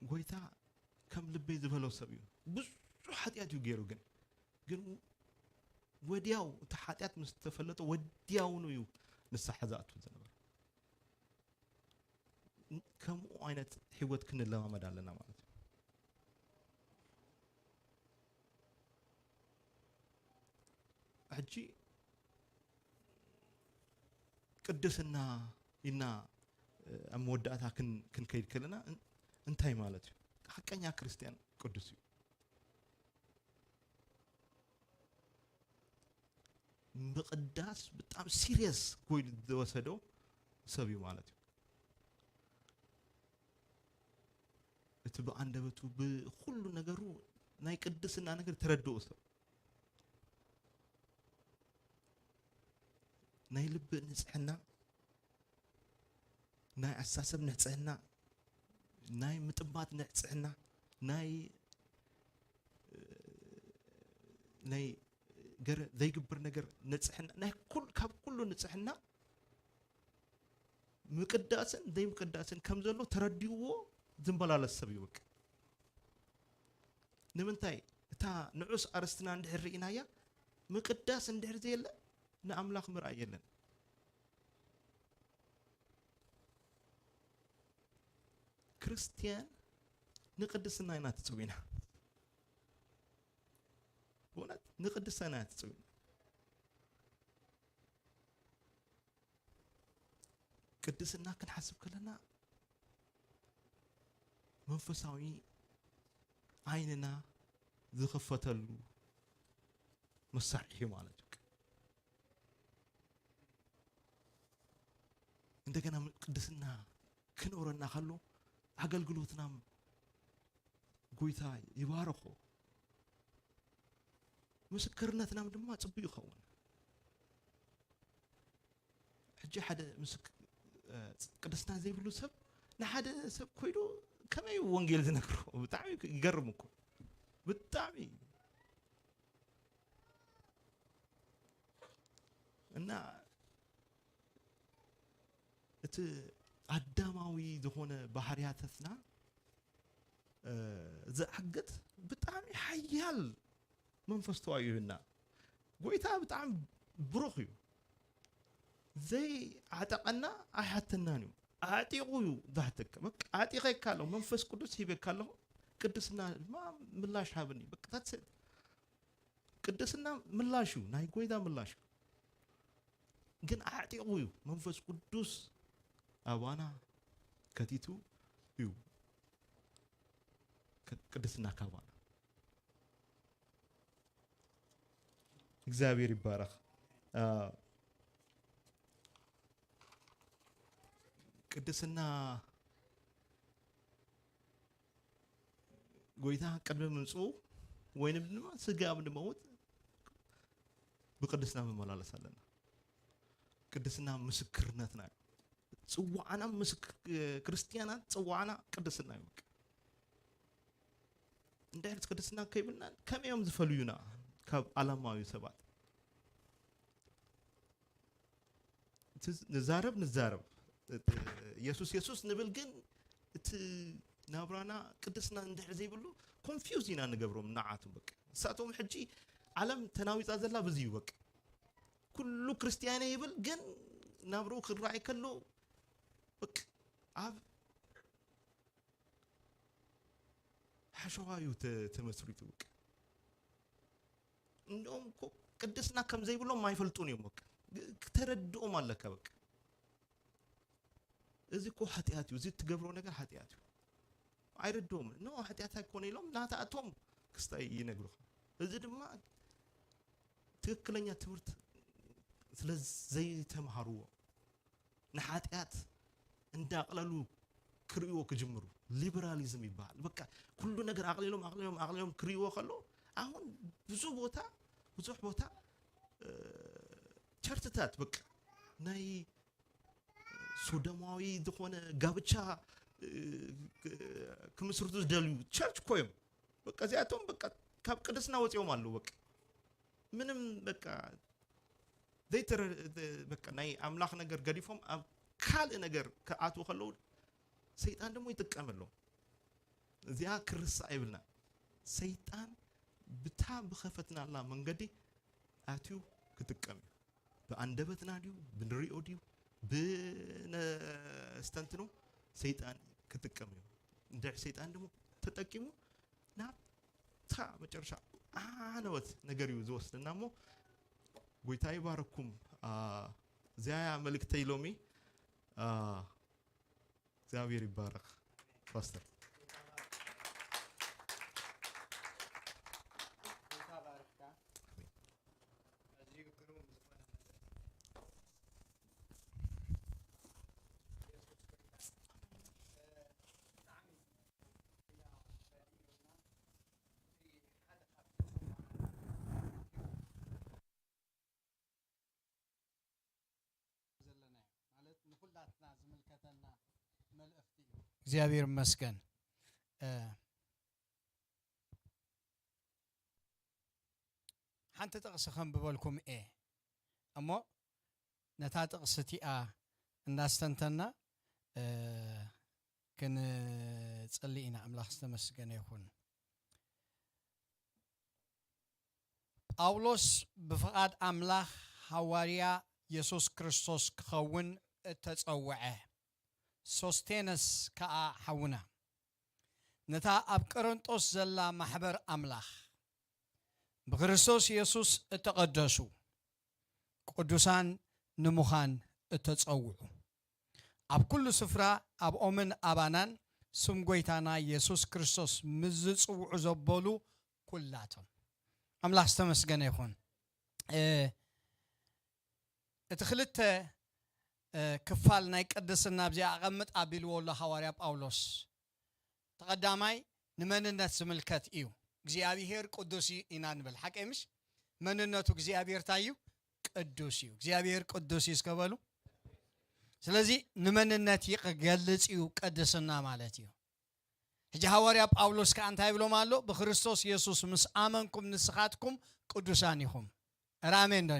ጎይታ ከም ልበይ ዝበሎ ሰብ እዩ። ብዙሕ ሓጢኣት እዩ ገይሩ ግን ግን ወዲያው እቲ ሓጢኣት ምስ ተፈለጠ ወዲያውኑ እዩ ንስሓ ዝኣቱ ዝነበረ። ከምኡ ዓይነት ህይወት ክንለማመድ ኣለና ማለት እዩ። ሕጂ ቅድስና ኢልና ኣብ መወዳእታ ክንከይድ ከለና እንታይ ማለት እዩ? ሓቀኛ ክርስትያን ቅዱስ እዩ። ምቕዳስ ብጣዕሚ serious ኮይኑ ዝወሰዶ ሰብ እዩ ማለት እዩ። እቲ ብኣንደበቱ ብኩሉ ነገሩ ናይ ቅድስና ነገር ተረድኡ ሰብ ናይ ልቢ ንጽሕና ናይ ኣሳሰብ ንጽህና ናይ ምጥማት ንጽህና ናይ ናይ ዘይግብር ነገር ንጽህና ናይ ኩል ካብ ኩሉ ንጽህና ምቅዳስን ዘይምቅዳስን ከም ዘሎ ተረዲእዎ ዝመላለስ ሰብ ይውቅ ንምንታይ እታ ንዑስ ኣርስትና እንድሕር ርኢናያ ምቅዳስ እንድሕር ዘየለ ንኣምላኽ ምርኣይ የለን። ክርስትያን ንቅድስና ኢና ተጸዊና። ብእውነት ንቅድስና ኢና ተጸዊና። ቅድስና ክንሓስብ ከለና መንፈሳዊ ዓይንና ዝኽፈተሉ መሳርሒ ማለት እዩ። እንደገና ቅድስና ክነውረና ከሎ ኣገልግሎትና ጎይታ ይባርኾ፣ ምስክርነትናም ድማ ጽቡቅ ይኸውን። ሕጂ ሓደ ምስክ ቅድስና ዘይብሉ ሰብ ንሓደ ሰብ ኮይዱ ከመይ ወንጌል ዝነግሮ ብጣዕሚ ይገርም እኮ ብጣዕሚ እና እቲ ኣዳማዊ ዝኾነ ባህርያተትና ዝዓግት ብጣዕሚ ሓያል መንፈስ ተዋሂቡና። ጎይታ ብጣዕሚ ብሩኽ እዩ። ዘይዓጠቐና ኣይሓተናን እዩ። ኣዕጢቑ እዩ ዝሓተካ። በቃ ኣዕጢቐካ ኣለኹ፣ መንፈስ ቅዱስ ሂበካ ኣለኹ፣ ቅድስና ድማ ምላሽ ሃብኒ። በቃ that's it። ቅድስና ምላሽ እዩ፣ ናይ ጎይታ ምላሽ እዩ። ግን ኣዕጢቑ እዩ፣ መንፈስ ቅዱስ ኣባና ከቲቱ እዩ ቅ-፣ ቅድስና ካባና። እግዚኣብሔር ይባረኽ። አ፣ ቅድስና ጎይታ ቅድሚ ምምጽኡ ወይንም ድማ ስጋ ኣብ ንመውት ብቅድስና መመላለስ ኣለና። ቅድስና ምስክርነትና እዩ። ጽዋዕና ምስክ-፣ ክርስትያናት ጽዋዕና ቅድስና እዩ። በቃ። እንድሕር ቅድስና ከይብልና ከመይ እዮም ዝፈልዩና ካብ ዓለማዊ ሰባት? እቲ ንዛረብ ንዛረብ፣ እቲ የሱስ የሱስ ንብል፣ ግን እቲ ናብራና ቅድስና እንድሕር ዘይብሉ ኮንፊውዝ ኢና ንገብሮም ንዓቶም። በቃ ንሳቶም ሕጂ ዓለም ተናዊጻ ዘላ በዚ እዩ። በቃ ኩሉ ክርስትያነ ይብል፣ ግን ናብርኡ ክረኣይ ከሎ በቃ ኣብ ሓሸዋ እዩ ተ-፣ ተመስሪቱ። በቃ እንደውም እኮ ቅድስና ከም ዘይብሎም ኣይፈልጡን እዮም። በቃ ግ-፣ ክተረድኦም ኣለካ። በቃ እዚ እኮ ሓጢኣት እዩ፣ እዚ እትገብሮ ነገር ሓጢኣት እዩ። ኣይረድኦም። ኖ፣ ሓጢኣት ኣይኮነ ኢሎም ናታኣቶም ክስታይ ይነግሩኻ። እዚ ድማ ትክክለኛ ትምህርት ስለ ዘይተምሃርዎ ንሓጢኣት እንዳቕለሉ ክርእይዎ ክጅምሩ፣ ሊበራሊዝም ይበሃል። በቃ ኩሉ ነገር ኣቕሊሎም፣ ኣቕሊሎም፣ ኣቕሊሎም ክርእይዎ ከሎ፣ ኣሁን ብዙ ቦታ፣ ብዙሕ ቦታ፣ እ፣ ቸርችታት በቃ ናይ ሶዶማዊ ዝኾነ ጋብቻ፣ እ፣ ክምስርቱ ዝደልዩ ቸርች እኮ እዮም። በቃ እዚኣቶም በቃ ካብ ቅድስና ወፂኦም ኣለዉ። በቃ ምንም በቃ ዘይተረ-፣ በቃ ናይ ኣምላኽ ነገር ገዲፎም ኣብ ካልእ ነገር ክኣትዉ ከለዉ ሰይጣን ደሞ ይጥቀመሎም። እዚኣ ክርሳዕ የብልና። ሰይጣን ብታ ብኸፈትናላ መንገዲ ኣትዩ ክጥቀም እዩ። ብኣንደበትና ድዩ፣ ብንሪኦ ድዩ፣ ብነስተንትኖ ሰይጣን ክጥቀም እዩ። እንድሕር ሰይጣን ደሞ ተጠቂሙ ናብታ መጨረሻ ዓነወት ነገር እዩ ዝወስደና እሞ፣ ጎይታ ይባረኩም። አ፣ እዚኣ እያ መልእክተይ ሎሚ። አ፣ እግዚኣብሔር ይባረክ ፓስተር። ዘለና እዩ። ማለት ንኹላትና ዝምልከተና መልእኽቲ እዩ። እግዚኣብሔር ይመስገን። እ፣ ሓንቲ ጥቕሲ ከንብበልኩም እየ እሞ ነታ ጥቕሲ እቲኣ እንዳስተንተና፣ እ፣ ክንጽሊ ኢና። ኣምላኽ ዝተመስገነ ይኹን። ጳውሎስ ብፍቓድ ኣምላኽ ሃዋርያ የሱስ ክርስቶስ ክኸውን እተጸውዐ፣ ሶስቴነስ ከኣ ሓውና፣ ነታ ኣብ ቆሮንጦስ ዘላ ማሕበር ኣምላኽ፣ ብክርስቶስ የሱስ እተቐደሱ፣ ቅዱሳን ንምዃን እተጸውዑ፣ ኣብ ኩሉ ስፍራ ኣብኦምን ኣባናን ስም ጐይታና የሱስ ክርስቶስ ምስ ዝጽውዑ ዘበሉ ኩላቶም። ኣምላኽ ዝተመስገነ ይኹን። እ፣ እቲ ክልተ፣ እ፣ ክፋል ናይ ቅድስና ኣብዚኣ ኣቐምጥ ኣቢልዎ ኣሎ ሃዋርያ ጳውሎስ። እቲ ቀዳማይ ንመንነት ዝምልከት እዩ። እግዚኣብሄር ቅዱስ እዩ ኢና ንብል። ሓቀይ ምሽ? መንነቱ እግዚኣብሄር እንታይ እዩ? ቅዱስ እዩ። እግዚኣብሄር ቅዱስ እዩ እስከ በሉ። ስለዚ ንመንነት እዩ ክገልጽ እዩ ቅድስና ማለት እዩ። ሕጂ ሃዋርያ ጳውሎስ ከኣ እንታይ ይብሎም ኣሎ? ብክርስቶስ የሱስ ምስ ኣመንኩም ንስኻትኩም ቅዱሳን ኢኹም። ኧረ ኣሜን ዶ?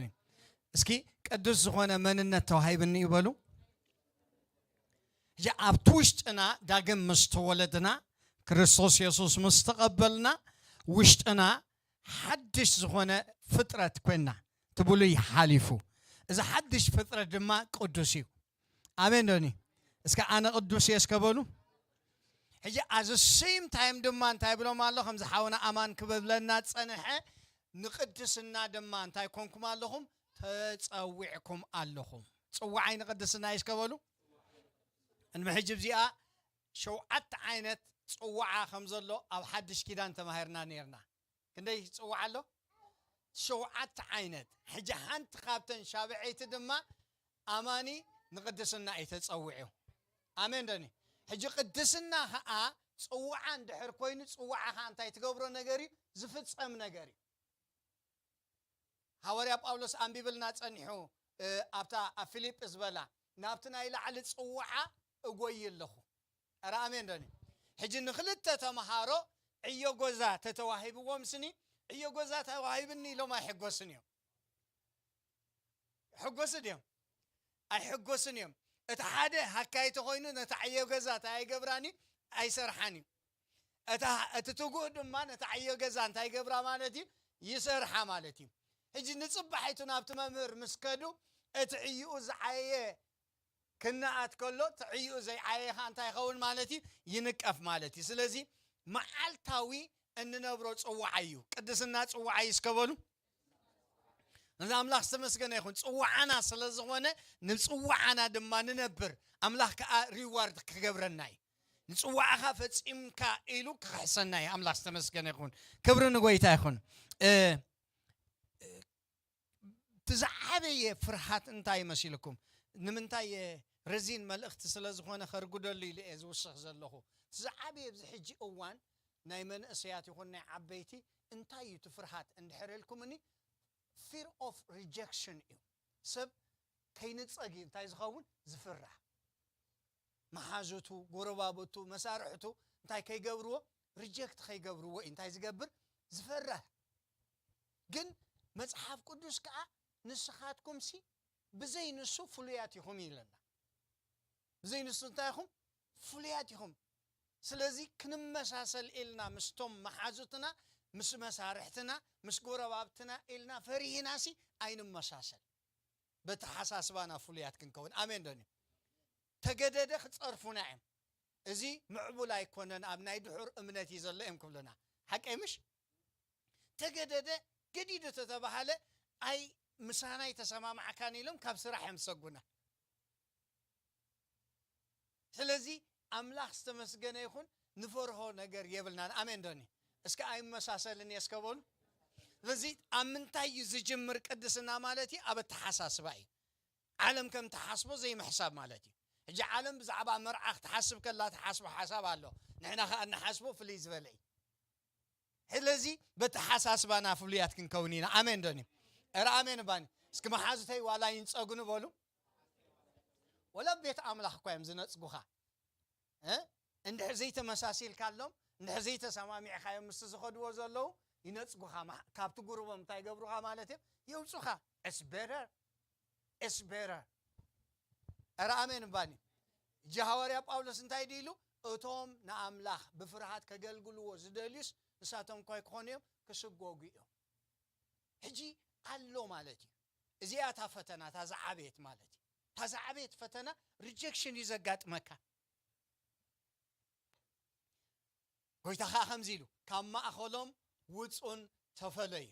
እስኪ ቅዱስ ዝኾነ መንነት ተዋሂብኒ እዩ በሉ። ሕጂ ኣብቲ ውሽጥና ዳግም ምስ ተወለድና፣ ክርስቶስ የሱስ ምስ ተቐበልና፣ ውሽጥና ሓድሽ ዝኾነ ፍጥረት ኮይና፣ እቲ ብሉይ ሓሊፉ፣ እዚ ሓድሽ ፍጥረት ድማ ቅዱስ እዩ። ኣሜን ዶኒ? እስከ ኣነ ቅዱስ እየ እስከ በሉ። ሕጂ ኣዘ ሴም ታይም ድማ እንታይ ብሎም ኣሎ? ከምዚ ሓውና ኣማን ክብለና ጸንሐ፣ ንቅድስና ድማ እንታይ ኮንኩም ኣለኹም? ተጸዊዕኩም ኣለኹም። ጽዋዓይ ንቅድስና እዩ እስከ በሉ። እንመ ሕጂ እዚኣ ሸውዓተ ዓይነት ጽዋዓ ከም ዘሎ ኣብ ሓድሽ ኪዳን ተማሂርና ነይርና። ክንደይ ጽዋዓ ኣሎ? ሸውዓተ ዓይነት። ሕጂ ሓንቲ ካብተን ሻብዐይቲ ድማ ኣማኒ ንቅድስና እዩ ተጸዊዑ። ኣሜን ደኒ? ሕጂ ቅድስና ኸኣ ጽዋዓ እንድሕር ኮይኑ፣ ጽዋዓ ኸኣ እንታይ ትገብሮ ነገር እዩ? ዝፍጸም ነገር እዩ። ሃዋርያ ጳውሎስ ኣንቢብልና ጸኒሑ፣ እ፣ ኣብታ ኣብ ፊልጵ ዝበላ፣ ናብቲ ናይ ላዕሊ ጽዋዓ እጎይ ኣለኹ። ኧረ ኣሜን ደኒ? ሕጂ ንኽልተ ተምሃሮ ዕዮ ገዛ ተተዋሂብዎም ስኒ፣ ዕዮ ገዛ ተዋሂብኒ ኢሎም ኣይሕጎስን እዮም። ሕጎስ ድዮም? ኣይሕጎስን እዮም። እቲ ሓደ ሃካይ ተኾይኑ ነታ ዕዮ ገዛ እንታይ ኣይገብራን እዩ? ኣይሰርሓን እዩ። እታ፣ እቲ ትጉህ ድማ ነታ ዕዮ ገዛ እንታይ ይገብራ ማለት እዩ? ይሰርሓ ማለት እዩ። ሕጂ ንጽባሒቱ ናብቲ መምህር ምስ ከዱ፣ እቲ ዕይኡ ዝዓየ ክነኣት ከሎ፣ እቲ ዕይኡ ዘይዓየ ኸኣ እንታይ ይኸውን ማለት እዩ? ይንቀፍ ማለት እዩ። ስለዚ መዓልታዊ እንነብሮ ጽዋዓ እዩ። ቅድስና ጽዋዓ እዩ እስከ በሉ። ነዚ ኣምላኽ ዝተመስገነ ይኹን። ጽዋዓና ስለ ዝኾነ፣ ንጽዋዓና ድማ ንነብር። ኣምላኽ ከኣ ሪዋርድ ክገብረና እዩ። ንጽዋዕኻ ፈጺምካ ኢሉ ክኽሕሰና እዩ። ኣምላኽ ዝተመስገነ ይኹን። ክብሪ ንጎይታ ይኹን። እ፣ እቲ ዝዓበየ ፍርሃት እንታይ መሲልኩም? ንምንታይ እየ ረዚን መልእኽቲ ስለ ዝኾነ ከርጉደሉ ኢለ እየ ዝውስኽ ዘለኹ። እቲ ዝዓበየ ኣብዚ ሕጂ እዋን ናይ መንእሰያት ይኹን ናይ ዓበይቲ እንታይ እዩ እቲ ፍርሃት እንድሕር ኢልኩምኒ፣ fear of rejection እዩ። ሰብ ከይንጸግ እዩ እንታይ ዝኸውን? ዝፍራሕ። መሓዙቱ፣ ጎረባብቱ፣ መሳርሕቱ እንታይ ከይገብርዎ? ሪጀክት ከይገብርዎ እዩ እንታይ ዝገብር? ዝፈርህ። ግን መጽሓፍ ቅዱስ ከኣ ንስኻትኩምሲ ብዘይ ንሱ ፍሉያት ኢኹም ይብለና። ብዘይ ንሱ እንታይ ኢኹም? ፍሉያት ኢኹም። ስለዚ ክንመሳሰል ኢልና ምስቶም መሓዙትና፣ ምስ መሳርሕትና፣ ምስ ጎረባብትና ኢልና ፈሪሂናሲ ኣይንመሳሰል። በተሓሳስባና ፍሉያት ክንከውን። ኣሜን ዶ? ተገደደ ክጸርፉና እዮም። እዚ ምዕቡል ኣይኮነን፣ ኣብ ናይ ድሑር እምነት እዩ ዘሎ እዮም ክብሉና። ሓቀይ ምሽ? ተገደደ፣ ገዲዱ ተተባሃለ፣ ኣይ ምሳና ኣይተሰማማዕካን ኢሎም ካብ ስራሕ እዮም ዝሰጉና። ስለዚ ኣምላኽ ዝተመስገነ ይኹን፣ ንፈርሆ ነገር የብልናን። ኣሜን ዶኒ? እስከ ኣይመሳሰልን እየ እስከ በሉ። ስለዚ ኣብ ምንታይ እዩ ዝጅምር ቅድስና ማለት እዩ? ኣብ ኣተሓሳስባ እዩ። ዓለም ከም ትሓስቦ ዘይምሕሳብ ማለት እዩ። ሕጂ ዓለም ብዛዕባ መርዓ ክትሓስብ ከላ ትሓስቦ ሓሳብ ኣሎ። ንሕና ከኣ እንሓስቦ ፍልይ ዝበለ እዩ። ስለዚ በተሓሳስባና ፍሉያት ክንከውን ኢና። ኣሜን ዶኒ? ኧረ ኣሜን ባኒ። እስኪ መሓዙተይ ዋላ ይንጸጉኒ በሉ። ወላ ቤት ኣምላኽ እኳ እዮም ዝነጽጉኻ። እ? እንድሕር ዘይተመሳሲልካሎም፣ እንድሕር ዘይተሰማሚዕካዮም ምስቲ ዝኸድዎ ዘለዉ ይነጽጉኻ። ማ-፣ ካብቲ ጉርቦም እንታይ ይገብሩኻ ማለት እዮም? የውጹኻ። It's better. It's better. ኧረ ኣሜን እባኒ። እጂ ሃዋርያ ጳውሎስ እንታይ ድዩ ኢሉ? እቶም ንኣምላኽ ብፍርሃት ከገልግልዎ ዝደልዩስ ንሳቶም እኳ ክኾኑ እዮም፣ ክስጎጉ እዮም። ሕጂ ኣሎ ማለት እዩ። እዚኣ እታ ፈተና፣ እታ ዝዓበየት ማለት እዩ። እታ ዝዓበየት ፈተና ሪጀክሽን እዩ ዘጋጥመካ። ጎይታ ኸኣ ከምዚ ኢሉ፣ "ካብ ማእኸሎም ውጹን ተፈለዩ፣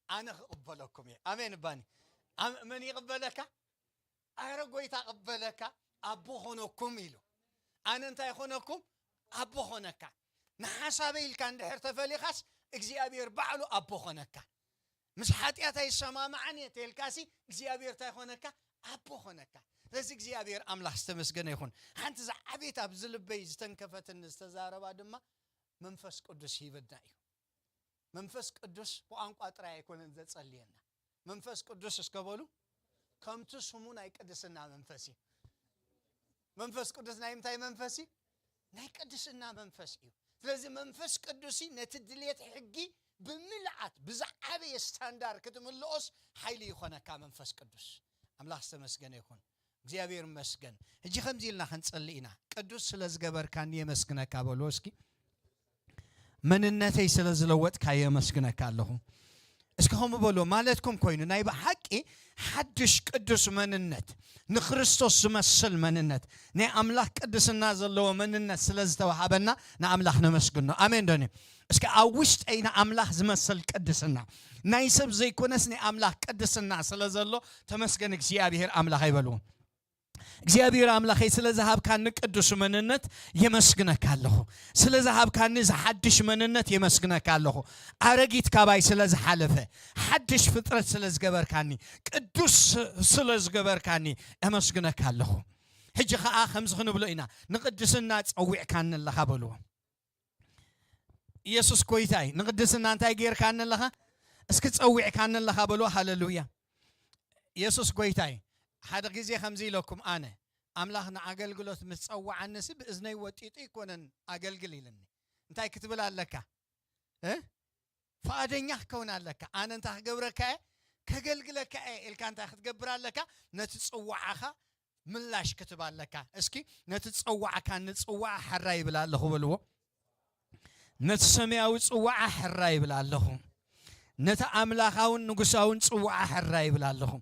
ኣነ ክቕበለኩም እየ።" ኣሜን እባኒ። ኣም-፣ መን ይቕበለካ? ኣረ ጎይታ ቅበለካ፣ ኣቦ ኾነኩም ኢሉ። ኣነ እንታይ ኾነኩም? ኣቦ ኾነካ። ንሓሳበይ ኢልካ እንድሕር ተፈሊኻስ፣ እግዚኣብሔር ባዕሉ ኣቦ ኾነካ። ምስ ሓጢኣት ኣይሰማማዕን እየ ተልካሲ፣ እግዚኣብሔር እንታይ ኾነካ? ኣቦ ኾነካ። ስለዚ እግዚኣብሔር ኣምላኽ ዝተመስገነ ይኹን። ሓንቲ ዝዓበየት ኣብዚ ልበይ ዝተንከፈትኒ ዝተዛረባ ድማ መንፈስ ቅዱስ ሂብና እዩ። መንፈስ ቅዱስ ብቋንቋ ጥራይ ኣይኮነን ዘጸልየና። መንፈስ ቅዱስ እስከ በሉ፣ ከምቲ ስሙ ናይ ቅድስና መንፈስ እዩ። መንፈስ ቅዱስ ናይ ምንታይ መንፈስ እዩ? ናይ ቅድስና መንፈስ እዩ። ስለዚ መንፈስ ቅዱስ ነቲ ድሌት ሕጊ ብምልኣት ብዝዓበየ ስታንዳር ክትምልኦስ ሓይሊ ይኾነካ መንፈስ ቅዱስ። ኣምላኽ ዝተመስገነ ይኹን። እግዚኣብሔር ይመስገን። ሕጂ ከምዚ ኢልና ክንጸሊ ኢና። ቅዱስ ስለ ዝገበርካኒ የመስግነካ በልዎ እስኪ። መንነተይ ስለ ዝለወጥካ የመስግነካ ኣለኹ። እስኪ ከምኡ በልዎ። ማለትኩም ኮይኑ ናይ ብሓቂ ሓድሽ ቅዱስ መንነት፣ ንክርስቶስ ዝመስል መንነት፣ ናይ ኣምላኽ ቅድስና ዘለዎ መንነት ስለ ዝተዋሃበና ንኣምላኽ ነመስግኖ። ኣሜን ዶኒ? እስኪ ኣብ ውሽጠይ ንኣምላኽ ዝመስል ቅድስና፣ ናይ ሰብ ዘይኮነስ ናይ ኣምላኽ ቅድስና ስለ ዘሎ ተመስገን እግዚኣብሔር ኣምላኽ ይበልዎ። እግዚኣብሔር ኣምላኸይ ስለ ዝሃብካኒ ቅዱስ መንነት የመስግነካ ኣለኹ። ስለ ዝሃብካኒ ዝሓድሽ መንነት የመስግነካ ኣለኹ። ኣረጊት ካባይ ስለ ዝሓለፈ፣ ሓድሽ ፍጥረት ስለ ዝገበርካኒ፣ ቅዱስ ስለ ዝገበርካኒ የመስግነካ ኣለኹ። ሕጂ ኸኣ ከምዚ ክንብሎ ኢና፣ ንቅድስና ጸዊዕካኒ ኣለኻ በልዎ። ኢየሱስ ጎይታይ፣ ንቅድስና እንታይ ጌርካኒ ኣለኻ? እስኪ ጸዊዕካኒ ኣለኻ በልዎ። ሃሌሉያ። ኢየሱስ ጎይታይ። ሓደ ግዜ ከምዚ ኢለኩም ኣነ፣ ኣምላኽ ንኣገልግሎት ምስ ጸዋዓንሲ ብእዝነይ ወጢጡ ኣይኮነን ኣገልግል ኢልኒ። እንታይ ክትብል ኣለካ? እ? ፍቓደኛ ክከውን ኣለካ። ኣነ እንታይ ክገብረካ እየ? ከገልግለካ እየ ኢልካ እንታይ ክትገብር ኣለካ? ነቲ ጽዋዓኻ ምላሽ ክትብ ኣለካ። እስኪ ነቲ ጸዋዕካ ንጽዋዓ ሕራ ይብል ኣለኹ በልዎ። ነቲ ሰማያዊ ጽዋዓ ሕራ ይብል ኣለኹ። ነቲ ኣምላኻውን ንጉሳውን ጽዋዓ ሕራ ይብል ኣለኹ።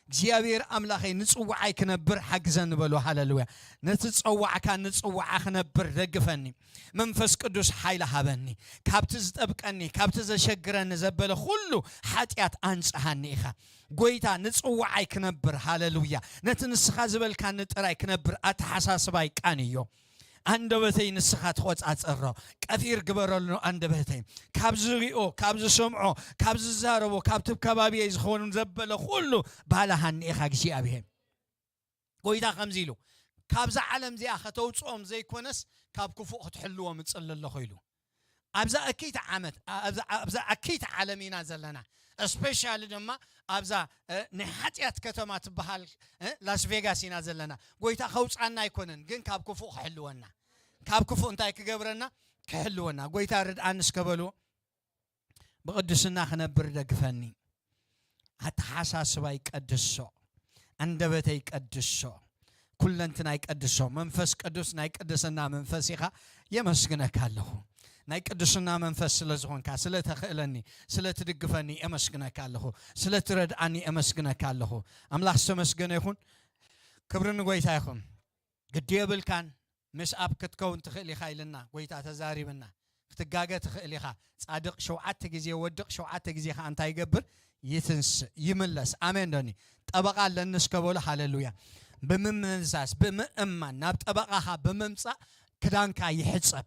እግዚኣብሔር ኣምላኸይ ንጽዋዓይ ክነብር ሓግዘኒ በልዎ። ሃሌሉያ። ነቲ ጸዋዕካ ንጽዋዓ ክነብር ደግፈኒ። መንፈስ ቅዱስ ሓይሊ ሃበኒ። ካብቲ ዝጠብቀኒ፣ ካብቲ ዘሸግረኒ ዘበለ ኩሉ ሓጢኣት ኣንጽሃኒ ኢኻ። ጎይታ ንጽዋዓይ ክነብር፣ ሃሌሉያ። ነቲ ንስኻ ዝበልካኒ ጥራይ ክነብር ኣተሓሳስባይ ቃንዮ። ኣንደበተይ ንስኻ ተቖጻጸሮ፣ ቀፊር ግበረሉ ኣንደበተይ። ካብ ዝሪኦ፣ ካብ ዝሰምዖ፣ ካብ ዝዛረቦ፣ ካብቲ ከባቢየይ ዝኸውን ዘበለ ኩሉ ባልሃኒ ኢኻ እግዚኣብሔር። ጎይታ ከምዚ ኢሉ፣ ካብዛ ዓለም እዚኣ ከተውጽኦም ዘይኮነስ ካብ ክፉእ ክትሕልዎም እጽሊ ኣለኹ ኢሉ። ኣብዛ እክይቲ ዓመት፣ ኣብዛ፣ ኣብዛ እክይቲ ዓለም ኢና ዘለና። እስፔሻሊ ድማ ኣብዛ፣ እ፣ ናይ ሓጢኣት ከተማ ትበሃል፣ እ፣ ላስ ቬጋስ ኢና ዘለና። ጎይታ ከውጻና ኣይኮነን፣ ግን ካብ ክፉእ ክሕልወና። ካብ ክፉእ እንታይ ክገብረና? ክሕልወና። ጎይታ ርድኣኒ እስከ በልዎ። ብቅድስና ክነብር ደግፈኒ። ኣተሓሳስባይ ቀድሶ፣ ኣንደበተይ ቀድሶ፣ ኩለንትናይ ቀድሶ። መንፈስ ቅዱስ ናይ ቅድስና መንፈስ ኢኻ። የመስግነካ ኣለኹ። ናይ ቅድስና መንፈስ ስለ ዝኾንካ፣ ስለ ተኽእለኒ፣ ስለ ትድግፈኒ የመስግነካ ኣለኹ። ስለ ትረድኣኒ የመስግነካ ኣለኹ። ኣምላኽ ዝተመስገነ ይኹን። ክብሪ ንጎይታ ይኹን። ግዲ የብልካን፣ ምስ ኣብ ክትከውን ትኽእል ኢኻ ኢልና ጎይታ ተዛሪብና። ክትጋገ ትኽእል ኢኻ። ጻድቕ ሸውዓተ ግዜ ወድቕ፣ ሸውዓተ ግዜ ኸኣ እንታይ ይገብር? ይትንስእ፣ ይምለስ። ኣሜን ዶኒ? ጠበቓ ኣለኒ እስከ በሉ። ሃሌሉያ። ብምምዝዛዝ፣ ብምእማን፣ ናብ ጠበቓኻ ብምምጻእ ክዳንካ ይሕጸብ።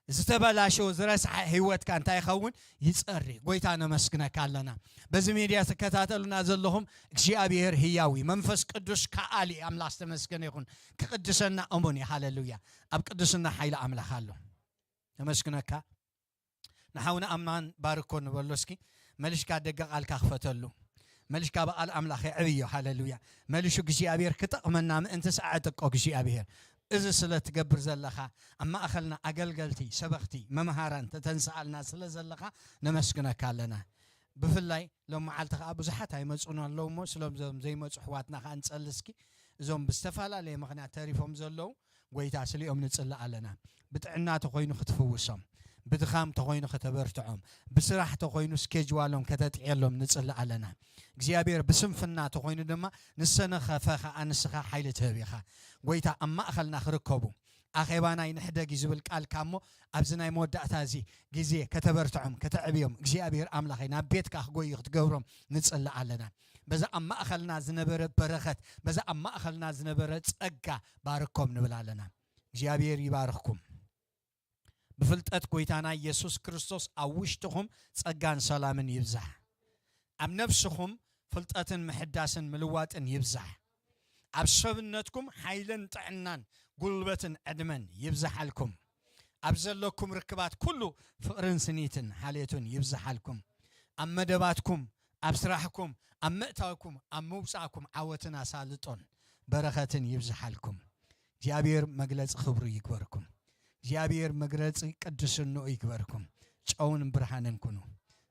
ዝተበላሸወ ዝረስሐ ህይወትካ እንታይ ይኸውን? ይጸሪ። ጎይታ ነመስግነካ ኣለና። በዚ ሚድያ ትከታተሉና ዘለኹም እግዚኣብሔር ህያዊ መንፈስ ቅዱስ ከኣሊ ኣምላኽ ዝተመስገነ ይኹን። ክቅድሰና እሙን እዩ። ሃሌሉያ። ኣብ ቅድስና ሓይሊ ኣምላኽ ኣሎ። ነመስግነካ። ንሓውና ኣማን ባርኮ ንበሎ እስኪ። መልሽካ ደገ ቃልካ ክፈተሉ። መልሽካ ብቓል ኣምላኽ የዕብዮ። ሃሌሉያ። መልሹ እግዚኣብሔር ክጠቕመና ምእንቲ ሰዓዕጥቆ እግዚኣብሔር። እዚ ስለ ትገብር ዘለኻ ኣብ ማእኸልና ኣገልገልቲ፣ ሰበኽቲ፣ መምሃራን ተተንስኣልና ስለ ዘለኻ ነመስግነካ ኣለና። ብፍላይ ሎም መዓልቲ ኸዓ ብዙሓት ኣይመጹን ኣለዉ እሞ፣ ስሎም ዞም ዘይመጹ ኣሕዋትና ኸዓ ንጸሊ እስኪ። እዞም ብዝተፈላለየ ምኽንያት ተሪፎም ዘለዉ፣ ጎይታ ስሊኦም ንጽሊ ኣለና። ብጥዕና ተኾይኑ ክትፍውሶም፣ ብድኻም ተኾይኑ ከተበርትዖም፣ ብስራሕ ተኾይኑ ስኬጅዋሎም ከተጥዕየሎም ንጽሊ ኣለና። እግዚኣብሔር ብስንፍና ተኾይኑ ድማ ንሰነኸፈ ኸዓ ንስኻ ሓይሊ ትህብ ኢኻ። ጎይታ ኣብ ማእኸልና ክርከቡ፣ ኣኼባና ይንሕደግ እዩ ዝብል ቃልካ እሞ፣ ኣብዚ ናይ መወዳእታ እዚ ግዜ ከተበርትዖም፣ ከተዕብዮም፣ እግዚኣብሔር ኣምላኸይ ናብ ቤትካ ክጎዩ ክትገብሮም ንጽሊ ኣለና። በዛ ኣብ ማእኸልና ዝነበረ በረኸት፣ በዛ ኣብ ማእኸልና ዝነበረ ጸጋ ባርኮም ንብል ኣለና። እግዚኣብሔር ይባርኽኩም። ብፍልጠት ጎይታና ኢየሱስ ክርስቶስ ኣብ ውሽጥኹም ጸጋን ሰላምን ይብዛሕ። ኣብ ነፍስኹም ፍልጠትን ምሕዳስን ምልዋጥን ይብዛሕ። ኣብ ሰብነትኩም ሓይልን ጥዕናን ጉልበትን ዕድመን ይብዛሓልኩም። ኣብ ዘለኩም ርክባት ኩሉ ፍቕርን ስኒትን ሓልየቱን ይብዛሓልኩም። ኣብ መደባትኩም፣ ኣብ ስራሕኩም፣ ኣብ ምእታውኩም፣ ኣብ ምውጻእኩም ዓወትን ኣሳልጦን በረኸትን ይብዛሓልኩም። እግዚኣብሔር መግለጺ ክብሩ ይግበርኩም። እግዚኣብሔር መግለጺ ቅድስንኡ ይግበርኩም። ጨውን ብርሃንን ኩኑ።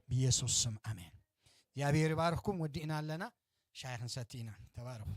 ብኢየሱስ ስም ኣሜን። እግዚኣብሔር ይባርኽኩም። ወዲእና ኣለና። ሻሂ ክንሰቲ ኢና። ተባረኹ።